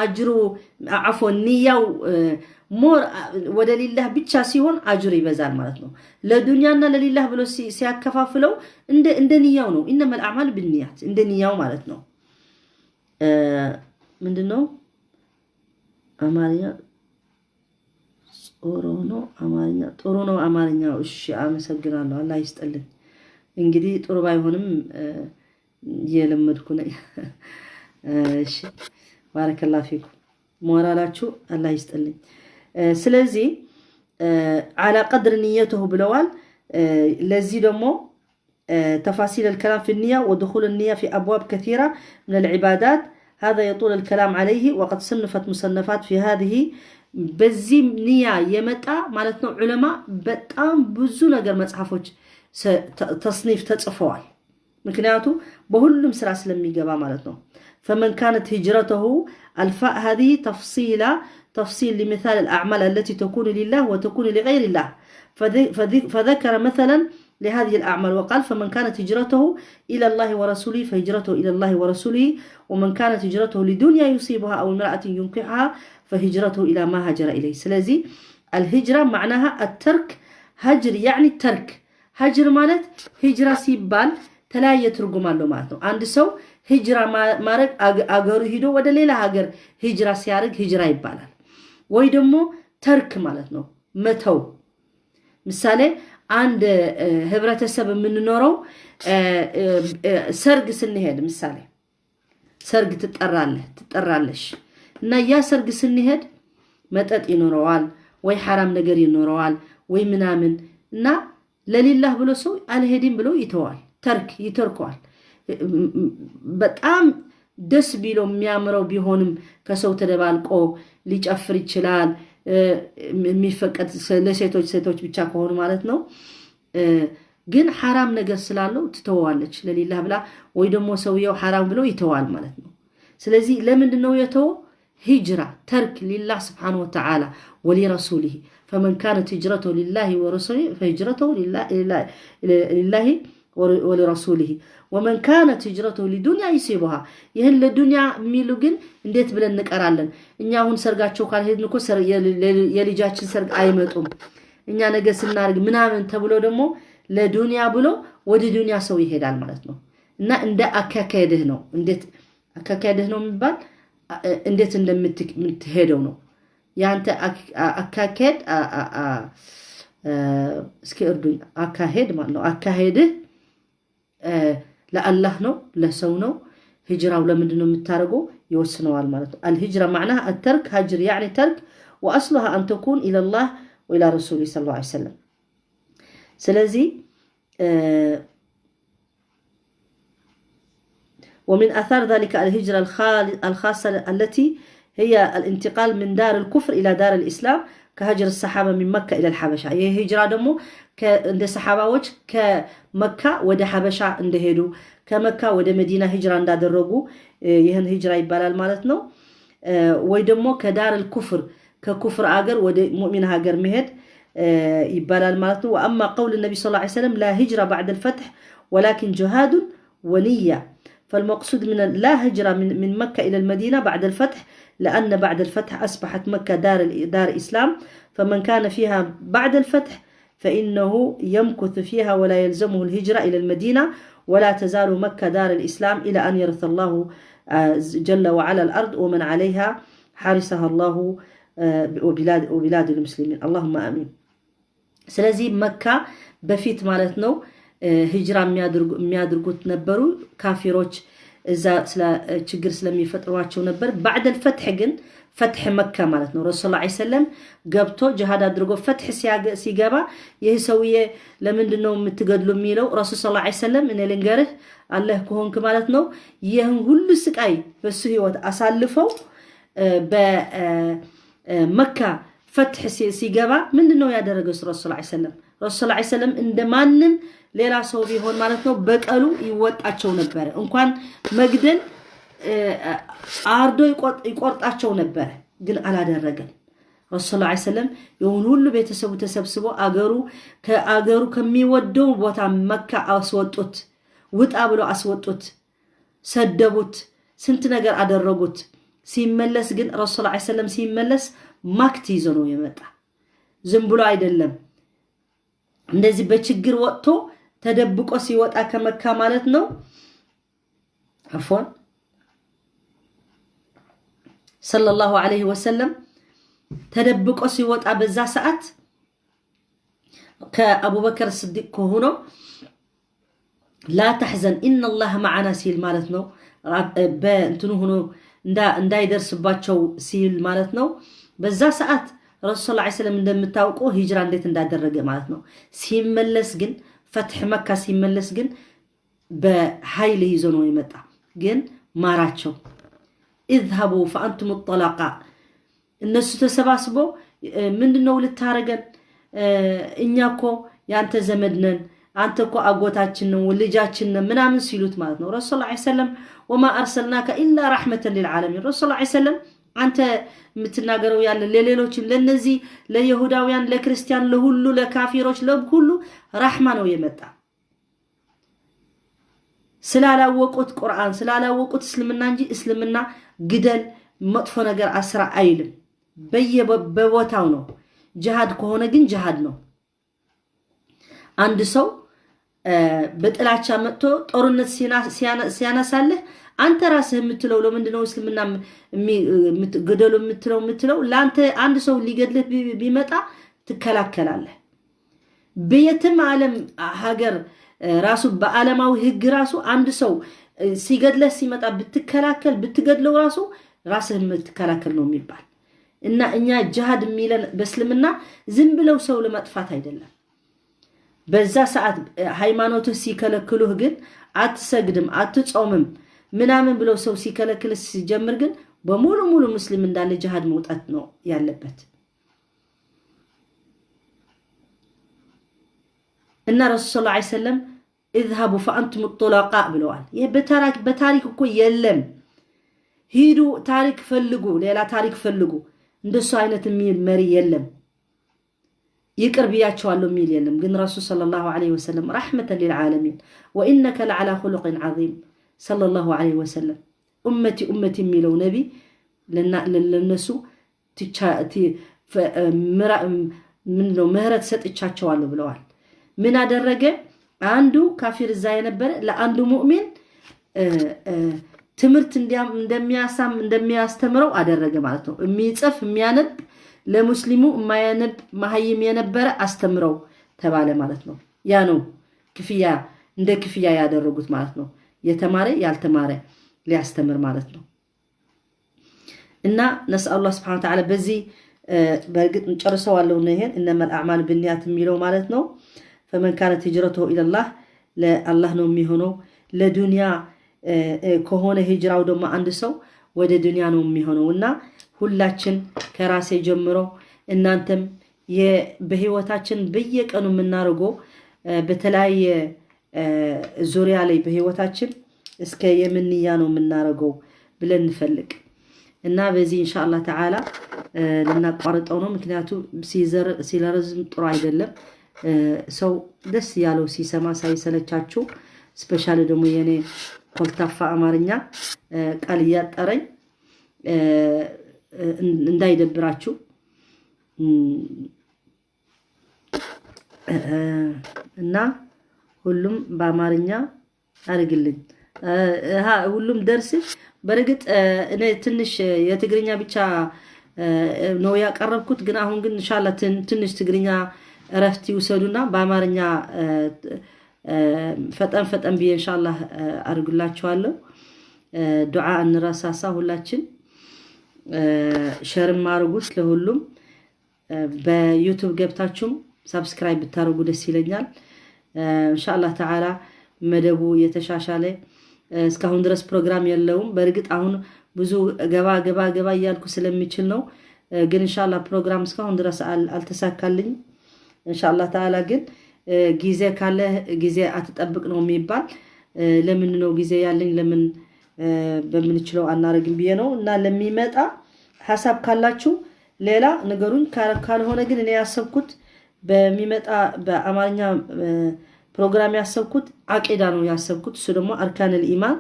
አጅሩ፣ عفوا፣ ንያው more ወደ ሊላህ ብቻ ሲሆን አጅሩ ይበዛል ማለት ነው። ለዱንያና ለሊላህ ብሎ ሲያከፋፍለው እንደ ንያው ነው። إنما الأعمال بالنيات፣ እንደ ንያው ማለት ነው። ምንድን ነው አማርኛ ጥሩ ነው። አማርኛ ጥሩ ነው። አማርኛው እሺ፣ አመሰግናለሁ። አላህ ይስጥልኝ። እንግዲህ ጥሩ ባይሆንም እየለመድኩ ነኝ። እሺ፣ بارك الله فيكم፣ ሞራላችሁ አላህ ይስጥልኝ። ስለዚህ على قدر نيته ብለዋል። ለዚህ ደግሞ تفاصيل الكلام في النية ودخول النية في أبواب كثيرة من العبادات، هذا يطول الكلام عليه، وقد صنفت مصنفات في هذه። በዚህ ንያ የመጣ ማለት ነው። ዑለማ በጣም ብዙ ነገር መጽሐፎች تصنيف ተጽፈዋል። ምክንያቱ በሁሉም ስራ ስለሚገባ ማለት ነው። فمن كانت هجرته الفاء هذه تفصيلة تفصيل لمثال الأعمال التي تكون لله وتكون لغير الله، فذكر مثلا لهذه الأعمال وقال: فمن كانت هجرته إلى الله ورسوله فهجرته إلى الله ورسوله، ومن كانت هجرته لدنيا يصيبها أو امرأة ينكحها فهجرته إلى ما هاجر إليه። ስለዚህ الهجرة معناها الترك، هجر يعني ترك። هجر ማለት ሂጅራ ሲባል ተለያየ ትርጉም አለው ማለት ነው። አንድ ሰው ሂጅራ ማድረግ አገሩ ሂዶ ወደ ሌላ ሀገር ሂጅራ ሲያደርግ ሂጅራ ይባላል። ወይ ደግሞ ترك ማለት ነው፣ መተው። ምሳሌ አንድ ህብረተሰብ የምንኖረው ሰርግ ስንሄድ፣ ምሳሌ ሰርግ ትጠራለህ፣ ትጠራለሽ እና ያ ሰርግ ስንሄድ መጠጥ ይኖረዋል ወይ ሐራም ነገር ይኖረዋል ወይ ምናምን እና ለሊላህ ብሎ ሰው አልሄድም ብሎ ይተዋል፣ ترك ይተርከዋል። በጣም ደስ ቢለው፣ የሚያምረው ቢሆንም ከሰው ተደባልቆ ሊጨፍር ይችላል። የሚፈቀድ ለሴቶች ሴቶች ብቻ ከሆኑ ማለት ነው። ግን ሐራም ነገር ስላለው ትተዋለች ለሊላህ ብላ፣ ወይ ደግሞ ሰውየው ሐራም ብሎ ይተዋል ማለት ነው። ስለዚህ ለምንድን ነው የተወው? ሂጅራ ترك لله سبحانه وتعالى ولرسوله። فمن كانت هجرته لله ورسوله فهجرته لله ولرسوله ومن كانت هجرته لدنيا يصيبها። ይህን ለዱንያ የሚሉ ግን እንዴት ብለን እንቀራለን? እኛ አሁን ሰርጋቸው ካልሄድን እኮ የልጃችን ሰርግ አይመጡም፣ እኛ ነገ ስናርግ ምናምን ተብሎ ደግሞ ለዱንያ ብሎ ወደ ዱንያ ሰው ይሄዳል ማለት ነው። እና እንደ አካካሄድህ ነው፣ እንዴት አካካሄድህ ነው የሚባል፣ እንዴት እንደምትሄደው ነው የአንተ አካሄድ። እስኪ እርዱኝ። አካሄድ ማለት ነው። አካሄድህ ለአላህ ነው ለሰው ነው? ሂጅራው ለምንድን ነው የምታደርገው ይወስነዋል ማለት ነው። الهجرة معناها الترك، هجر يعني ترك، وأصلها أن تكون إلى الله وإلى رسوله صلى الله عليه وسلم። ስለዚህ ومن آثار ذلك الهجرة الخاصة التي هي الانتقال من دار الكفر إلى دار الإسلام، كهجر الصحابة من مكة إلى الحبشة። ይህ ሂጅራ ደግሞ እንደ ሰሓባዎች ከመካ ወደ ሐበሻ እንደሄዱ፣ ከመካ ወደ መዲና ሂጅራ እንዳደረጉ ይህን ሂጅራ ይባላል ማለት ነው። ወይ ደግሞ ከ دار الكفر፣ ከኩፍር አገር ወደ ሙእሚን ሀገር መሄድ ይባላል ማለት ነው። وأما قول النبي صلى الله عليه وسلم لا هجرة بعد الفتح ولكن جهاد ونية، فالمقصود من لا هجرة من مكة إلى المدينة بعد الفتح، لأن بعد الفتح أصبحت مكة دار إسلام، فمن كان فيها بعد الفتح فإنه يمكث فيها ولا يلزمه الهجرة إلى المدينة، ولا تزال مكة دار الإسلام إلى أن يرث الله جل وعلا الأرض ومن عليها حارسها الله وبلاد المسلمين، اللهم آمين። ስለዚህ መካ በፊት ማለት ነው ሂጅራ የሚያደርጉት ነበሩ። ካፊሮች እዛ ችግር ስለሚፈጥሯቸው ነበር። بعد الفتح ግን فتح መካ ማለት ነው። ረሱል ላ ሰለም ገብቶ ጅሃድ አድርጎ فتح ሲገባ ይህ ሰውዬ ለምንድን ነው የምትገድሉ የሚለው ረሱል ስ ላ ሰለም እኔ ልንገርህ አለህ ከሆንክ ማለት ነው ይህን ሁሉ ስቃይ በሱ ህይወት አሳልፈው በመካ فتح ሲገባ ምንድን ነው ያደረገው ረሱል ላ ሰለም? ረሱል ላ ሰለም እንደ ማንም ሌላ ሰው ቢሆን ማለት ነው በቀሉ ይወጣቸው ነበረ። እንኳን መግደል አርዶ ይቆርጣቸው ነበረ፣ ግን አላደረገም። ረሱል ላ ሰለም የሆን ሁሉ ቤተሰቡ ተሰብስቦ አገሩ ከአገሩ ከሚወደው ቦታ መካ አስወጡት፣ ውጣ ብሎ አስወጡት፣ ሰደቡት፣ ስንት ነገር አደረጉት። ሲመለስ ግን ረሱል ላ ሰለም ሲመለስ ማክት ይዞ ነው የመጣ። ዝም ብሎ አይደለም። እንደዚህ በችግር ወጥቶ ተደብቆ ሲወጣ ከመካ ማለት ነው عفوا صلى الله عليه وسلم ተደብቆ ሲወጣ በዛ ሰዓት ከአቡበከር ስዲቅ ከሆኖ لا تحزن إن الله معنا ሲል ማለት ነው። በእንትኑ ሆኖ እንዳይደርስባቸው ሲል ማለት ነው። በዛ ሰዓት ረሱል ስ ሰለም እንደምታውቁ ሂጅራ እንዴት እንዳደረገ ማለት ነው። ሲመለስ ግን فتح መካ ሲመለስ ግን በኃይል ይዞ ነው የመጣ። ግን ማራቸው። اذهبوا فأنتم الطلقاء። እነሱ ተሰባስቦ ምንድነው ልታረገን? እኛ እኮ የአንተ ዘመድ ነን፣ አንተ እኮ አጎታችን ነው፣ ልጃችን ነን ምናምን ሲሉት ማለት ነው። ረሱል ላ ሰለም وما أرسلناك إلا رحمة للعالمين። ረሱል ላ ሰለም አንተ የምትናገረው ያለ ለሌሎችም ለነዚህ ለይሁዳውያን፣ ለክርስቲያን፣ ለሁሉ ለካፊሮች፣ ለሁሉ رحمة ነው የመጣ። ስላላወቁት ቁርአን፣ ስላላወቁት እስልምና እንጂ እስልምና ግደል፣ መጥፎ ነገር አስራ አይልም። በየቦታው ነው። ጅሃድ ከሆነ ግን ጅሃድ ነው። አንድ ሰው በጥላቻ መጥቶ ጦርነት ሲያነሳልህ አንተ ራስህ የምትለው ለምንድነው እስልምና ግደሉ የምትለው? ለአንተ አንድ ሰው ሊገድልህ ቢመጣ ትከላከላለህ። በየትም ዓለም ሀገር ራሱ በዓለማዊ ሕግ ራሱ አንድ ሰው ሲገድለህ ሲመጣ ብትከላከል ብትገድለው ራሱ ራስህ የምትከላከል ነው የሚባል። እና እኛ ጅሃድ የሚለን በእስልምና ዝም ብለው ሰው ለመጥፋት አይደለም። በዛ ሰዓት ሃይማኖትህ ሲከለክሉህ ግን አትሰግድም፣ አትጾምም ምናምን ብለው ሰው ሲከለክልህ ሲጀምር ግን በሙሉ ሙሉ ሙስሊም እንዳለ ጅሃድ መውጣት ነው ያለበት። እና ረሱል صلى الله عليه وسلم اذهبوا فأنتم الطلقاء ብለዋል። ይህ በታሪክ እኮ የለም። ሂዱ ታሪክ ፈልጉ፣ ሌላ ታሪክ ፈልጉ። እንደሱ አይነት የሚል መሪ የለም። ይቅር ብያቸዋለሁ የሚል የለም። ግን ረሱል صلى الله عليه وسلم رحمة للعالمين وإنك لعلى خلق عظيم صلى الله عليه وسلم أمتي أمتي የሚለው ነቢ ለነሱ ምንድነው ምህረት ሰጥቻቸዋለሁ ብለዋል። ምን አደረገ? አንዱ ካፊር እዛ የነበረ ለአንዱ ሙእሚን ትምህርት እንደሚያሳም እንደሚያስተምረው አደረገ ማለት ነው። የሚጽፍ የሚያነብ ለሙስሊሙ የማያነብ መሀይም የነበረ አስተምረው ተባለ ማለት ነው። ያ ነው ክፍያ፣ እንደ ክፍያ ያደረጉት ማለት ነው። የተማረ ያልተማረ ሊያስተምር ማለት ነው። እና نسأل الله سبحانه وتعالى በዚህ በእርግጥ እንጨርሰዋለሁ። ይሄን إنما الأعمال بالنيات የሚለው ማለት ነው። فمن كانت هجرته إلى الله ለአላህ ነው የሚሆነው። ለዱንያ ከሆነ ሂጅራው ደግሞ አንድ ሰው ወደ ዱንያ ነው የሚሆነው። እና ሁላችን ከራሴ ጀምሮ እናንተም በህይወታችን በየቀኑ የምናደርገው በተለያየ ዙሪያ ላይ በህይወታችን እስከ የምንያ ነው የምናደርገው ብለን እንፈልግ እና በዚህ إن شاء الله تعالى ልናቋርጠው ነው። ምክንያቱም ሲረዝም ጥሩ አይደለም። ሰው ደስ ያለው ሲሰማ ሳይሰለቻችሁ፣ specially ደግሞ የኔ ኮልታፋ አማርኛ ቃል እያጠረኝ እንዳይደብራችሁ። እና ሁሉም በአማርኛ አድርግልኝ ሁሉም ደርስ። በእርግጥ እኔ ትንሽ የትግርኛ ብቻ ነው ያቀረብኩት፣ ግን አሁን ግን إن شاء الله ትንሽ ትግርኛ እረፍት ይውሰዱና በአማርኛ ፈጠን ፈጠን ብዬ إن شاء الله አድርግላችኋለሁ። ዱዓ እንረሳሳ ሁላችን፣ share ም አድርጉት ለሁሉም። በ YouTube ገብታችሁም subscribe ብታደርጉ ደስ ይለኛል። إن شاء الله تعالى መደቡ የተሻሻለ እስካሁን ድረስ ፕሮግራም የለውም። በእርግጥ አሁን ብዙ ገባ ገባ ገባ እያልኩ ስለሚችል ነው። ግን إن شاء الله ፕሮግራም እስካሁን ድረስ አልተሳካልኝ። إن شاء الله تعالى ግን ጊዜ ካለ ጊዜ አትጠብቅ ነው የሚባል። ለምን ነው ጊዜ ያለኝ ለምን በምንችለው አናደርግም ብዬ ነው። እና ለሚመጣ ሀሳብ ካላችሁ ሌላ ነገሩን፣ ካልሆነ ግን እኔ ያሰብኩት በሚመጣ በአማርኛ ፕሮግራም ያሰብኩት አቂዳ ነው ያሰብኩት። እሱ ደግሞ أركان الإيمان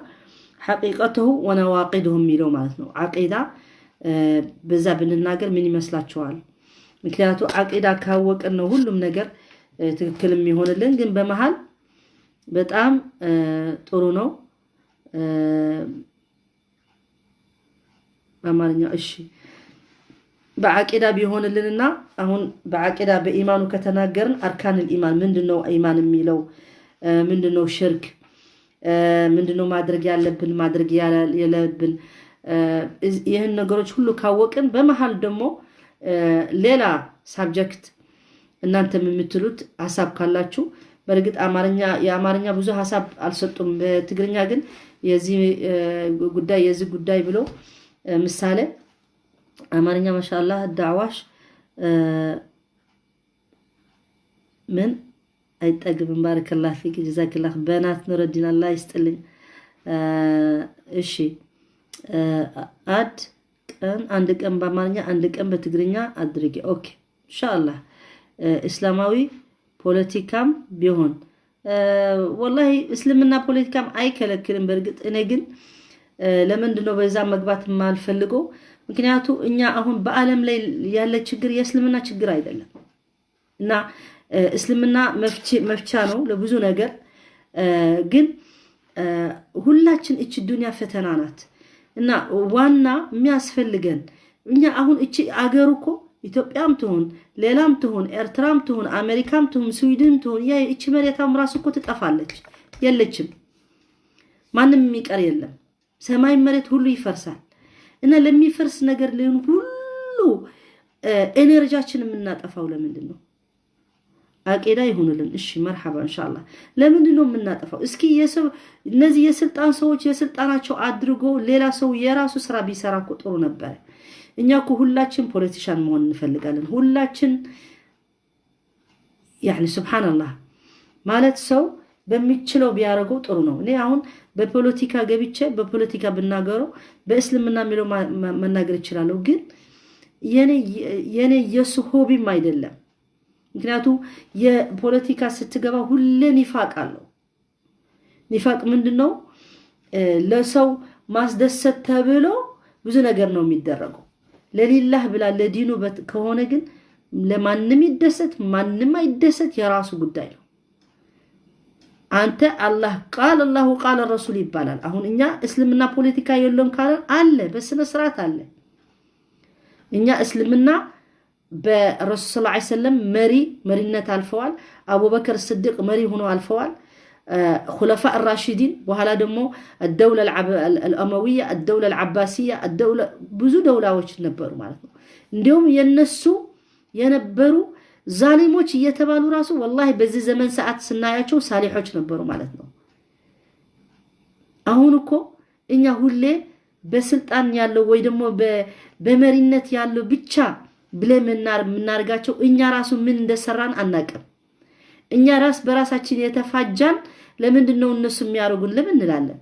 حقيقته ونواقضه የሚለው ማለት ነው። አቂዳ በዛ ብንናገር ምን ይመስላችኋል? ምክንያቱ አቂዳ ካወቅን ነው ሁሉም ነገር ትክክል የሚሆንልን። ግን በመሀል በጣም ጥሩ ነው በአማርኛ፣ እሺ፣ በዓቂዳ ቢሆንልንና አሁን በዓቂዳ በኢማኑ ከተናገርን أركان الإيمان ምንድነው? ኢማን የሚለው ምንድነው? ሽርክ ምንድነው? ማድረግ ያለብን፣ ማድረግ የለብን፣ ይህን ነገሮች ሁሉ ካወቅን በመሀል ደግሞ ሌላ subject እናንተም የምትሉት ሀሳብ ካላችሁ። በእርግጥ አማርኛ የአማርኛ ብዙ ሀሳብ አልሰጡም። በትግርኛ ግን የዚህ ጉዳይ የዚህ ጉዳይ ብሎ ምሳሌ አማርኛ ما شاء الله ዳዕዋሽ ምን አይጠግብም። بارك الله فيك جزاك الله በናት ኑረዲን አላህ ይስጥልኝ። እሺ፣ አድ ቀን አንድ ቀን በአማርኛ አንድ ቀን በትግርኛ አድርጌ፣ okay إن شاء الله። እስላማዊ ፖለቲካም ቢሆን والله እስልምና ፖለቲካም አይከለክልም። በእርግጥ እኔ ግን ለምንድን ነው በዛ መግባት የማልፈልገው? ምክንያቱ እኛ አሁን በዓለም ላይ ያለ ችግር የእስልምና ችግር አይደለም እና እስልምና መፍቻ ነው ለብዙ ነገር። ግን ሁላችን እቺ ዱንያ ፈተና ናት እና ዋና የሚያስፈልገን እኛ አሁን እቺ አገሩ እኮ ኢትዮጵያም ትሁን ሌላም ትሁን ኤርትራም ትሁን አሜሪካም ትሁን ስዊድን ትሁን ያ እቺ መሬታም ራሱ እኮ ትጠፋለች፣ የለችም። ማንም የሚቀር የለም። ሰማይ መሬት ሁሉ ይፈርሳል። እና ለሚፈርስ ነገር ሊሆን ሁሉ energy ያችን የምናጠፋው ለምንድን ነው? አቂዳ ይሁንልን። እሺ مرحبا إن شاء الله። ለምንድን ነው የምናጠፋው? እስኪ እነዚህ የስልጣን ሰዎች የስልጣናቸው አድርጎ ሌላ ሰው የራሱ ስራ ቢሰራ እኮ ጥሩ ነበረ። እኛ እኮ ሁላችን politician መሆን እንፈልጋለን። ሁላችን يعني سبحان الله ማለት ሰው በሚችለው ቢያደርገው ጥሩ ነው። እኔ አሁን በፖለቲካ ገብቼ በፖለቲካ ብናገረው በእስልምና የሚለው መናገር እችላለሁ። ግን የኔ የሱ hobby ም አይደለም። ምክንያቱ የፖለቲካ ስትገባ ሁሌ ኒፋቅ አለው። ኒፋቅ ምንድን ነው? ለሰው ማስደሰት ተብሎ ብዙ ነገር ነው የሚደረገው። ለሊላህ ብላ ለዲኑ ከሆነ ግን ለማንም ይደሰት ማንም አይደሰት የራሱ ጉዳይ ነው። አንተ አላህ قال الله قال رسول ይባላል። አሁን እኛ እስልምና ፖለቲካ የለውም ካለን አለ፣ በስነ ስርዓት አለ። እኛ እስልምና በረሱል صلى الله عليه وسلم መሪነት አልፈዋል። አቡበከር ስድቅ መሪ ሆኖ አልፈዋል። خلفاء راشدين በኋላ ደግሞ الدولة الأموية፣ الدولة العباسية፣ ብዙ ደውላዎች ነበሩ ማለት ነው። እንዲሁም የነሱ የነበሩ ዛሊሞች እየተባሉ ራሱ ወላሂ በዚህ ዘመን ሰዓት ስናያቸው ሳሊሖች ነበሩ ማለት ነው። አሁን እኮ እኛ ሁሌ በስልጣን ያለው ወይ ደግሞ በመሪነት ያለው ብቻ ብለን የምናደርጋቸው እኛ ራሱ ምን እንደሰራን አናቅም። እኛ ራስ በራሳችን የተፋጃን ለምንድን ነው እነሱ የሚያደርጉን ለምን እንላለን።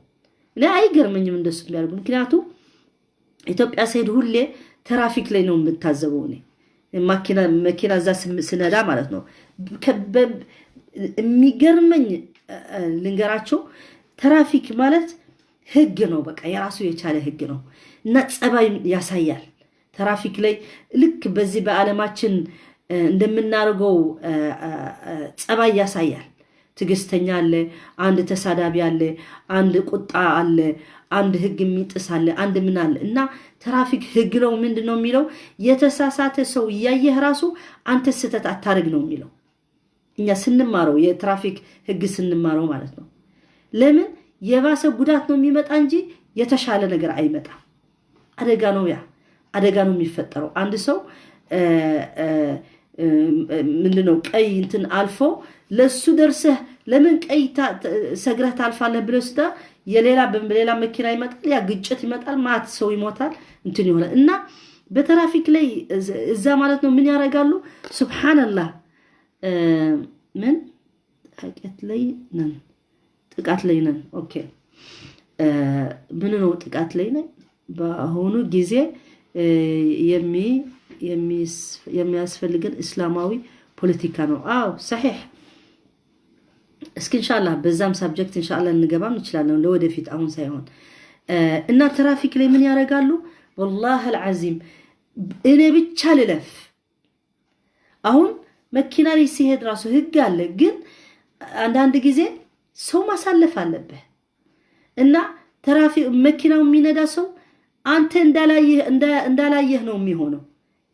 እኔ አይገርመኝም እንደሱ የሚያደርጉ። ምክንያቱም ኢትዮጵያ ስሄድ ሁሌ ትራፊክ ላይ ነው የምታዘበው። እኔ መኪና እዛ ስነዳ ማለት ነው የሚገርመኝ ልንገራቸው፣ ትራፊክ ማለት ህግ ነው። በቃ የራሱ የቻለ ህግ ነው እና ጸባይ ያሳያል። ትራፊክ ላይ ልክ በዚህ በዓለማችን እንደምናደርገው ጸባይ ያሳያል። ትዕግስተኛ አለ፣ አንድ ተሳዳቢ አለ፣ አንድ ቁጣ አለ፣ አንድ ህግ የሚጥስ አለ፣ አንድ ምን አለ እና ትራፊክ ህግ ነው። ምንድን ነው የሚለው? የተሳሳተ ሰው እያየህ ራሱ አንተ ስህተት አታርግ ነው የሚለው። እኛ ስንማረው የትራፊክ ህግ ስንማረው ማለት ነው። ለምን የባሰ ጉዳት ነው የሚመጣ እንጂ የተሻለ ነገር አይመጣም። አደጋ ነው፣ ያ አደጋ ነው የሚፈጠረው። አንድ ሰው ምንድነው ቀይ እንትን አልፎ ለሱ ደርሰህ ለምን ቀይ ሰግረህ ታልፋለህ ብለህ ስታ የሌላ በሌላ መኪና ይመጣል፣ ያ ግጭት ይመጣል፣ ማት ሰው ይሞታል፣ እንትን ይሆናል። እና በትራፊክ ላይ እዛ ማለት ነው ምን ያደርጋሉ? ሱብሓነላህ ምን ጥቃት ላይ ነን፣ ጥቃት ላይ ነን። Okay፣ ምን ነው ጥቃት ላይ ነን? በአሁኑ ጊዜ የሚያስፈልገን እስላማዊ ፖለቲካ ነው። አዎ صحيح። እስኪ ኢንሻአላህ በዛም subject ኢንሻአላህ እንገባም እንችላለን ለወደፊት፣ አሁን ሳይሆን። እና ትራፊክ ላይ ምን ያደርጋሉ? والله العظيم እኔ ብቻ ልለፍ። አሁን መኪና ላይ ሲሄድ ራሱ ህግ አለ፣ ግን አንዳንድ ጊዜ ሰው ማሳለፍ አለብህ እና ትራፊክ መኪናው የሚነዳ ሰው አንተ እንዳላየህ ነው የሚሆነው።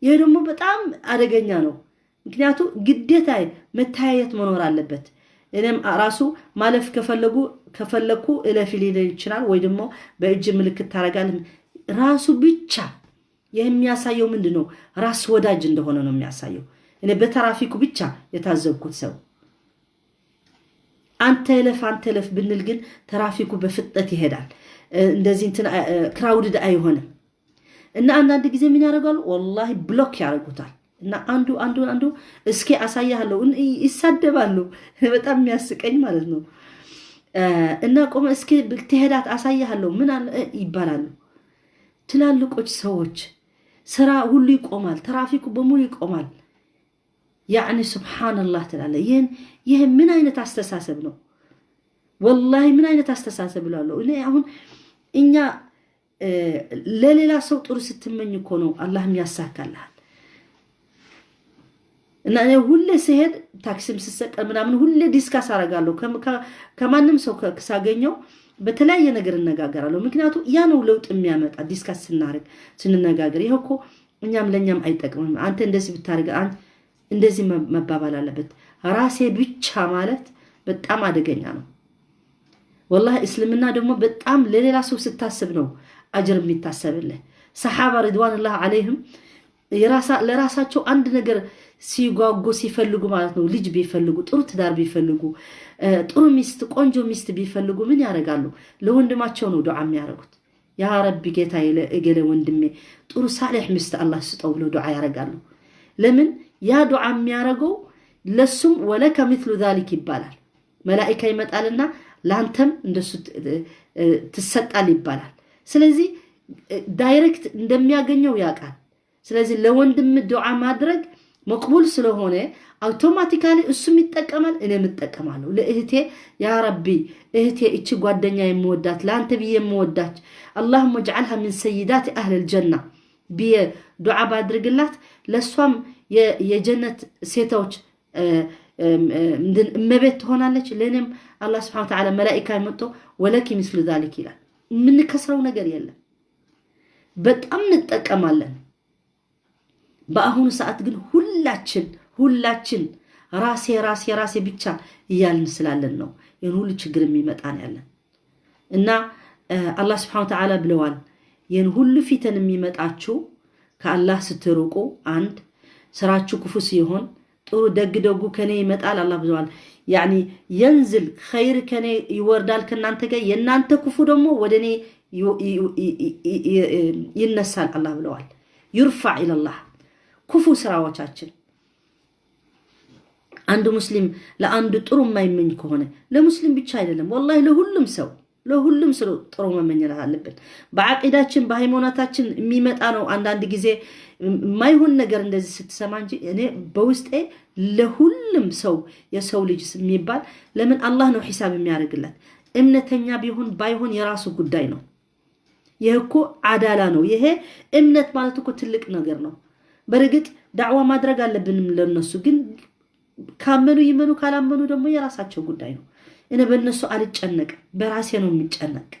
ይሄ ደግሞ በጣም አደገኛ ነው። ምክንያቱ ግዴታ መተያየት መኖር አለበት። እኔም ራሱ ማለፍ ከፈለኩ እለፊ ሊል ይችላል፣ ወይ ደግሞ በእጅ ምልክት ታደርጋለህ። ራሱ ብቻ የሚያሳየው ምንድን ነው? ራስ ወዳጅ እንደሆነ ነው የሚያሳየው። እኔ በትራፊኩ ብቻ የታዘብኩት ሰው አንተ እለፍ አንተ እለፍ ብንል ግን ትራፊኩ በፍጥነት ይሄዳል። እንደዚህ እንትን crowded አይሆንም። እና አንዳንድ ጊዜ ምን ያደርጋሉ? ወላሂ block ያደርጉታል። እና አንዱ አንዱ አንዱ እስኪ አሳያለሁ ይሳደባሉ። በጣም የሚያስቀኝ ማለት ነው። እና ቆመ እስኪ ትሄዳት አሳያለሁ ምን አለ ይባላሉ። ትላልቆች ሰዎች ስራ ሁሉ ይቆማል፣ ትራፊኩ በሙሉ ይቆማል። يعني ሱብሓነላህ ትላለህ። ይህ ምን አይነት አስተሳሰብ ነው? ወላሂ ምን አይነት አስተሳሰብ እላለሁ እኔ አሁን። እኛ ለሌላ ሰው ጥሩ ስትመኝ እኮ ነው አላህም ያሳካልሃል። እና እኔ ሁሌ ስሄድ ታክሲም ስሰቀል ምናምን ሁሌ discuss አደርጋለሁ። ከማንም ሰው ሳገኘው በተለያየ ነገር እነጋገራለሁ። ምክንያቱም ያ ነው ለውጥ የሚያመጣ discuss ስናደርግ ስንነጋገር። ይሄ እኮ እኛም ለእኛም አይጠቅምም። አንተ እንደዚህ ብታደርግ እንደዚህ መባባል አለበት። ራሴ ብቻ ማለት በጣም አደገኛ ነው። ወላሂ እስልምና ደግሞ በጣም ለሌላ ሰው ስታስብ ነው አጅር የሚታሰብልህ። ሰሓባ رضوان الله عليهم ለራሳቸው አንድ ነገር ሲጓጉ ሲፈልጉ ማለት ነው፣ ልጅ ቢፈልጉ፣ ጥሩ ትዳር ቢፈልጉ፣ ጥሩ ሚስት፣ ቆንጆ ሚስት ቢፈልጉ ምን ያደርጋሉ? ለወንድማቸው ነው ዱዓ የሚያደርጉት። ያ ረቢ ጌታ እገሌ ወንድሜ ጥሩ ሳሌሕ ሚስት አላህ ስጠው ብለው ዱዓ ያደርጋሉ። ለምን ያ ዱዓ የሚያደርገው ለሱም ولك مثل ذلك ይባላል። መላኢካ ይመጣልና ለአንተም እንደሱ ትሰጣል ይባላል። ስለዚህ direct እንደሚያገኘው ያውቃል። ስለዚህ ለወንድም ዱዓ ማድረግ መቅቡል ስለሆነ automatically እሱም ይጠቀማል፣ እኔም እጠቀማለሁ። ለእህቴ ያ ረቢ እህቴ እቺ ጓደኛ የምወዳት፣ ለአንተ ብዬ የምወዳች፣ اللهم اجعلها من سيدات أهل الجنة ብዬ ዱዓ ባድርግላት ለእሷም የጀነት ሴቶች እመቤት ትሆናለች። ለእኔም አላህ ስብሐነ ወተዓላ መላኢካ መጥቶ ولك مثل ذلك ይላል። የምንከስረው ነገር የለም። በጣም እንጠቀማለን። በአሁኑ ሰዓት ግን ሁላችን ሁላችን ራሴ ራሴ ራሴ ብቻ እያልን ስላለን ነው ይህን ሁሉ ችግር የሚመጣን ያለን። እና አላህ ስብሐነ ወተዓላ ብለዋል፣ ይህን ሁሉ ፊተን የሚመጣችሁ ከአላህ ስትርቁ፣ አንድ ስራችሁ ክፉ ሲሆን ጥሩ ደግ ደጉ ከኔ ይመጣል አላህ ብለዋል። يعني ينزل ኸይር ከኔ ይወርዳል ከእናንተ ጋር፣ የእናንተ ክፉ ደግሞ ወደ እኔ ይነሳል አላህ ብለዋል። يرفع إلى الله ክፉ ስራዎቻችን። አንድ ሙስሊም ለአንዱ ጥሩ የማይመኝ ከሆነ፣ ለሙስሊም ብቻ አይደለም ወላሂ፣ ለሁሉም ሰው፣ ለሁሉም ሰው ጥሩ መመኘት አለብን። በዓቂዳችን በሃይማኖታችን የሚመጣ ነው። አንዳንድ ጊዜ የማይሆን ነገር እንደዚህ ስትሰማ እንጂ እኔ በውስጤ ለሁሉም ሰው፣ የሰው ልጅ የሚባል፣ ለምን አላህ ነው ሒሳብ የሚያደርግለት። እምነተኛ ቢሆን ባይሆን የራሱ ጉዳይ ነው። ይህ እኮ አዳላ ነው። ይሄ እምነት ማለት እኮ ትልቅ ነገር ነው። በእርግጥ ዳዕዋ ማድረግ አለብንም ለነሱ፣ ግን ካመኑ ይመኑ፣ ካላመኑ ደግሞ የራሳቸው ጉዳይ ነው። እኔ በእነሱ አልጨነቅም፣ በራሴ ነው የምጨነቅ።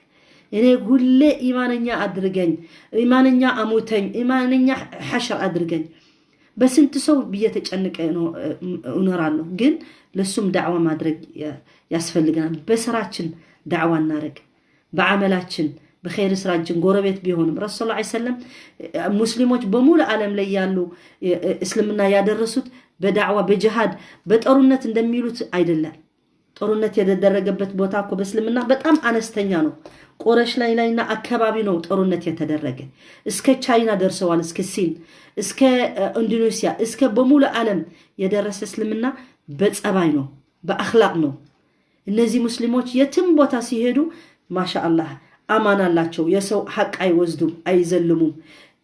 እኔ ሁሌ ኢማነኛ አድርገኝ፣ ኢማነኛ አሙተኝ፣ ኢማነኛ ሐሽር አድርገኝ። በስንት ሰው እየተጨነቀ እኖራለሁ። ግን ለሱም ዳዕዋ ማድረግ ያስፈልገናል። በስራችን ዳዕዋ እናደርግ፣ በዓመላችን፣ በኸይር ስራችን፣ ጎረቤት ቢሆንም። ረሱል ስ ሰለም ሙስሊሞች በሙሉ ዓለም ላይ ያሉ እስልምና ያደረሱት በዳዕዋ፣ በጅሃድ፣ በጦርነት እንደሚሉት አይደለም። ጦርነት የተደረገበት ቦታ እኮ በእስልምና በጣም አነስተኛ ነው። ቆረሽ ላይ ላይና አካባቢ ነው ጦርነት የተደረገ። እስከ ቻይና ደርሰዋል፣ እስከ ሲን፣ እስከ ኢንዶኔሲያ፣ እስከ በሙሉ ዓለም የደረሰ እስልምና በጸባይ ነው፣ በአኽላቅ ነው። እነዚህ ሙስሊሞች የትም ቦታ ሲሄዱ ማሻአላህ አማን አላቸው። የሰው ሐቅ አይወስዱም፣ አይዘልሙም።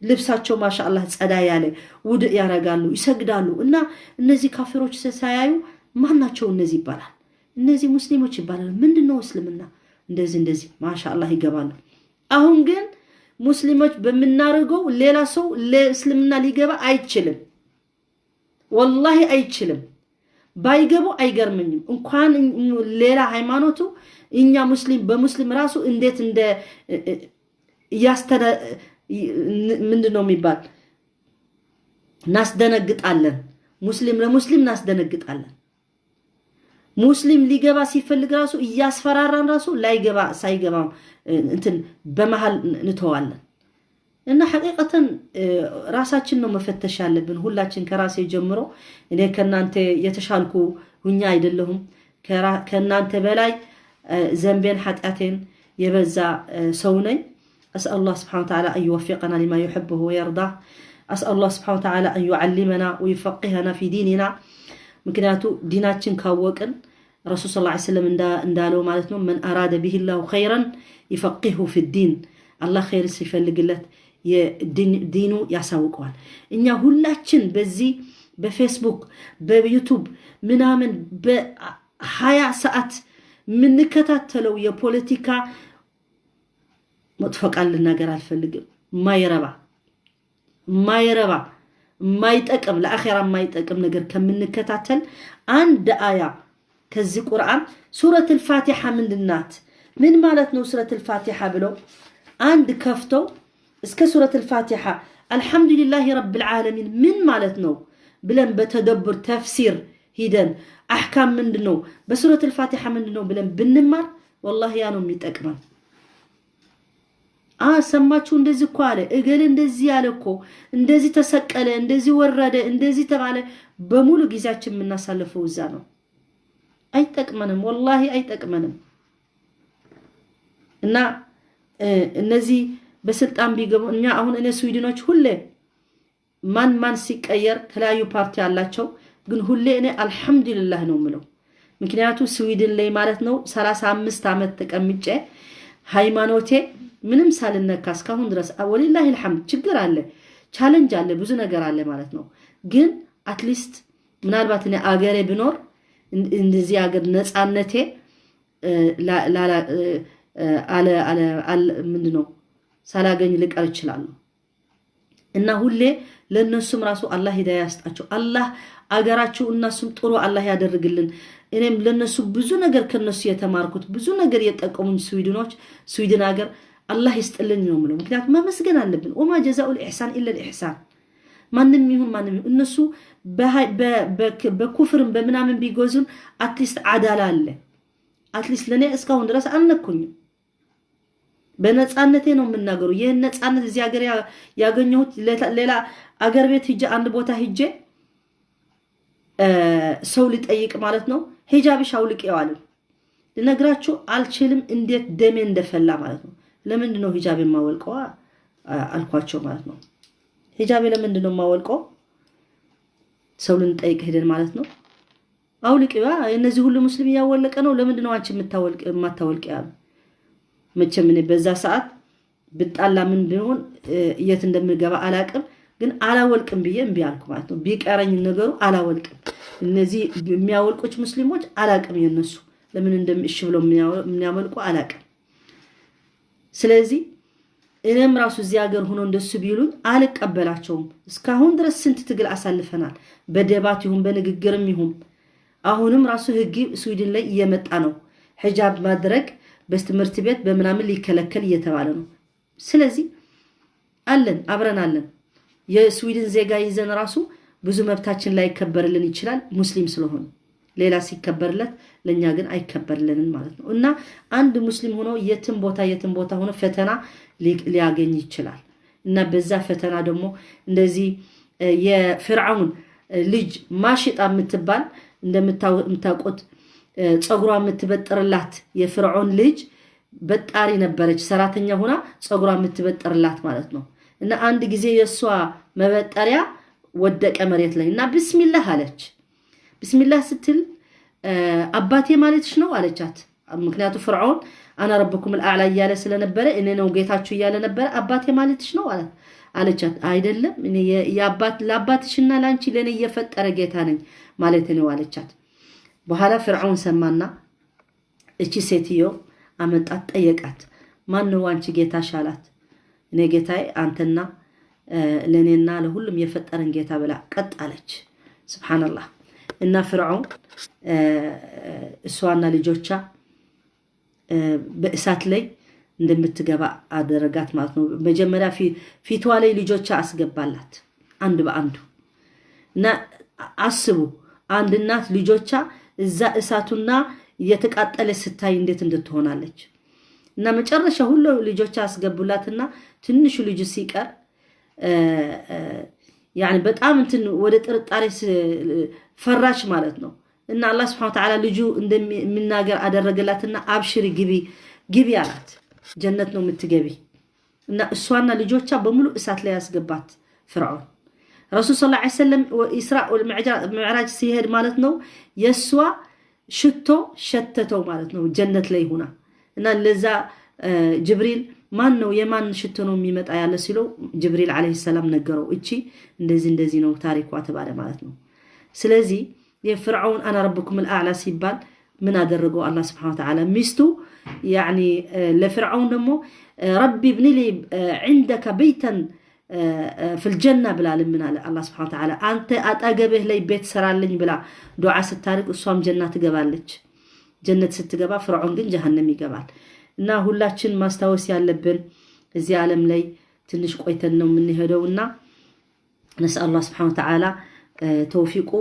ልብሳቸው ማሻአላህ ጸዳ ያለ፣ ውድእ ያደርጋሉ፣ ይሰግዳሉ። እና እነዚህ ካፊሮች ሳያዩ ማናቸው እነዚህ ይባላል። እነዚህ ሙስሊሞች ይባላሉ። ምንድን ነው እስልምና? እንደዚህ እንደዚህ ማሻአላህ ይገባሉ። አሁን ግን ሙስሊሞች በምናደርገው ሌላ ሰው ለእስልምና ሊገባ አይችልም። ወላሂ አይችልም። ባይገቡ አይገርመኝም። እንኳን ሌላ ሃይማኖቱ እኛ ሙስሊም በሙስሊም ራሱ እንዴት እንደ እያስተደ ምንድን ነው የሚባል እናስደነግጣለን። ሙስሊም ለሙስሊም እናስደነግጣለን። ሙስሊም ሊገባ ሲፈልግ ራሱ እያስፈራራን ራሱ ላይገባ ሳይገባ እንትን በመሃል እንተዋለን። እና ሐቂቀተን ራሳችን ነው መፈተሽ ያለብን ሁላችን ከራሴ ጀምሮ። እኔ ከእናንተ የተሻልኩ ሁኛ አይደለሁም። ከእናንተ በላይ ዘንቤን ኃጢአቴን የበዛ ሰው ነኝ። أسأل الله سبحانه وتعالى أن يوفقنا لما يحبه ويرضاه. أسأل الله سبحانه وتعالى أن يعلمنا ويفقهنا في ديننا. ምክንያቱ ዲናችን ካወቅን ረሱል ስ ሰለም እንዳለው ማለት ነው፣ من أراد به الله خيرا يفقهه في الدين፣ አላህ ኸይር ሲፈልግለት ዲኑ ያሳውቀዋል። እኛ ሁላችን በዚህ በፌስቡክ፣ በዩቱብ ምናምን በ20 ሰዓት የምንከታተለው የፖለቲካ፣ መጥፎ ቃል ልናገር አልፈልግም፣ ማይረባ ማይረባ፣ የማይጠቅም፣ ለአኼራ የማይጠቅም ነገር ከምንከታተል አንድ አያ ከዚህ ቁርአን ሱረት ልፋቲሓ ምንድናት? ምን ማለት ነው ሱረት ልፋቲሓ ብለው አንድ ከፍተው እስከ ሱረት ልፋቲሓ الحمد لله رب العالمين ምን ማለት ነው ብለን በተደቡር ተፍሲር ሂደን አሕካም ምንድን ነው፣ በሱረት ልፋቲሓ ምንድን ነው ብለን ብንማር ወላሂ ያ ነው የሚጠቅመን። ሰማችሁ፣ እንደዚህ እኮ አለ እገሌ፣ እንደዚህ ያለ እኮ፣ እንደዚህ ተሰቀለ፣ እንደዚህ ወረደ፣ እንደዚህ ተባለ። በሙሉ ጊዜያችን የምናሳልፈው እዛ ነው። አይጠቅመንም፣ ወላሂ አይጠቅመንም። እና እነዚህ በስልጣን ቢገቡ እኛ አሁን እኔ ስዊድኖች ሁሌ ማን ማን ሲቀየር የተለያዩ ፓርቲ አላቸው፣ ግን ሁሌ እኔ አልሐምዱሊላህ ነው የምለው። ምክንያቱ ስዊድን ላይ ማለት ነው 35 ዓመት ተቀምጬ ሃይማኖቴ ምንም ሳልነካ እስካሁን ድረስ ولله الحمد። ችግር አለ፣ challenge አለ፣ ብዙ ነገር አለ ማለት ነው። ግን At least ምናልባት እኔ አገሬ ብኖር እንደዚህ አገር ነፃነቴ ምንድን ነው ሳላገኝ ልቀር እችላለሁ። እና ሁሌ ለእነሱም ራሱ አላህ ሂዳያ ያስጣቸው። አላህ አገራቸው እነሱም ጥሩ አላህ ያደርግልን። እኔም ለነሱ ብዙ ነገር ከነሱ የተማርኩት፣ ብዙ ነገር የጠቀሙኝ ስዊድኖች፣ ስዊድን ሀገር አላህ ይስጥልን ነው የምለው። ምክንያቱም ማመስገን አለብን። وما جزاء الإحسان إلا الإحسان። ማንም ይሁን ማንም ይሁን እነሱ በኩፍርም በምናምን ቢጎዙን at least አዳላ አለ። At least ለእኔ እስካሁን ድረስ አልነኩኝም። በነፃነቴ ነው የምናገሩ። ይህን ነፃነት እዚህ ሀገር ያገኘሁት ሌላ አገር ቤት ሂጄ፣ አንድ ቦታ ሂጄ ሰው ሊጠይቅ ማለት ነው፣ ሂጃብሽ አውልቂው አሉኝ። ልነግራችሁ አልችልም እንዴት ደሜ እንደፈላ ማለት ነው። ለምንድን ነው ሂጃብ የማወልቀው አልኳቸው ማለት ነው። ሂጃቤ ለምንድን ነው የማወልቀው? ሰው ልንጠይቅ ሄደን ማለት ነው። አውልቂዋ፣ እነዚህ ሁሉ ሙስሊም እያወለቀ ነው። ለምንድን ነው አንቺ የማታወልቂ ያሉ። መቼም እኔ በዛ ሰዓት ብጣላ ምን ቢሆን የት እንደምገባ አላቅም፣ ግን አላወልቅም ብዬ እምቢ አልኩ ማለት ነው። ቢቀረኝ ነገሩ አላወልቅም። እነዚህ የሚያወልቁች ሙስሊሞች አላቅም፣ የነሱ ለምን እንደምእሽ ብለው የሚያወልቁ አላቅም። ስለዚህ እኔም ራሱ እዚህ ሀገር ሆኖ እንደሱ ቢሉኝ አልቀበላቸውም። እስካሁን ድረስ ስንት ትግል አሳልፈናል፣ በደባት ይሁን በንግግርም ይሁን። አሁንም ራሱ ህግ ስዊድን ላይ እየመጣ ነው። ሒጃብ ማድረግ በትምህርት ቤት በምናምን ሊከለከል እየተባለ ነው። ስለዚህ አለን፣ አብረን አለን። የስዊድን ዜጋ ይዘን ራሱ ብዙ መብታችን ላይከበርልን ይችላል ሙስሊም ስለሆነ። ሌላ ሲከበርለት ለእኛ ግን አይከበርልንም ማለት ነው። እና አንድ ሙስሊም ሆኖ የትም ቦታ የትም ቦታ ሆኖ ፈተና ሊያገኝ ይችላል። እና በዛ ፈተና ደግሞ እንደዚህ የፍርዓውን ልጅ ማሽጣ የምትባል፣ እንደምታውቁት ፀጉሯ የምትበጥርላት የፍርዖን ልጅ በጣሪ ነበረች፣ ሰራተኛ ሆና ፀጉሯ የምትበጥርላት ማለት ነው። እና አንድ ጊዜ የእሷ መበጠሪያ ወደቀ መሬት ላይ እና ብስሚላህ አለች። ብስሚላህ ስትል አባቴ ማለትሽ ነው አለቻት። ምክንያቱ ፍርዖን أنا ربكم الأعلى እያለ ስለነበረ፣ እኔ ነው ጌታችሁ እያለ ነበረ። አባቴ ማለትሽ ነው አለቻት። አይደለም፣ እኔ ለአባትሽና ለአንቺ ለእኔ እየፈጠረ ጌታ ነኝ ማለት ነው አለቻት። በኋላ ፍርዖን ሰማና እቺ ሴትዮ አመጣት፣ ጠየቃት። ማን ነው አንቺ ጌታሽ አላት። እኔ ጌታዬ አንተና ለእኔና ለሁሉም የፈጠረን ጌታ ብላ ቀጥ አለች። ስብሓንላህ። እና ፍርዖን እሷና ልጆቿ በእሳት ላይ እንደምትገባ አደረጋት ማለት ነው። መጀመሪያ ፊቷ ላይ ልጆቿ አስገባላት አንድ በአንዱ። እና አስቡ፣ አንድ እናት ልጆቿ እዛ እሳቱና እየተቃጠለ ስታይ እንዴት እንድትሆናለች። እና መጨረሻ ሁሉ ልጆቿ አስገቡላትና ትንሹ ልጅ ሲቀር يعني በጣም እንትን ወደ ጥርጣሬ ፈራች ማለት ነው። እና አላህ ስብሐነ ወተዓላ ልጁ እንደሚናገር አደረገላትና አብሽሪ፣ ግቢ ግቢ አላት። ጀነት ነው የምትገቢ። እና እሷና ልጆቿ በሙሉ እሳት ላይ ያስገባት ፍርዖን። ረሱል ሰለላሁ ዐለይሂ ወሰለም ኢስራ ምዕራጅ ሲሄድ ማለት ነው የእሷ ሽቶ ሸተተው ማለት ነው ጀነት ላይ ሁና። እና ለዛ ጅብሪል ማን ነው፣ የማን ሽቶ ነው የሚመጣ ያለ ሲለው ጅብሪል ዓለይሂ ሰላም ነገረው። እቺ እንደዚህ እንደዚህ ነው ታሪኳ ተባለ ማለት ነው። ስለዚህ የፍርዓውን أنا ربكم الأعلى ሲባል ምን አደረገው አላህ ስብሐነ ወተዓላ? ሚስቱ يعني ለፍርዓውን ደግሞ رب ابن لي عندك بيتا في الجنة ብላ ልምን አለ አላህ ስብሐነ ወተዓላ። አንተ አጠገብህ ላይ ቤት ሰራልኝ ብላ ዱዓ ስታደርግ እሷም ጀና ትገባለች። ጀነት ስትገባ ፍርዖን ግን ጀሃነም ይገባል። እና ሁላችን ማስታወስ ያለብን እዚህ ዓለም ላይ ትንሽ ቆይተን ነው የምንሄደው እና ነስአል አላህ ስብሐነ ወተዓላ ተውፊቁ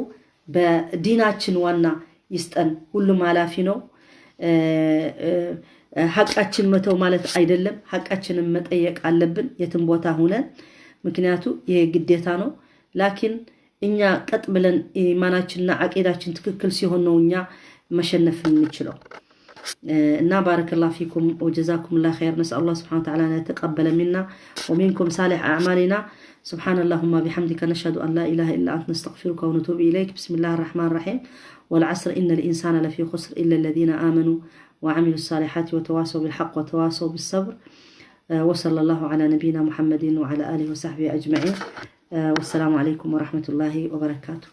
በዲናችን ዋና ይስጠን። ሁሉም ኃላፊ ነው። ሐቃችን መተው ማለት አይደለም። ሐቃችንን መጠየቅ አለብን የትም ቦታ ሁነን፣ ምክንያቱ ይሄ ግዴታ ነው። ላኪን እኛ ቀጥ ብለን ኢማናችንና ዓቂዳችን ትክክል ሲሆን ነው እኛ መሸነፍ የምንችለው። እና بارك الله فيكم وجزاكم الله خير። نسأل الله سبحانه وتعالى أن يتقبل منا ومنكم صالح أعمالنا። سبحان اللهم بحمدك، نشهد أن لا إله إلا أنت، نستغفرك ونتوب إليك። بسم الله الرحمن الرحيم። والعصر، إن الإنسان لفي خسر، إلا الذين آمنوا وعملوا الصالحات وتواصوا بالحق وتواصوا بالصبر። وصلى الله على نبينا محمد وعلى آله وصحبه أجمعين። والسلام عليكم ورحمة الله وبركاته።